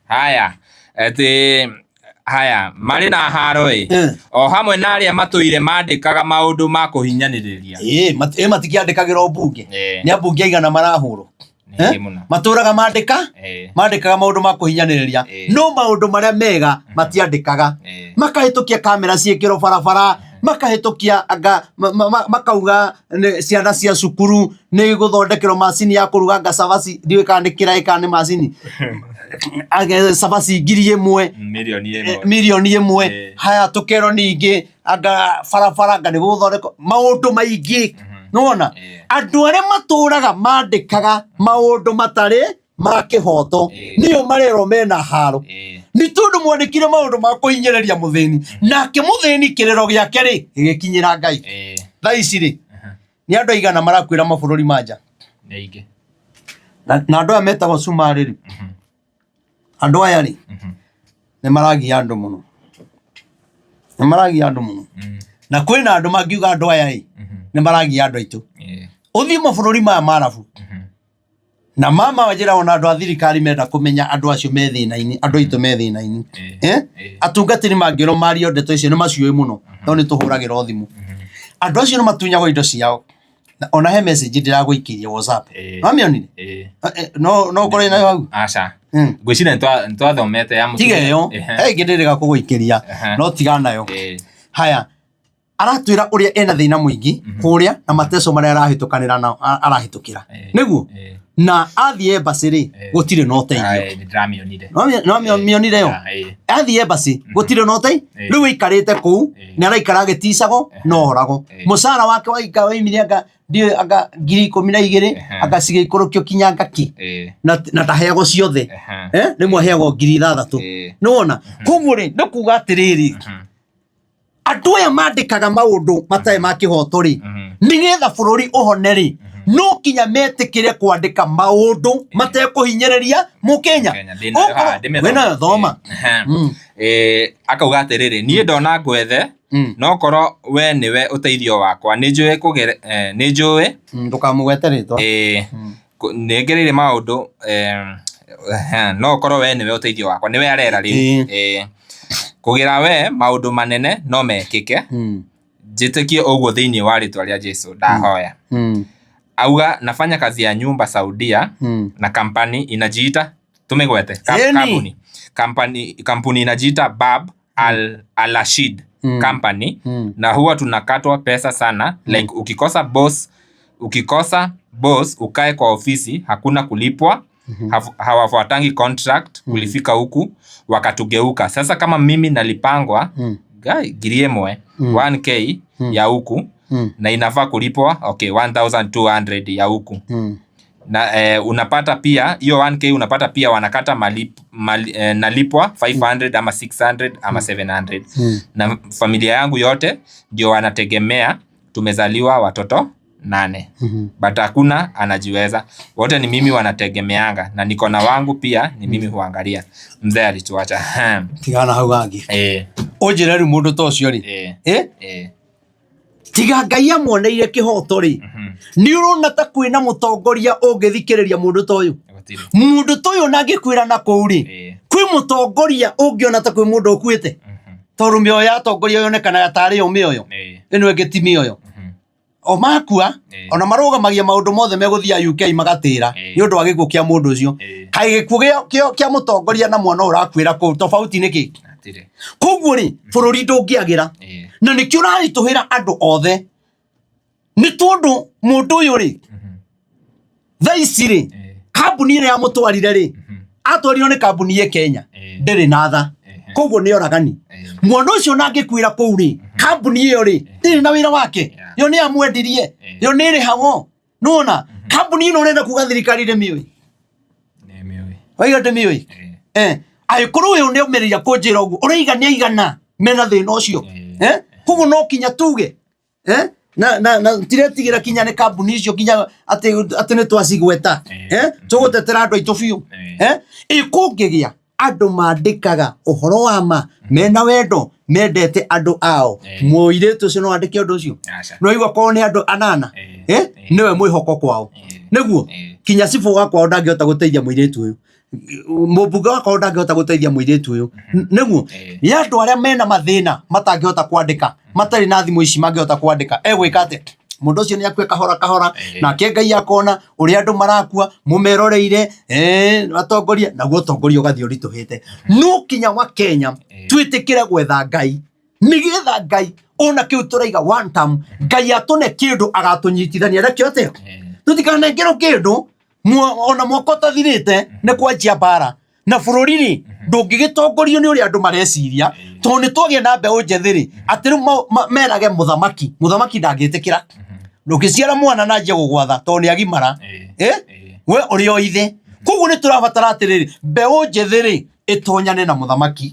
Haya, atĩ haya marĩ na haro ĩ o hamwe na arĩa matũire mandĩkaga maũndũ ma kũhinyanĩrĩria.
Ĩ matikĩandĩkagĩra mbunge nĩ ambunge aigana marahũrwo? Matũraga mandĩka mandĩkaga maũndũ ma kũhinyanĩrĩria, no maũndũ marĩa mega matiandĩkaga. Makahĩtũkia kamera ciĩkĩrwo barabara, makahĩtũkia anga makauga ciana cia cukuru nĩ gũthondekerwo macini ya kũruga anga cabaci, ndiũĩ kana nĩ kĩraĩ kana nĩ macini, cabaci 1000,
1,000,000.
1,000,000. Haya, tũkerwo ningĩ anga barabara anga nĩ gũthondekwo maũndũ maingĩ. Nĩwona? Andũ arĩa matũraga mandĩkaga maũndũ matarĩ ma kĩhoto nĩo marerwo mena haro, nĩ tondũ mwandĩkire maũndũ ma kũhinyĩrĩria mũthĩni, nake mũthĩni kĩrĩro gĩake rĩ gĩgĩkinyĩra Ngai. Thaa ici rĩ, nĩ andũ aigana marakuĩra mabũrũri ma nja?
Nĩ aingĩ.
Na andũ aya metagwo Cumarĩ rĩ, andũ aya rĩ, nĩ maragia andũ mũno, nĩ maragia andũ mũno. Na kwĩna andũ mangiuga andũ aya ĩ nĩ maragia andũ aitũ. Ũthiĩ mabũrũri maya ma Arabu na mama wanjĩra, ona andũ a thirikari menda kũmenya andũ acio me thĩna-inĩ, andũ aitũ me thĩna-inĩ. Eh? Atungatĩri mangĩrwo mario ndeto icio nĩ maciũĩ mũno, no nĩ tũhũragĩrwo thimũ. Andũ acio nĩ matunyagwo indo ciao. Na ona he message ndĩragũikĩria WhatsApp. Wamĩonire? No no ũkorwo nayo hau.
Aca. Ngwĩciria nĩ twathomete ya
Tiga ĩyo. He ĩngĩ ndĩrĩga kũgũikĩria, no tiga nayo. Haya, aratwĩra ũrĩa ena thĩna mũingĩ kũrĩa na mateso marĩa arahĩtũkanĩra nao, arahĩtũkĩra nĩguo na athiĩ embassy rĩ, gũtirĩ na ũteithio.
Ae, nĩ ndĩramĩonire.
Nĩwamĩonire ĩyo?
Ĩĩ.
Athiĩ embassy gũtirĩ na ũteithio, rĩu aikarĩte kũu nĩ araikara agĩticagwo no oragwo. Mũcara wake waika waimire anga ndiũĩ anga 12,000, anga cigĩikũrũkio kinya anga kĩ, na ndaheagwo ciothe. Rĩmwe aheagwo 6,000. Nĩwona? Koguo rĩ, nĩ kuga atĩrĩrĩ, andũ aya mandĩkaga maũndũ matarĩ ma kĩhoto rĩ, nĩgetha bũrũri ũhone rĩ, no kinya metĩkĩre kwandĩka maũndũ matekũhinyĩrĩria mũkenya.
Kenya, ndĩ nayo haha, ndĩmĩthome.
Wĩnayo, thoma.
Akauga atĩrĩrĩ, niĩ ndona ngwethe, no korwo we nĩwe ũteithio wakwa, nĩ njũĩ nĩ njũĩ
Ndũkamũgwete rĩtwa.
Nĩ ngereire maũndũ, no korwo we nĩwe ũteithio wakwa, nĩwe arera rĩu. Kũgĩra we maũndũ manene no mekĩke, njĩtĩkie ũguo thĩinĩ wa rĩtwa rĩa Jesu ndahoya. Auga nafanya kazi ya nyumba Saudia na kampani inajiita, tumegwete kampuni, kampani, kampuni inajiita Bab Al Alashid Company, na huwa tunakatwa pesa sana, like ukikosa boss ukae kwa ofisi hakuna kulipwa. Hawafuatangi contract. Kulifika huku wakatugeuka. Sasa kama mimi nalipangwa 1000, 1K ya huku, na inafaa kulipwa, okay, 1200 ya huku. Na unapata pia hiyo 1K, unapata pia wanakata nalipwa 500 ama 600 ama 700. Na familia yangu yote ndio wanategemea, tumezaliwa watoto 8. But hakuna anajiweza, wote ni mimi wanategemeanga, na niko na wangu pia ni mimi huangalia. Mzee alituacha.
Tigana hau hangĩ. Ũnjĩre rĩu mũndũ ta ũcio rĩ, tiga Ngai amuoneire kĩhoto rĩ, nĩ ũrona ta kwĩna mũtongoria ũngĩthikĩrĩria mũndũ ta ũyũ?
Gũtirĩ.
Mũndũ ta ũyũ ona angĩkwĩra na kũu rĩ, kwĩ mũtongoria ũngĩona ta kwĩ mũndũ ũkuĩte? Tondũ mĩoyo ya atongoria yonekanaga tarĩ yo mĩoyo. Ĩno ĩngĩ ti mĩoyo. O makua, ona marũgamagia maũndũ mothe megũthiĩ UK magatĩra nĩ ũndũ wa gĩkuũ kĩa mũndũ ũcio. Kaĩ gĩkuũ kĩa mũtongoria na mwana ũrakuĩra kũu tofauti nĩ kĩ?
Gũtirĩ.
Koguo rĩ, bũrũri ndũngĩagĩra. Na nĩkĩo ũraritũhĩra andũ othe. Nĩ tondũ mũndũ ũyũ rĩ, thaa ici rĩ, kambuni ĩrĩa yamũtwarire rĩ, atwarirwo nĩ kambuni ĩ Kenya, ndĩrĩ na tha. Koguo nĩ oragani. Mwana ũcio ona angĩkuĩra kũu rĩ, kambuni ĩyo rĩ, ndĩrĩ na wĩra wake. Yo nĩ amwendirie. Yo nĩ ĩrĩhagwo. Nĩwona? Kambuni ĩno ũrenda kuga thirikari ndĩmĩũĩ?
Nĩmĩũĩ.
Waiga ndĩmĩũĩ? Angĩkorwo ũyũ nĩ aumĩrĩria kũnjĩra ũguo, ũraiga nĩ aigana mena thĩna ũcio. Koguo no kinya tuge. Na tiretigĩra kinya nĩ kambuni icio kinya atĩ nĩ twacigweta. Tũgũtetera andũ aitũ biũ. Ĩ kũngĩgĩa andũ mandĩkaga ũhoro wa ma mena wendo mendete andũ ao. Mũirĩtu ũcio no andĩke ũndũ ũcio?
Aca.
No igua korwo nĩ andũ anana. Nĩwe mwĩhoko kwao. Nĩguo? Kinya cibũ wa kwao ndangĩhota gũteithia mũirĩtu ũyũ. Mũmbunge wa kwao ndangĩhota gũteithia mũirĩtu ũyũ. Nĩguo? Nĩ andũ arĩa mena mathĩna matangĩhota kwandĩka, matarĩ na thimũ ici mangĩhota kwandĩka. Egwĩka atĩa? Mũndũ ũcio nĩ akue kahora kahora, nake Ngai akona ũrĩa andũ marakua, mũmeroreire, atongoria, naguo ũtongoria ũgathiĩ ũritũhĩte. No kinya wa Kenya, twĩtĩkĩre gwetha Ngai. Nĩgetha Ngai, ona kĩu tũraiga one term, Ngai atũne kĩndũ agatũnyitithania nakĩo atĩa? Tũtikanengerwo kĩndũ, ona mwaka ũtathirĩte, nĩ kwanjia mbara. Na bũrũri rĩ, ndũngĩgĩtongorio nĩ ũrĩa andũ mareciria, tondũ nĩ twagĩa na mbeũ njĩthĩ rĩ, atĩ rĩu merage mũthamaki, mũthamaki ndangĩtĩkĩra. Ndũngĩciara mwana na anjie gũgwatha, tondũ nĩ agimara. We ũrĩ o ithe. Koguo nĩ tũrabatara atĩrĩrĩ, mbeũ njĩthĩ rĩ, ĩtonyane na mũthamaki.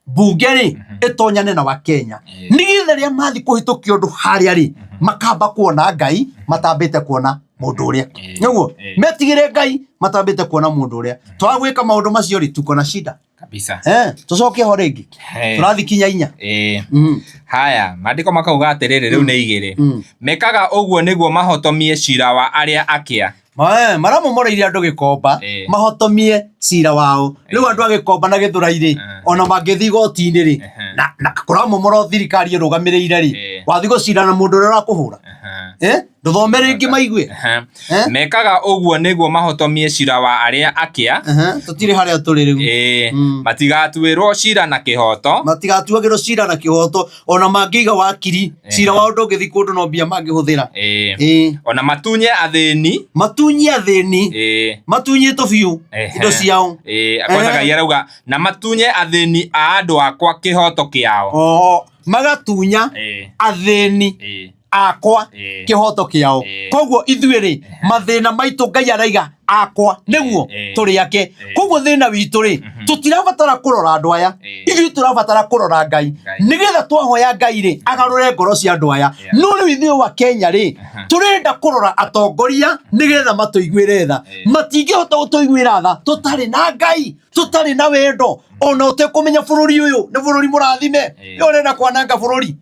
Mbunge rĩ, ĩtonyane na Wakenya. Nĩgetha rĩrĩa mathiĩ kũhĩtũkia ũndũ harĩa rĩ, makamba kuona Ngai, matambĩte kuona mũndũ ũrĩa. Nĩguo? Metigĩre Ngai, matambĩte kuona mũndũ ũrĩa. Twaga gwĩka maũndũ macio rĩ, tuko na shida.
Kabisa.
Tũcoke ho rĩngĩ. Tũrathiĩ kinya inya.
Haya, maandĩko makauga atĩrĩrĩ, rĩu nĩ igĩrĩ. Mekaga ũguo nĩguo mahotomie cira wa arĩa akĩa.
Maramomoreirie andũ Gĩkomba, mahotomie cira wao. Rĩu andũ a Gĩkomba na Gĩthũrai rĩ, ona mangĩthiĩ igoti-inĩ rĩ, na kũramomorwo thirikari ĩrũgamĩrĩire rĩ, wathiĩ gũcira na mũndũ ũrĩa ũrakũhũra. Ndũthome rĩngĩ maigue.
Mekaga ũguo nĩguo mahotomie cira wa arĩa akĩa.
Tũtirĩ harĩa tũrĩ rĩu.
Matigatuĩrwo cira na kĩhoto.
Matigatuagĩrwo cira na kĩhoto. Ona mangĩiga wakiri, cira wao ndũngĩthiĩ kũndũ no mbia mangĩhũthĩra.
Ona matunye athĩni.
Matunye athĩni. Matunyĩtwo biũ indo ciao.
Kwanza Ngai arauga na matunye athĩni a andũ akwa kĩhoto kĩao.
Magatunya athĩni akwa kĩhoto kĩao. Koguo ithuĩ rĩ, mathĩna maitũ Ngai araiga akwa nĩguo tũrĩ ake. Koguo thĩna witũ rĩ, tũtirabatara kũrora andũ aya. Ithuĩ tũrabatara kũrora Ngai. Nĩgetha twahoya Ngai rĩ, agarũre ngoro cia andũ aya. No rĩu ithuĩ wa Kenya rĩ, tũrenda kũrora atongoria nĩgetha matũiguĩre tha. Matingĩhota gũtũiguĩra tha tũtarĩ na Ngai, tũtarĩ na wendo, ona ũtekũmenya bũrũri ũyũ nĩ bũrũri mũrathime. Nĩ ũrenda kwananga bũrũri.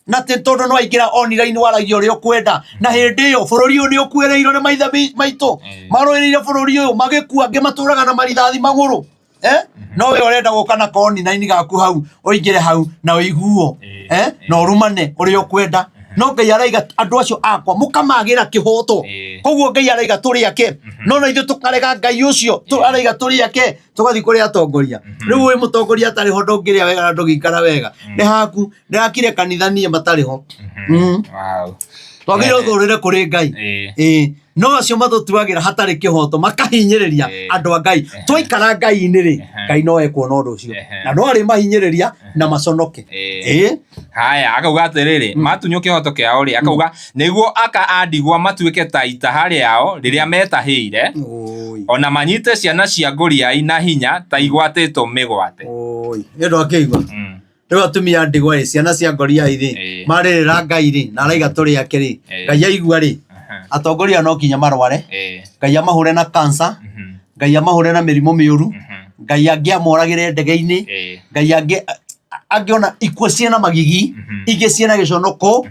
Na ti tondũ no aingĩra online waragia ũrĩa ũkwenda. Na hĩndĩ ĩyo bũrũri ũyũ nĩ ũkuĩrĩirwo nĩ maithe maitũ. Marũĩrĩire bũrũri ũyũ magĩkua, angĩ matũraga na marithathi magũrũ. No we ũrenda gũka na koni naini gaku hau, ũingĩre hau na ũiguo. Na ũrumane ũrĩa ũkwenda. No Ngai araiga andũ acio akwa mũkamagĩra kĩhoto. Koguo Ngai araiga tũrĩ ake. No na ithuĩ tũkarega Ngai ũcio, araiga tũrĩ ake, tũgathiĩ kũrĩ atongoria. Rĩu wĩ mũtongoria atarĩ ho ndũngĩrĩa wega na ndũngĩikara wega. Nĩ haku, ndĩrakire kanitha niĩ matarĩ ho.
Wow.
Twagĩrĩirwo tũrĩre kũrĩ Ngai. No acio matũtuagĩra hatarĩ kĩhoto makahinyĩrĩria andũ a Ngai. Twaikara Ngai-inĩ rĩ, Ngai no ekuona ũndũ ũcio na no arĩmahinyĩrĩria na maconoke. Ĩĩ.
Haya, akauga atĩrĩrĩ, matunywo kĩhoto kĩao rĩ, akauga nĩguo aka a ndigwa matuĩke ta itaha rĩao rĩrĩa metahĩire,
Oi.
ona manyite ciana cia ngũriai na hinya ta igwatĩtwo mĩgwate.
Oi. Nĩ ũndũ akĩigua. Rĩu atumia a ndigwa rĩ, ciana cia ngoriai rĩ, marĩrĩra Ngai rĩ, na araiga tũrĩ ake rĩ, Ngai aigua rĩ, atongoria no kinya marware, Ngai amahũre na cancer, Ngai amahũre na mĩrimũ mĩũru, Ngai angĩ amoragĩre ndege-inĩ, Ngai angĩ angĩona ikuũ ciĩna magigi, ingĩ ciĩna gĩconoko,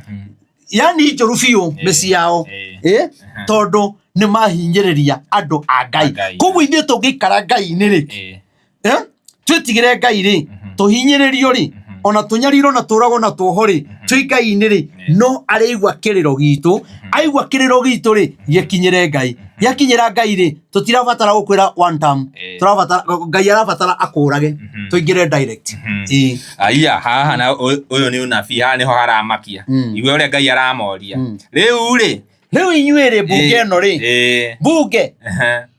yani njũru biũ mĩciĩ yao, ĩ tondũ nĩ mahinyĩrĩria andũ a Ngai.
Ngai.
Koguo ithuĩ tũngĩikara Ngai-inĩ rĩ, eh? Twĩtigĩre Ngai rĩ, tũhinyĩrĩrio rĩ, ona tũnyarirwo na tũragwo na tuoho rĩ, twĩ Ngai-inĩ rĩ, no arĩigua kĩrĩro gitũ, aigua kĩrĩro gitũ rĩ, gĩkinyĩre Ngai. Gĩakinyĩra Ngai rĩ, tũtirabatara gũkwĩra one term, tũrabatara Ngai arabatara akũrage, tũingĩre direct. Ĩĩ.
Aiya, haha na ũyũ nĩ ũnabii, haha nĩho haramakia. Igua ũrĩa Ngai aramoria. Rĩu rĩ,
Rĩu inyuĩ rĩ, mbunge ĩno rĩ, mbunge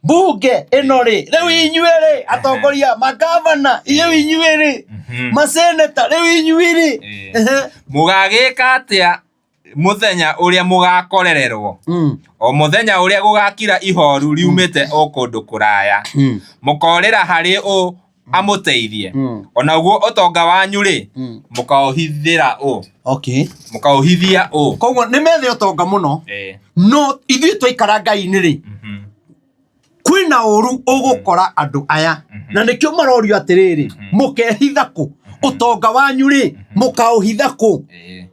mbunge ĩno rĩ, rĩu inyuĩ rĩ, atongoria magavana, rĩu inyuĩ rĩ, maseneta, rĩu inyuĩ rĩ.
Mũgagĩka atĩa mũthenya ũrĩa mũgakorererwo, o mũthenya ũrĩa gũgakira ihoru riumĩte o kũndũ kũraya? Mũkoorĩra harĩ ũ amũteithie? Ona guo ũtonga wanyu rĩ, mũkaũhithĩra ũ?
Okay.
Mũkaũhithia ũ?
Koguo nĩ methe ũtonga mũno, no ithuĩ twaikara Ngai-inĩ rĩ, kwĩna ũru ũgũkora andũ aya, na nĩkĩo marorio atĩrĩrĩ, mũkehitha kũ? Ũtonga wanyu rĩ, mũkaũhitha kũ?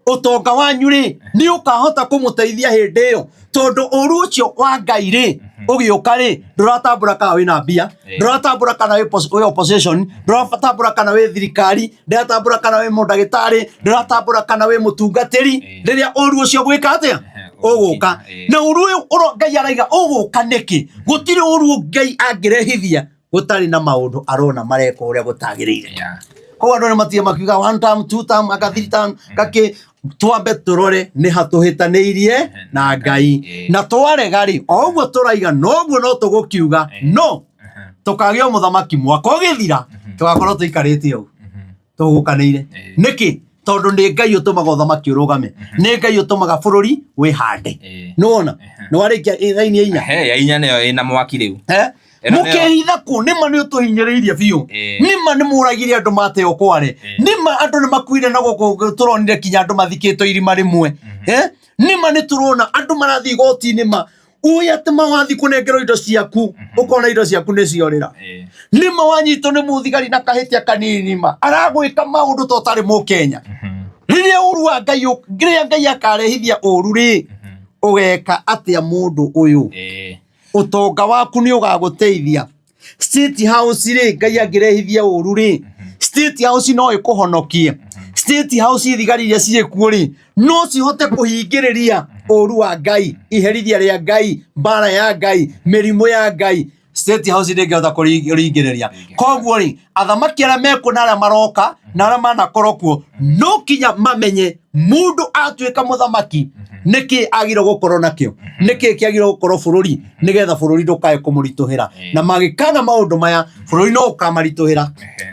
Ũtonga wanyu rĩ, nĩ ũkahota kũmũteithia hĩndĩ ĩyo? Tondũ ũru ũcio wa Ngai rĩ, ũgĩũka rĩ, ndũratambũra kana wĩna mbia, ndũratambũra kana wĩ opposition, ndũratambũra kana wĩ thirikari, ndũratambũra kana wĩ mũndagĩtarĩ, ndũratambũra kana wĩ mũtungatĩri. Rĩrĩa ũru ũcio gwĩka atĩa ũgũka, na ũru ũyũ Ngai araiga ũgũka nĩkĩ? Gũtirĩ ũru Ngai angĩrehithia gũtarĩ na maũndũ arona mareka ũrĩa gũtagĩrĩire. Koguo andũ nĩ matige makiuga one term, two term, anga three term, gakĩ twambe tũrore nĩ hatũhĩtanĩirie na Ngai, na twarega rĩ, o ũguo tũraiga noguo no tũgũkiuga, no tũkagĩa mũthamaki mwaka ũgĩthira, tũgakorwo tũikarĩte ũguo tũgũkanĩire. Nĩkĩ? Tondũ nĩ Ngai ũtũmaga ũthamaki ũrũgame, nĩ Ngai ũtũmaga bũrũri wĩhande. Nĩwona nĩ warĩkia raini ya inya.
He, ya inya nĩyo ĩna mwaki rĩu.
Eh?
Ĩno nĩyo-
Mũkĩhitha kũ? Nĩma nĩ ũtũhinyĩrĩirie biũ, nĩma nĩ mũragire andũ mateo kware, nĩma andũ nĩ makuire na gũkũ tũronire kinya andũ mathikĩtwo irima rĩmwe. Eh? Nĩma nĩ tũrona andũ marathiĩ igoti-inĩ, ma uĩ atĩ mawathi kũnengerwo indo ciaku, ũkona indo ciaku nĩ ciorĩra. Nĩma wanyitwo nĩ mũthigari na kahĩtia kanini, ma aragwĩka maũndũ ta ũtarĩ mũkenya. Rĩrĩa ũru wa Ngai rĩrĩa Ngai akarehithia ũru rĩ, ũgeka atĩa mũndũ ũyũ? Ũtonga waku nĩ ũgagũteithia? State House rĩ, Ngai angĩrehithia ũru rĩ, State House no ĩkũhonokie? State House thigari iria ciĩ kuo rĩ, no cihote kũhingĩrĩria ũru wa Ngai, iherithia rĩa Ngai, mbara ya Ngai, mĩrimũ ya Ngai? State House ndĩngĩhota kũringĩrĩria. Koguo rĩ, athamaki arĩa mekuo na arĩa maroka na arĩa manakorwo kuo, no kinya mamenye mũndũ atuĩka mũthamaki nĩkĩ agĩrĩirwo gũkorwo nakĩo, nĩkĩ kĩagĩrĩirwo gũkorwo bũrũri, nĩgetha bũrũri ndũkae kũmũritũhĩra. Na mangĩkaga maũndũ maya, bũrũri no ũkamaritũhĩra.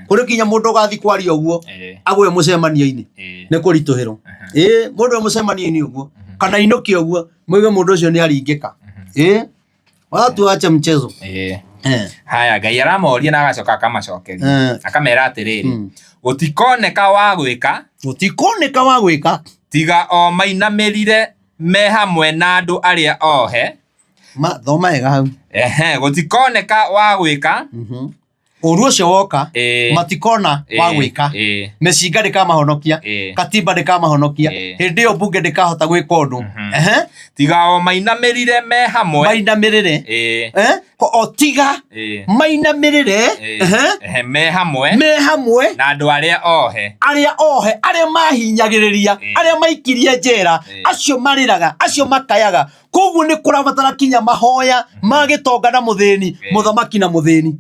Kũrĩ kinya mũndũ ũgathiĩ kwaria ũguo agwe mũcemanio-inĩ nĩ kũritũhĩrwo. Ĩĩ, mũndũ e mũcemanio-inĩ ũguo kana inũke ũguo, mũigue mũndũ ũcio nĩ aringĩka. Ĩĩ, watu ache mchezo.
Haya, Ngai aramoria na agacoka akamacokeria, akamera atĩrĩrĩ, gũtikoneka wa gwĩka,
Gũtikoneka wa gwĩka,
tiga o mainamĩrire me hamwe na andũ arĩa ohe.
Ma, thoma wega hau.
Ehe, gũtikoneka wa gwĩka.
Ũru ũcio woka, matikona wa gwĩka. Mĩcinga ndĩkamahonokia, katiba ndĩkamahonokia, hĩndĩ ĩyo mbunge ndĩkahota gwĩka ũndũ.
Tiga o mainamĩrire me hamwe.
Mainamĩrĩre. O tiga mainamĩrĩre.
Ehe, me hamwe.
Me hamwe
na andũ arĩa ohe.
Arĩa ohe, arĩa mahinyagĩrĩria, arĩa maikirie njera, acio marĩraga, acio makayaga. Koguo nĩ kũrabatara kinya mahoya ma gĩtonga na mũthĩni, mũthamaki na mũthĩni,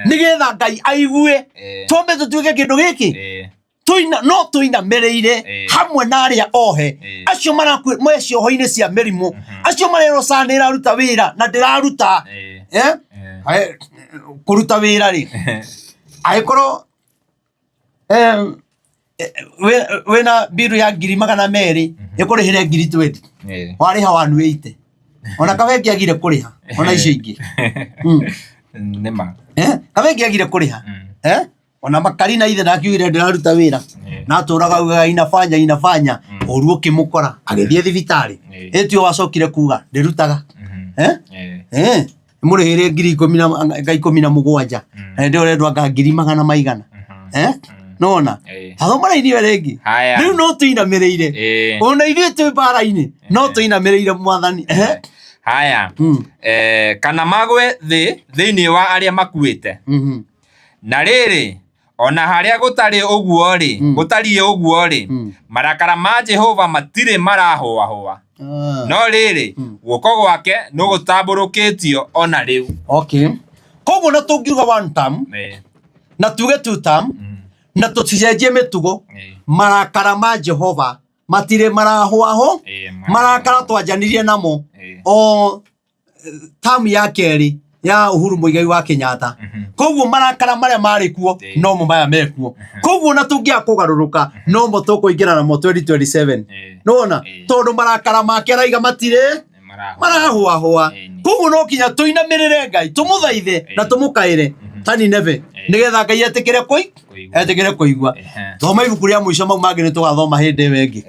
nĩgetha Ngai aigue. Twambe tũtuĩke kĩndũ gĩkĩ. Tũina no tũinamĩrĩire hamwe na arĩa ohe, acio marakue me cioho-inĩ cia mĩrimũ, acio marerwo ca nĩ ĩraruta wĩra na ndĩraruta. Eh? Kũruta wĩra rĩ, angĩkorwo wĩna mbiru ya 200,000 ĩkũrĩhĩre 20,000, warĩha 180, ona kaba ĩngĩagire kũrĩha ona icio ingĩ.
Nĩ ma.
Eh, kaba ĩngĩagire kũrĩha. Eh? Ona makarina ithe ndakiugire ndĩraruta wĩra, na atũraga augaga inafanya inafanya, ũru ũkĩmũkora agĩthiĩ thibitarĩ. Ĩtio wacokire kuga ndĩrutaga. Eh? Eh, mũrĩhĩre ngiri ikũmi na nga 17, na hĩndĩ ĩyo ũrendwo anga ngiri magana maigana. Eh? Nona tathoma raini ĩyo rĩngĩ.
Haya.
Rĩu no tũinamĩrĩire, ona ithuĩ twĩ mbara-inĩ no tũinamĩrĩire mwathani. Eh?
Haya. Kana magwe thĩ thĩinĩ wa arĩa makuĩte. Na rĩrĩ, o na harĩa gũtarĩ ũguo-rĩ, gũtariĩ ũguo-rĩ, marakara ma Jehova matirĩ marahũahũa, no rĩrĩ, guoko gwake nĩgũtambũrũkĩtio o na rĩu.
Okay, koguo na tũngiuga one term na tuge two term na tũticenjie mĩtugo, marakara ma Jehova matirĩ marahũahũ. Marakara twanjanirie namo o tamu ya kerĩ ya Uhuru Muigai wa Kenyatta. Koguo marakara marĩa marĩ kuo nomo maya mekuo. Koguo na tũngĩaga kũgarũrũka nomo tũkũingĩra namo 2027. Nĩwona? Tondũ marakara make araiga matirĩ marahũahũa. Koguo no kinya tũinamĩrĩre Ngai, tũmũthaithe na tũmũkaĩre ta Nineve, nĩgetha Ngai etĩkĩre kũi etĩkĩre kũigua. Thoma ibuku rĩa mũico, mau mangĩ nĩ tũgathoma hĩndĩ ĩyo ĩngĩ.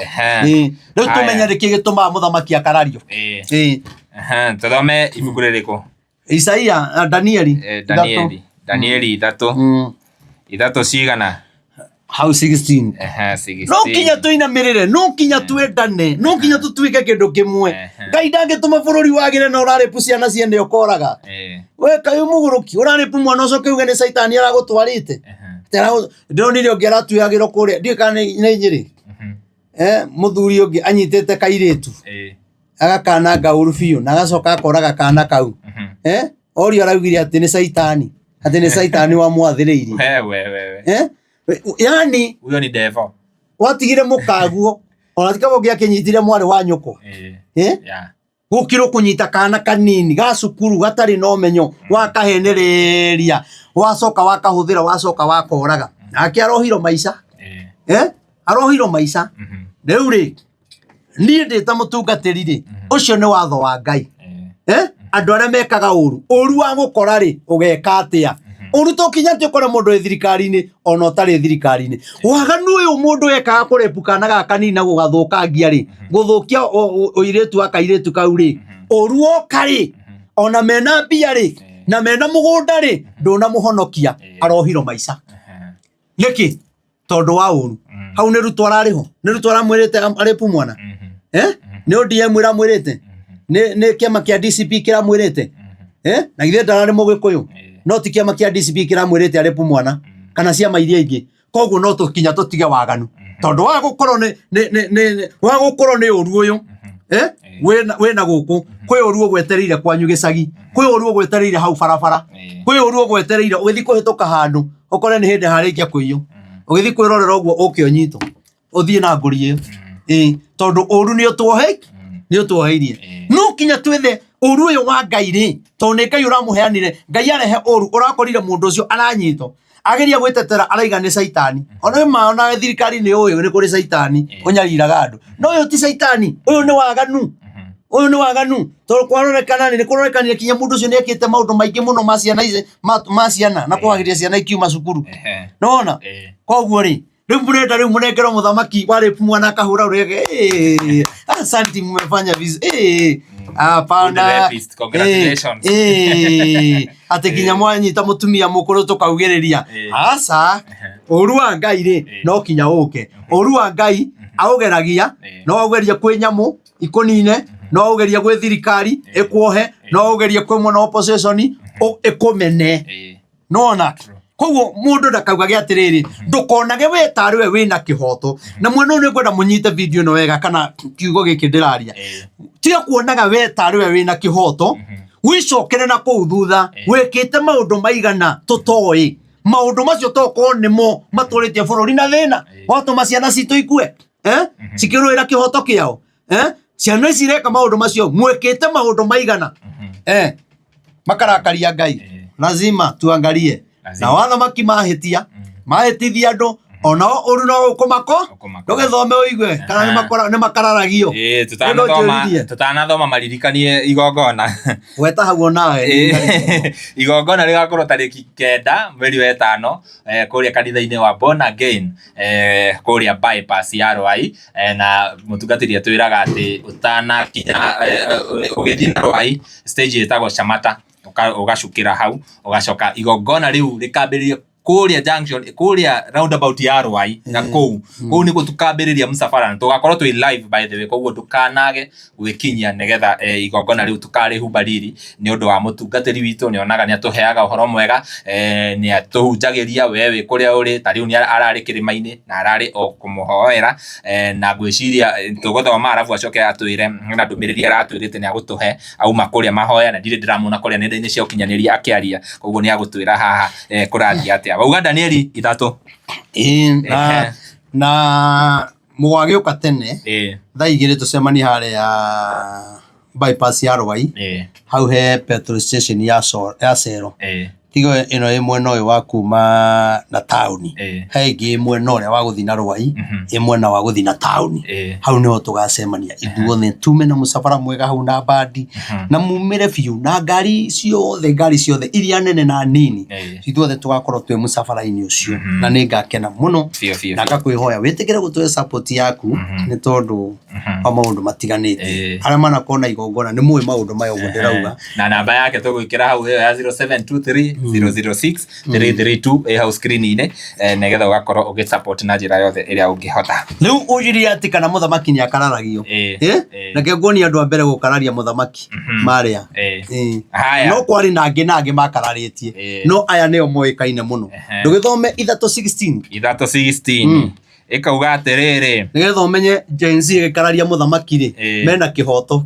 Rĩu tũmenye nĩkĩ gĩtũmaga mũthamaki akarario.
Tũthome ibuku rĩrĩkũ?
Isaia, Danieli.
Ithatũ. Danieli 3. 3 cigana?
Hau 16.
16.
No kinya tũinamĩrĩre, no kinya twendane, no kinya tũtuĩke kĩndũ kĩmwe. Ngai ndangĩtũma bũrũri wagĩre na ũrarĩpu ciana ciene ũkoraga. We kaĩ mũgũrũki ũrarĩpu mwana ũcoke uge nĩ caitani aragũtwarĩte. Ndĩronire ũngĩ aratuagĩrwo kũrĩa, ndiũĩ kana nĩ Nyĩrĩ. Mũthuri ũngĩ anyitĩte kairĩtu agakananga ũru biũ na agacoka akoraga kana kau. Orio araugire atĩ nĩ caitani, atĩ nĩ caitani wamwathĩrĩirie.
Wewe wewe.
Yani
Huyo ni devil.
Watigire mũkaguo ona ti kaba ũngĩakĩnyitire mwarĩ wa nyũkwa. Gũkĩrwo kũnyita kana kanini ga cukuru gatarĩ na ũmenyo, wakahenereria, wacoka wakahũthĩra, wacoka wakoraga. Nake arohirwo maica. Arohirwo maica. Rĩu rĩ, niĩ ndĩ ta mũtungatĩri rĩ, ũcio nĩ watho wa Ngai. Andũ arĩa mekaga ũru, ũru wa gũkora rĩ, ũgeka atĩa? Ũru to kinya atĩ ũkore mũndũ wĩ thirikari-inĩ ona ũtarĩ thirikari-inĩ. Waganu ũyũ mũndũ ekaga kũrepu kana gaka kanini na gũgathũkangia rĩ, gũthũkia ũirĩtu wa kairĩtu kau rĩ, ũru woka rĩ, ona mena mbia rĩ, na mena mũgũnda rĩ, ndũnamũhonokia, arohirwo maica. Nĩkĩ? Tondũ wa ũru. Hau nĩ Ruto ararĩ ho, nĩ Ruto aramwĩrĩte arĩpu mwana. Nĩ ODM ĩramwĩrĩte, nĩ kĩama kĩa DCP kĩramwĩrĩte. Na githĩ ndararĩ mũgĩkũyũ? No ti kĩama kĩa DCP kĩramwĩrĩte arĩpu mwana, kana ciama iria ingĩ. Koguo no tũkinya tũtige waganu, tondũ wa gũkorwo nĩ wa gũkorwo nĩ ũru ũyũ, wĩna gũkũ kwĩ ũru ũgwetereire kwanyu gĩcagi, kwĩ ũru ũgwetereire hau barabara, kwĩ ũru ũgwetereire ũgĩthiĩ kũhĩtũka handũ ũkore nĩ hĩndĩ harĩkia kũiywo, ũgĩthiĩ kwĩrorera ũguo ũke ũnyitwo ũthiĩ na ngũri ĩyo. Tondũ ũru nĩ ũtuohe nĩ ũtuoheirie. No kinya twethe ũru ũyũ wa Ngai rĩ, tondũ nĩ Ngai ũramũheanire. Ngai arehe ũru ũrakorire mũndũ ũcio aranyitwo ageria gwĩtetera araiga nĩ caitani. Ona ma ona thirikari nĩ ũĩ nĩ kũrĩ caitani ũnyariraga andũ, no ũyũ ti caitani, ũyũ nĩ waganu, ũyũ nĩ waganu, tondũ kwarorekana nĩ kũrorekanire kinya mũndũ ũcio nĩ ekĩte maũndũ maingĩ mũno ma ciana ici, ma ciana na kwagĩria ciana ikiuma cukuru. Nĩwona? Koguo rĩ, rĩu mũrenda rĩu mũnengerwo mũthamaki warĩ mwana akahũra ũrĩa, asante, mmefanya vizuri. Hapana.
Good rapist, congratulations.
Atĩ nginya mwanyita mũtumia mũkũrũ tũkaugĩrĩria. Aca, ũru wa Ngai rĩ, no kinya ũke. Ũru wa Ngai aũgeragia, no aũgerie kwĩ nyamũ ikũnine, no aũgerie gwĩ thirikari ĩkuohe, no aũgerie kwĩ mwena wa opposition ĩkũmene. Nona koguo mũndũ ndakaugage atĩrĩrĩ, ndũkonage we tarĩ we wĩna kĩhoto. Na mwena ũyũ nĩngwenda mũnyite video ĩno wega kana kiugo gĩkĩ ndĩraria. Tiga kuonaga we tarĩ we wĩna kĩhoto, wĩcokere na kũu thutha wĩkĩte maũndũ maigana tũtoĩ. Maũndũ macio tokorwo nĩmo matũrĩtie bũrũri na thĩna. Watũma ciana citũ ikue, eh? Cikĩrũĩra kĩhoto kĩao, eh? Ciana ici ireka maũndũ macio, mwĩkĩte maũndũ maigana, eh? Makarakaria Ngai. Lazima tuangalie.
Lazima.
Na wathamaki mahĩtia, mahĩtithia andũ, onao ũru no ũkũmako.
Ũkũmakora.
Ndũgĩthome ũigue kana nĩ makararagio.
Ĩĩ, tũtanathoma
Nĩndũnjũririe.
tũtanathoma maririkanie igongona.
Gweta hau onawe.
Ĩĩ, igongona rĩgakorwo tarĩki 9 mweri wa 5, kũrĩa kanitha-inĩ wa Born Again, kũrĩa bypass ya Rwai, na mũtungatĩri atwĩraga atĩ ũtanakinya, ũgĩthiĩ na Rwai stage ĩtagwo Chamata, ũgacukĩra hau, ũgacoka igongona rĩu rĩkambĩrĩria kũrĩa junction, kũrĩa roundabout ya Rwai na kũu kũu nĩkuo tũkambĩrĩria mũcabara, na tũgakorwo twĩ live by the way, koguo ndũkanage gwĩkinyia nĩgetha igongona rĩu tũkarĩhumba riri nĩ ũndũ wa mũtungatĩri witũ. Nĩ onaga nĩ atũheaga ũhoro mwega, nĩ atũhunjagĩria we wĩ kũrĩa ũrĩ. Ta rĩu nĩ ararĩ kĩrĩma-inĩ na ararĩ o kũmũhoera, na ngwĩciria tũgũthoma arabu acoke atwĩre na ndũmĩrĩri aratwĩrĩte nĩ agũtũhe auma kũrĩa mahoya, na ndirĩ ndĩramuona kũrĩa nenda-inĩ cia ũkinyanĩria akĩaria, koguo nĩ agũtwĩra haha kũrathiĩ atĩa. Wauga Danieli 3.
Ĩĩ, na na mũgagĩũka tene thaa 2 tũcemanie harĩa bypass ya Rwai, hau he petrol station ya ya Cero. Tiga ĩno ĩ mwena ũyũ wa kuma na taũni, he ĩngĩ ĩ mwena ũrĩa wa gũthiĩ na Rwai, ĩ mwena wa gũthiĩ na taũni. Hau nĩho tũgacemania ithuothe, tume na mũcabara mwega hau na bandi, na mumĩre biũ na ngari ciothe, ngari ciothe iria nene na nini, ithuothe tũgakorwo twĩ mũcabara-inĩ ũcio. Na nĩ ngakena mũno.
Biũ biũ.
Na ngakwĩhoya wĩtĩkĩre gũtũhe support yaku, nĩ tondũ wa maũndũ matiganĩte. Arĩa manakorwo na igongona nĩ mũĩ maũndũ maya ũguo ndĩrauga.
Na namba yake tũgwĩkĩra hau ĩyo ya 0723 006 332 ĩ hau screen-inĩ, nĩgetha ũgakorwo ũgĩ support na njĩra yothe ĩrĩa ũngĩhota.
Rĩu ũnjirie atĩ kana mũthamaki nĩ akararagio. Reke nguonie andũ a mbere gũkararia mũthamaki marĩa.
Haya.
No kwarĩ na angĩ na angĩ makararĩtie, no aya nĩo moĩkaine mũno. Ndũgĩthome 3:16.
3:16 ĩkauga atĩrĩrĩ,
nĩgetha ũmenye Gen Z ĩgĩkararia mũthamaki rĩ, mena kĩhoto.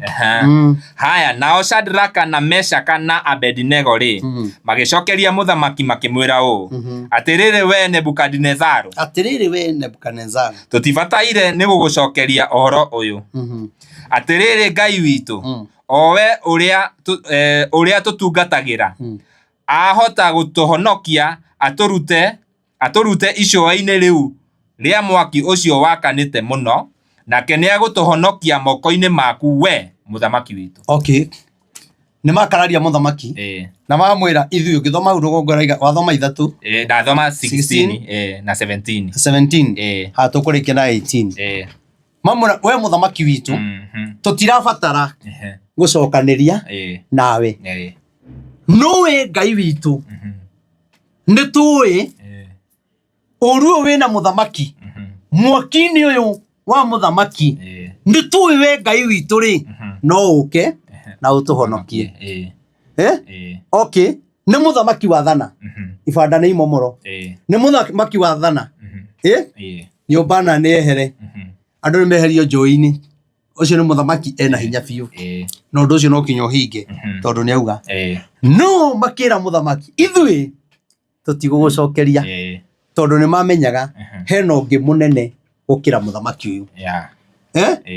Haya, nao Shadraka na Meshaka na Abednego rĩ, magĩcokeria mũthamaki makĩmwĩra ũũ, atĩrĩrĩ we Nebukadinezaru,
Atĩrĩrĩ we Nebukadnezar,
tũtibataire nĩ gũgũcokeria ũhoro ũyũ. Atĩrĩrĩ Ngai witũ, o we ũrĩa ũrĩa tũtungatagĩra, ahota gũtũhonokia atũrute icua-inĩ rĩu rĩa mwaki ũcio wakanĩte mũno, nake nĩegũtũhonokia moko-inĩ maku we mũthamaki witũ.
Okay. Nĩ makararia mũthamaki na mamwĩra ithuĩ, ũngĩthoma hau rũgongo raiga wathoma 3.
Ndathoma 16 na 17.
17. Haha tũkũrĩkia na 18. Mamwĩra we mũthamaki witũ, tũtirabatara gũcokanĩria nawe. Nũĩ Ngai witũ, nĩ tũĩ ũru ũyũ wĩna mũthamaki, mwaki-inĩ ũyũ wa mũthamaki, nĩ tũĩ we Ngai witũ rĩ, no ũke na ũtũhonokie. Okay, nĩ mũthamaki wathana, ibanda nĩ imomoro, nĩ mũthamaki wathana, nyũmba na nĩ ehere, andũ nĩ meherio njũĩ-inĩ. Ũcio nĩ mũthamaki ena hinya biũ, na ũndũ ũcio no kinya ũhinge, tondũ nĩ auga. No makĩra mũthamaki, ithuĩ tũtigũgũcokeria, tondũ nĩ mamenyaga hena ũngĩ mũnene gũkĩra mũthamaki ũyũ.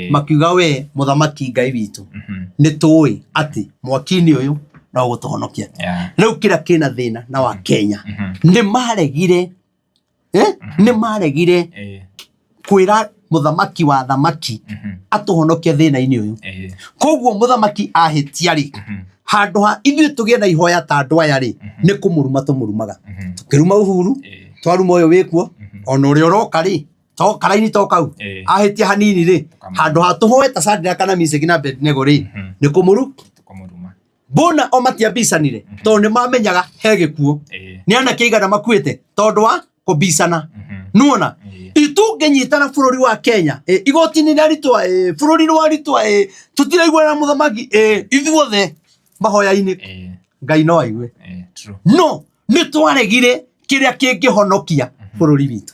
Makiuga we mũthamaki Ngai witũ, nĩ tũĩ atĩ mwaki-inĩ ũyũ no ũgũtũhonokia. Rĩu kĩrĩa kĩna thĩna na wa Kenya, nĩ maregire, nĩ maregire kwĩra mũthamaki wa thamaki atũhonokie thĩna-inĩ ũyũ. Koguo mũthamaki ahĩtia rĩ, handũ ha ithuĩ tũgĩe na ihoya ta andũ aya rĩ, nĩ kũmũruma tũmũrumaga. Tũkĩruma Uhuru, twaruma ũyũ wĩkuo, ona ũrĩa ũroka rĩ, to karaini to kau, ahĩtia hanini rĩ, handũ ha tũhoe ta Shadraka na Meshaki na Abednego rĩ, nĩ kũmũru. Mbona o matiambicanire, tondũ nĩ mamenyaga he gĩkuũ. Nĩ anake aigana makuĩte tondũ wa kũmbicana. Nuona itungĩnyitana bũrũri wa Kenya, igoti nĩ rĩaritũha, bũrũri nĩ waritũha, tũtiraiguana na mũthamaki, ithuothe mahoya-inĩ, Ngai no aigue. No nĩ twaregire kĩrĩa kĩngĩhonokia bũrũri witũ.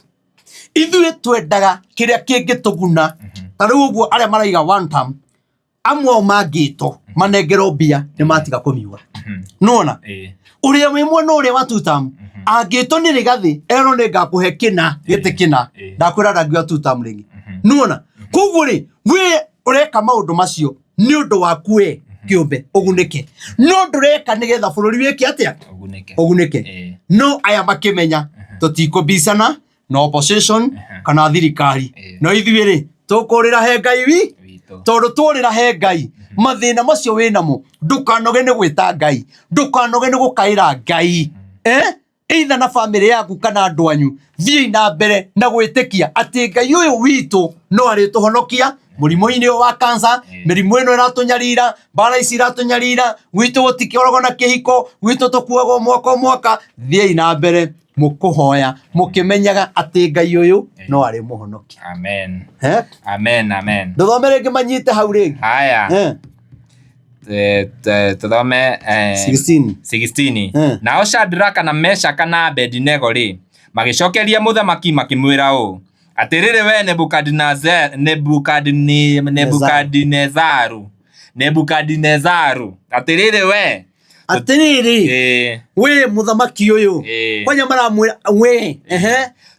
Ithuĩ twendaga kĩrĩa kĩngĩtũguna. Ta rĩu ũguo arĩa maraiga one term, amwe ao mangĩtwo manengerwo mbia nĩ matiga kũmiuga. Nona ũrĩa wĩ mwena ũrĩa wa two term, Angĩtwo nĩ Rigathĩ erwo nĩ ngakũhe kĩna gĩtĩ kĩna, ndakwĩra ndangiuga two term rĩngĩ. Nĩwona? Koguo rĩ, we ũreka maũndũ macio nĩ ũndũ waku we kĩũmbe ũgunĩke, no ndũreka nĩgetha bũrũri wĩke atĩa?
Ũgunĩke.
Ũgunĩke. No aya makĩmenya tũtikũbicana na opposition kana thirikari, no ithuĩ rĩ tũkũrĩra he Ngai wi
Witũ.
Tondũ tũrĩra he Ngai, mathĩna macio wĩ namo, ndũkanoge nĩ gwĩta Ngai, ndũkanoge nĩ gũkaĩra Ngai, eh? Either na famĩlĩ yaku kana andũ anyu, thiĩi na mbere na gwĩtĩkia atĩ Ngai ũyũ witũ no arĩtũhonokia mũrimũ-inĩ ũyũ wa cancer, mĩrimũ ĩno ĩratũnyarira, mbara ici iratũnyarira, gwitũ gũtikoragwo na kĩhiko, gwitũ tũkuagwo mwaka o mwaka. Thiĩi na mbere mũkũhoya mũkĩmenyaga atĩ Ngai ũyũ no arĩ mũhonokia.
Amen.
Eh?
Amen, amen.
Ndũthome rĩngĩ manyite hau rĩngĩ.
Haya.
Eh,
Tũthome
16.
16.
Eh.
Nao Shadraka na Meshaka na Abedinego rĩ, magĩcokeria mũthamaki makĩmwĩra ũũ, atĩrĩrĩ we Nebukadinezaru, Nebukadinezaru, atĩrĩrĩ we
Atĩrĩrĩ we mũthamaki ũyũ. Kwanya maramwĩra we ehe.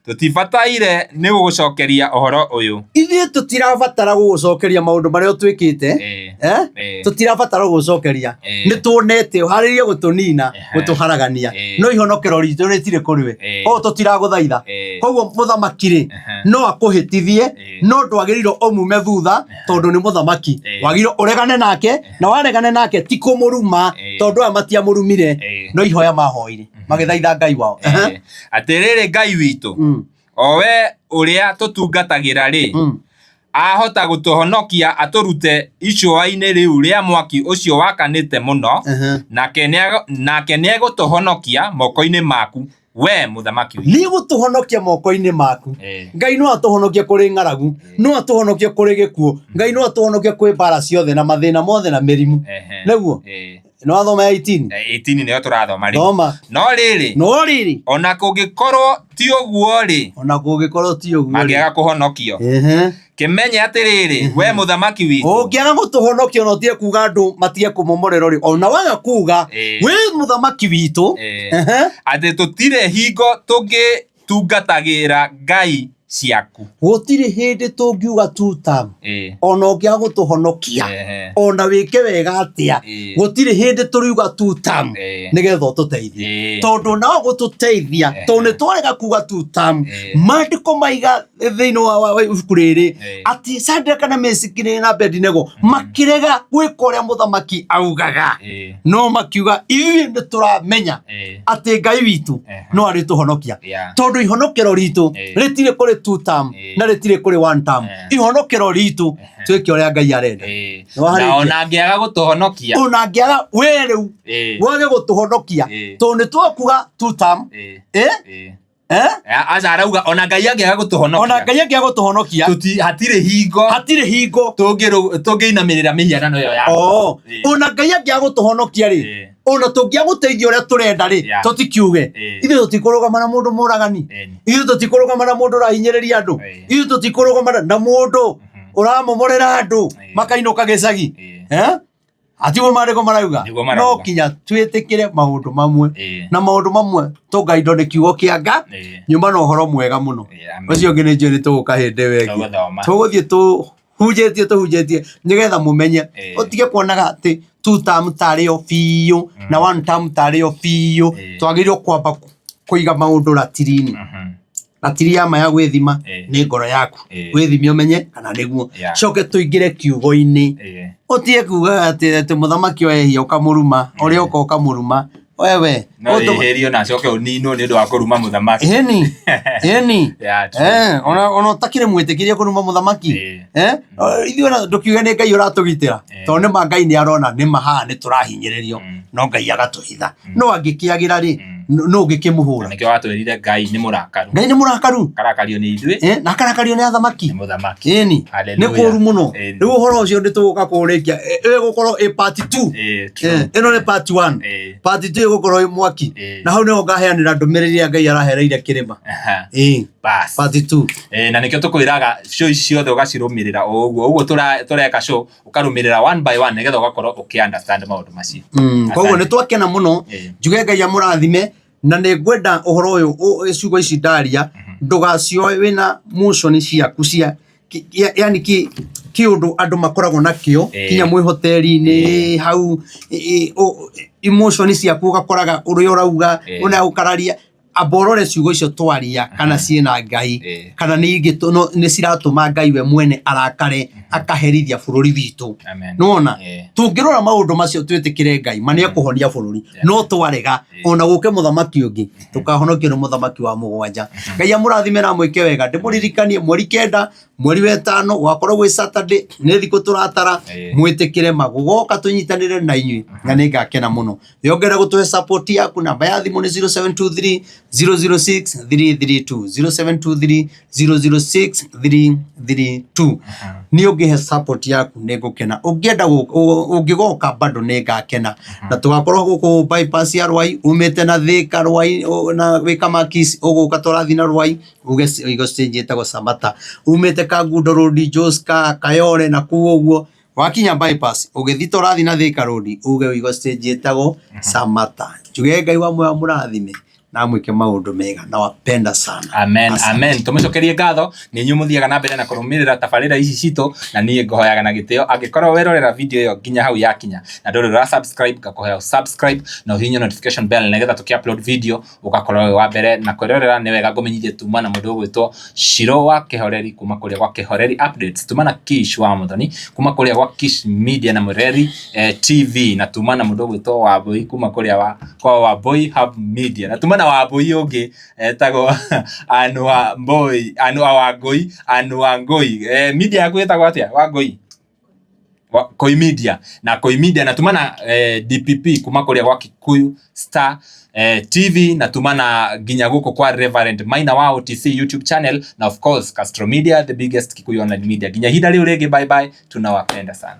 Tũtibataire nĩ gũgũcokeria ũhoro ũyũ.
Ithuĩ tũtirabatara gũgũcokeria maũndũ marĩa ũtwĩkĩte. Eh? Tũtirabatara gũgũcokeria. Nĩ tuonete ũharĩrie gũtũnina, gũtũharagania, no ihonokero ritũ rĩtirĩ kũrĩ we. Koguo tũtiragũthaitha. Koguo mũthamaki rĩ, no akũhĩtithie, no ndwagĩrĩirwo ũmume thutha tondũ nĩ mũthamaki. Wagĩrĩirwo ũregane nake, na waregane nake ti kũmũruma, tondũ aya matiamũrumire, no ihoya mahoire magĩthaitha Ngai wao.
Atĩrĩrĩ Ngai witũ, o we ũrĩa tũtungatagĩra rĩ, ahota gũtũhonokia atũrute icũa-inĩ rĩu rĩa mwaki ũcio wakanĩte mũno, nake nĩegũtũhonokia moko-inĩ maku, we mũthamaki witũ.
Nĩ gũtũhonokia moko-inĩ maku. Ngai no atũhonokie kũrĩ ng'aragu, no atũhonokie kũrĩ gĩkuũ, Ngai no atũhonokie kwĩ mbara ciothe na mathĩna mothe na mĩrimũ. Nĩguo nĩ wathoma ya 18?
18 nĩyo tũrathoma rĩu.
Thoma.
No rĩrĩ,
No rĩrĩ,
ona kũngĩkorwo ti ũguo rĩ,
ona kũngĩkorwo ti ũguo rĩ,
mangĩaga kũhonokio, kĩmenye atĩrĩrĩ, we mũthamaki witũ,
ũngĩaga gũtũhonokia ona ũtige kuga andũ matige kũmomorerwo rĩ, ona waga kuga wĩ mũthamaki witũ,
atĩ tũtirĩ hingo tũngĩtungatagĩra ngai ciaku.
Gũtirĩ hĩndĩ tũngiuga two term, ona ũngĩaga gũtũhonokia, ona wĩke wega atĩa, gũtirĩ hĩndĩ tũriuga two term nĩgetha ũtũteithie, tondũ nao gũtũteithia, tondũ nĩ twarega kuga two term. Maandĩko maiga thĩinĩ wa ibuku rĩrĩ atĩ Shadraka na Meshaki na Abedinego makĩrega gwĩka ũrĩa mũthamaki augaga, no makiuga ithuĩ nĩ tũramenya atĩ Ngai witũ no arĩtũhonokia, tondũ ihonokero ritũ rĩtirĩ kũrĩ two term na rĩtirĩ kũrĩ one term. Ihonokero ritũ twĩke ũrĩa Ngai arenda. Nĩwaharĩkia?
Na ona angĩaga gũtũhonokia,
Ona angĩaga we rĩu wage gũtũhonokia, tondũ nĩ twakuga two term. Eh?
Aca, arauga ona Ngai angĩaga gũtũhonokia,
Ona Ngai angĩaga gũtũhonokia,
hatirĩ hingo
hatirĩ hingo
tũngĩinamĩrĩra mĩhianano ĩyo ya
Ona Ngai angĩaga gũtũhonokia rĩ, ona tũngĩaga gũteithia ũrĩa tũrenda rĩ, tũtikiuge ithuĩ tũtikũrũgama na mũndũ mũragani, ithuĩ tũtikũrũgama na mũndũ ũrahinyĩrĩria andũ, ithuĩ tũtikũrũgama na mũndũ ũramomorera andũ makainũka gĩcagi. Eh? Atiguo maandĩko marauga?
Nĩguo marauga.
No kinya twĩtĩkĩre maũndũ mamwe, na maũndũ mamwe tũngaindo nĩ kiugo kĩa Nga nyuma na ũhoro mwega mũno.
Amen.
Ũcio ũngĩ nĩ njũĩ nĩ tũgũka hĩndĩ ĩyo ĩngĩ.
Tũgũthoma.
Tũgũthiĩ tũhunjĩtie tũhunjĩtie nĩgetha mũmenye, ũtige kuonaga atĩ two term tarĩ yo biũ na one term tarĩ yo biũ. Twagĩrĩirwo kwamba kũiga maũndũ ratiri-inĩ. Ratiri ya ma ya gwĩthima nĩ ngoro yaku. Wĩthime ũmenye kana nĩguo. Coke tũingĩre kiugo-inĩ, ũtige kuga atĩ atĩ mũthamaki wehia ũkamũruma, ũrĩa ũka ũkamũruma wewe.
No ĩhĩrio na acoke ũninwo nĩ ũndũ wa kũruma mũthamaki.
Ĩni ĩni.
Yeah, true.
Eh, ona ũtakĩrĩ mwĩtĩkĩrie kũruma mũthamaki. Eh, ithuĩ ona ndũkiuge nĩ Ngai ũratũgitĩra, tondũ nĩ ma Ngai nĩ arona nĩ ma haha nĩ tũrahinyĩrĩrio, no Ngai agatũhitha. No angĩkĩagĩra rĩ, nũ ũngĩkĩmũhũra?
Na nĩkĩo watwĩrire Ngai nĩ mũrakaru.
Ngai nĩ mũrakaru.
Karakario nĩ ithuĩ.
Eh, na akarakario nĩ athamaki.
Nĩ mũthamaki.
Ĩni. Nĩ
Hallelujah.
kũru mũno.
Ĩni.
Rĩu ũhoro ũcio nĩ tũgũka kũũrĩkia. Ĩgũkorwo ĩ part 2.
True.
Ĩno nĩ part 1. Part 2 ĩgũkorwo ĩ mwaki. Na hau nĩho ngaheanĩra ndũmĩrĩri ĩrĩa Ngai arahereire kĩrĩma.
Bas.
Part 2.
Na nĩkĩo tũkwĩraga show ici ciothe ũgacirũmĩrĩra o ũguo ũguo tũreka show, ũkarũmĩrĩra one by one nĩgetha ũgakorwo ũkĩ understand maũndũ macio.
Koguo nĩ twakena mũno. Njuge Ngai amũrathime. Na nĩ ngwenda ũhoro ũyũ ciugo ici ndaria ndũgacioe wĩna motion ciaku cia yani kĩũndũ andũ makoragwo nakĩo kinya mwĩ hoteli-inĩ hau, emotion ciaku ũgakoraga ũrĩa ũrauga ũrĩa ũkararia. Amba ũrore ciugo icio twaria kana ciĩna Ngai, kana nĩ ciratũma Ngai we mwene arakare, akaherithia bũrũri witũ. Nĩwona? Tũngĩrora maũndũ macio twĩtĩkĩre Ngai, ma nĩekũhonia bũrũri. No twarega, ona gũke mũthamaki ũngĩ, tũkahonokio nĩ mũthamaki wa mũgwanja. Ngai amũrathime na amwĩke wega. Ndĩmũririkanie mweri 9 mweri wa ĩtano gwakorwo gwĩ Saturday, nĩ thikũ tũratara, mwĩtĩkĩre ma gũgoka tũnyitanĩre na inyuĩ, na nĩ ngakena mũno. Yongera gũtũhe support yaku, namba ya thimũ nĩ 0723 006 332, 0723 006 332. Nĩ ũngĩhe support yaku nĩ ngũkena. Ũngĩenda ũngĩgoka bado nĩ ngakena, na tũgakorwo gũkũ bypass ya Rwai, umĩte na Thika Rwai na wĩ Kamakis, ũgũka tũrathiĩ na Rwai, uge igo stage ĩtagwo Samata, umĩte Kangundo Road, Joska, Kayole na kũu ũguo, wakinya bypass ũgĩthiĩ ta ũrathiĩ na Thika Road, uge ũigo stage ĩtagwo Samata. Njuge Ngai wa muoyo amũrathime na amwĩke maũndũ mega, na wapenda sana.
Amen. Asante. Amen. Tũmũcokerie ngatho nĩ inyuĩ mũthiaga na mbere na kũrũmĩrĩra tabarĩra ici citũ, na niĩ ngũhoyaga na gĩtĩo angĩkorwo werorera video ĩyo nginya hau yakinya na ndũrĩ ũra subscribe, ngakũhoya subscribe na ũhihinye notification bell nĩgetha tũkĩ upload video ũgakorwo wĩ wa mbere na kwĩrorera. Nĩ wega ngũmenyithie tuma na mũndũ ũgwĩtwo Shiro wa Kĩhoreri kuma kũrĩa gwa Kĩhoreri Updates, tuma na Kish wa Mũthoni kuma kũrĩa gwa Kish Media na Mũreri TV, na tuma na mũndũ ũgwĩtwo Wambũi kuma kũrĩa kwa Wambũi Hub Media, na tuma na Wambũi ũngĩ etagwo Anua Mboi, Anua Wangũi, Anua Ngũi. Media yaku ĩtagwo atĩa, Wangũi? Koi Media na Koi Media, na tuma na DPP kuma kuria gwa Kikuyu Star TV, na tuma na nginya guku kwa Reverend Maina wa OTC YouTube channel, na of course Castro Media, the biggest Kikuyu online media. Nginya ihinda riu ringi, bye bye, tunawapenda sana.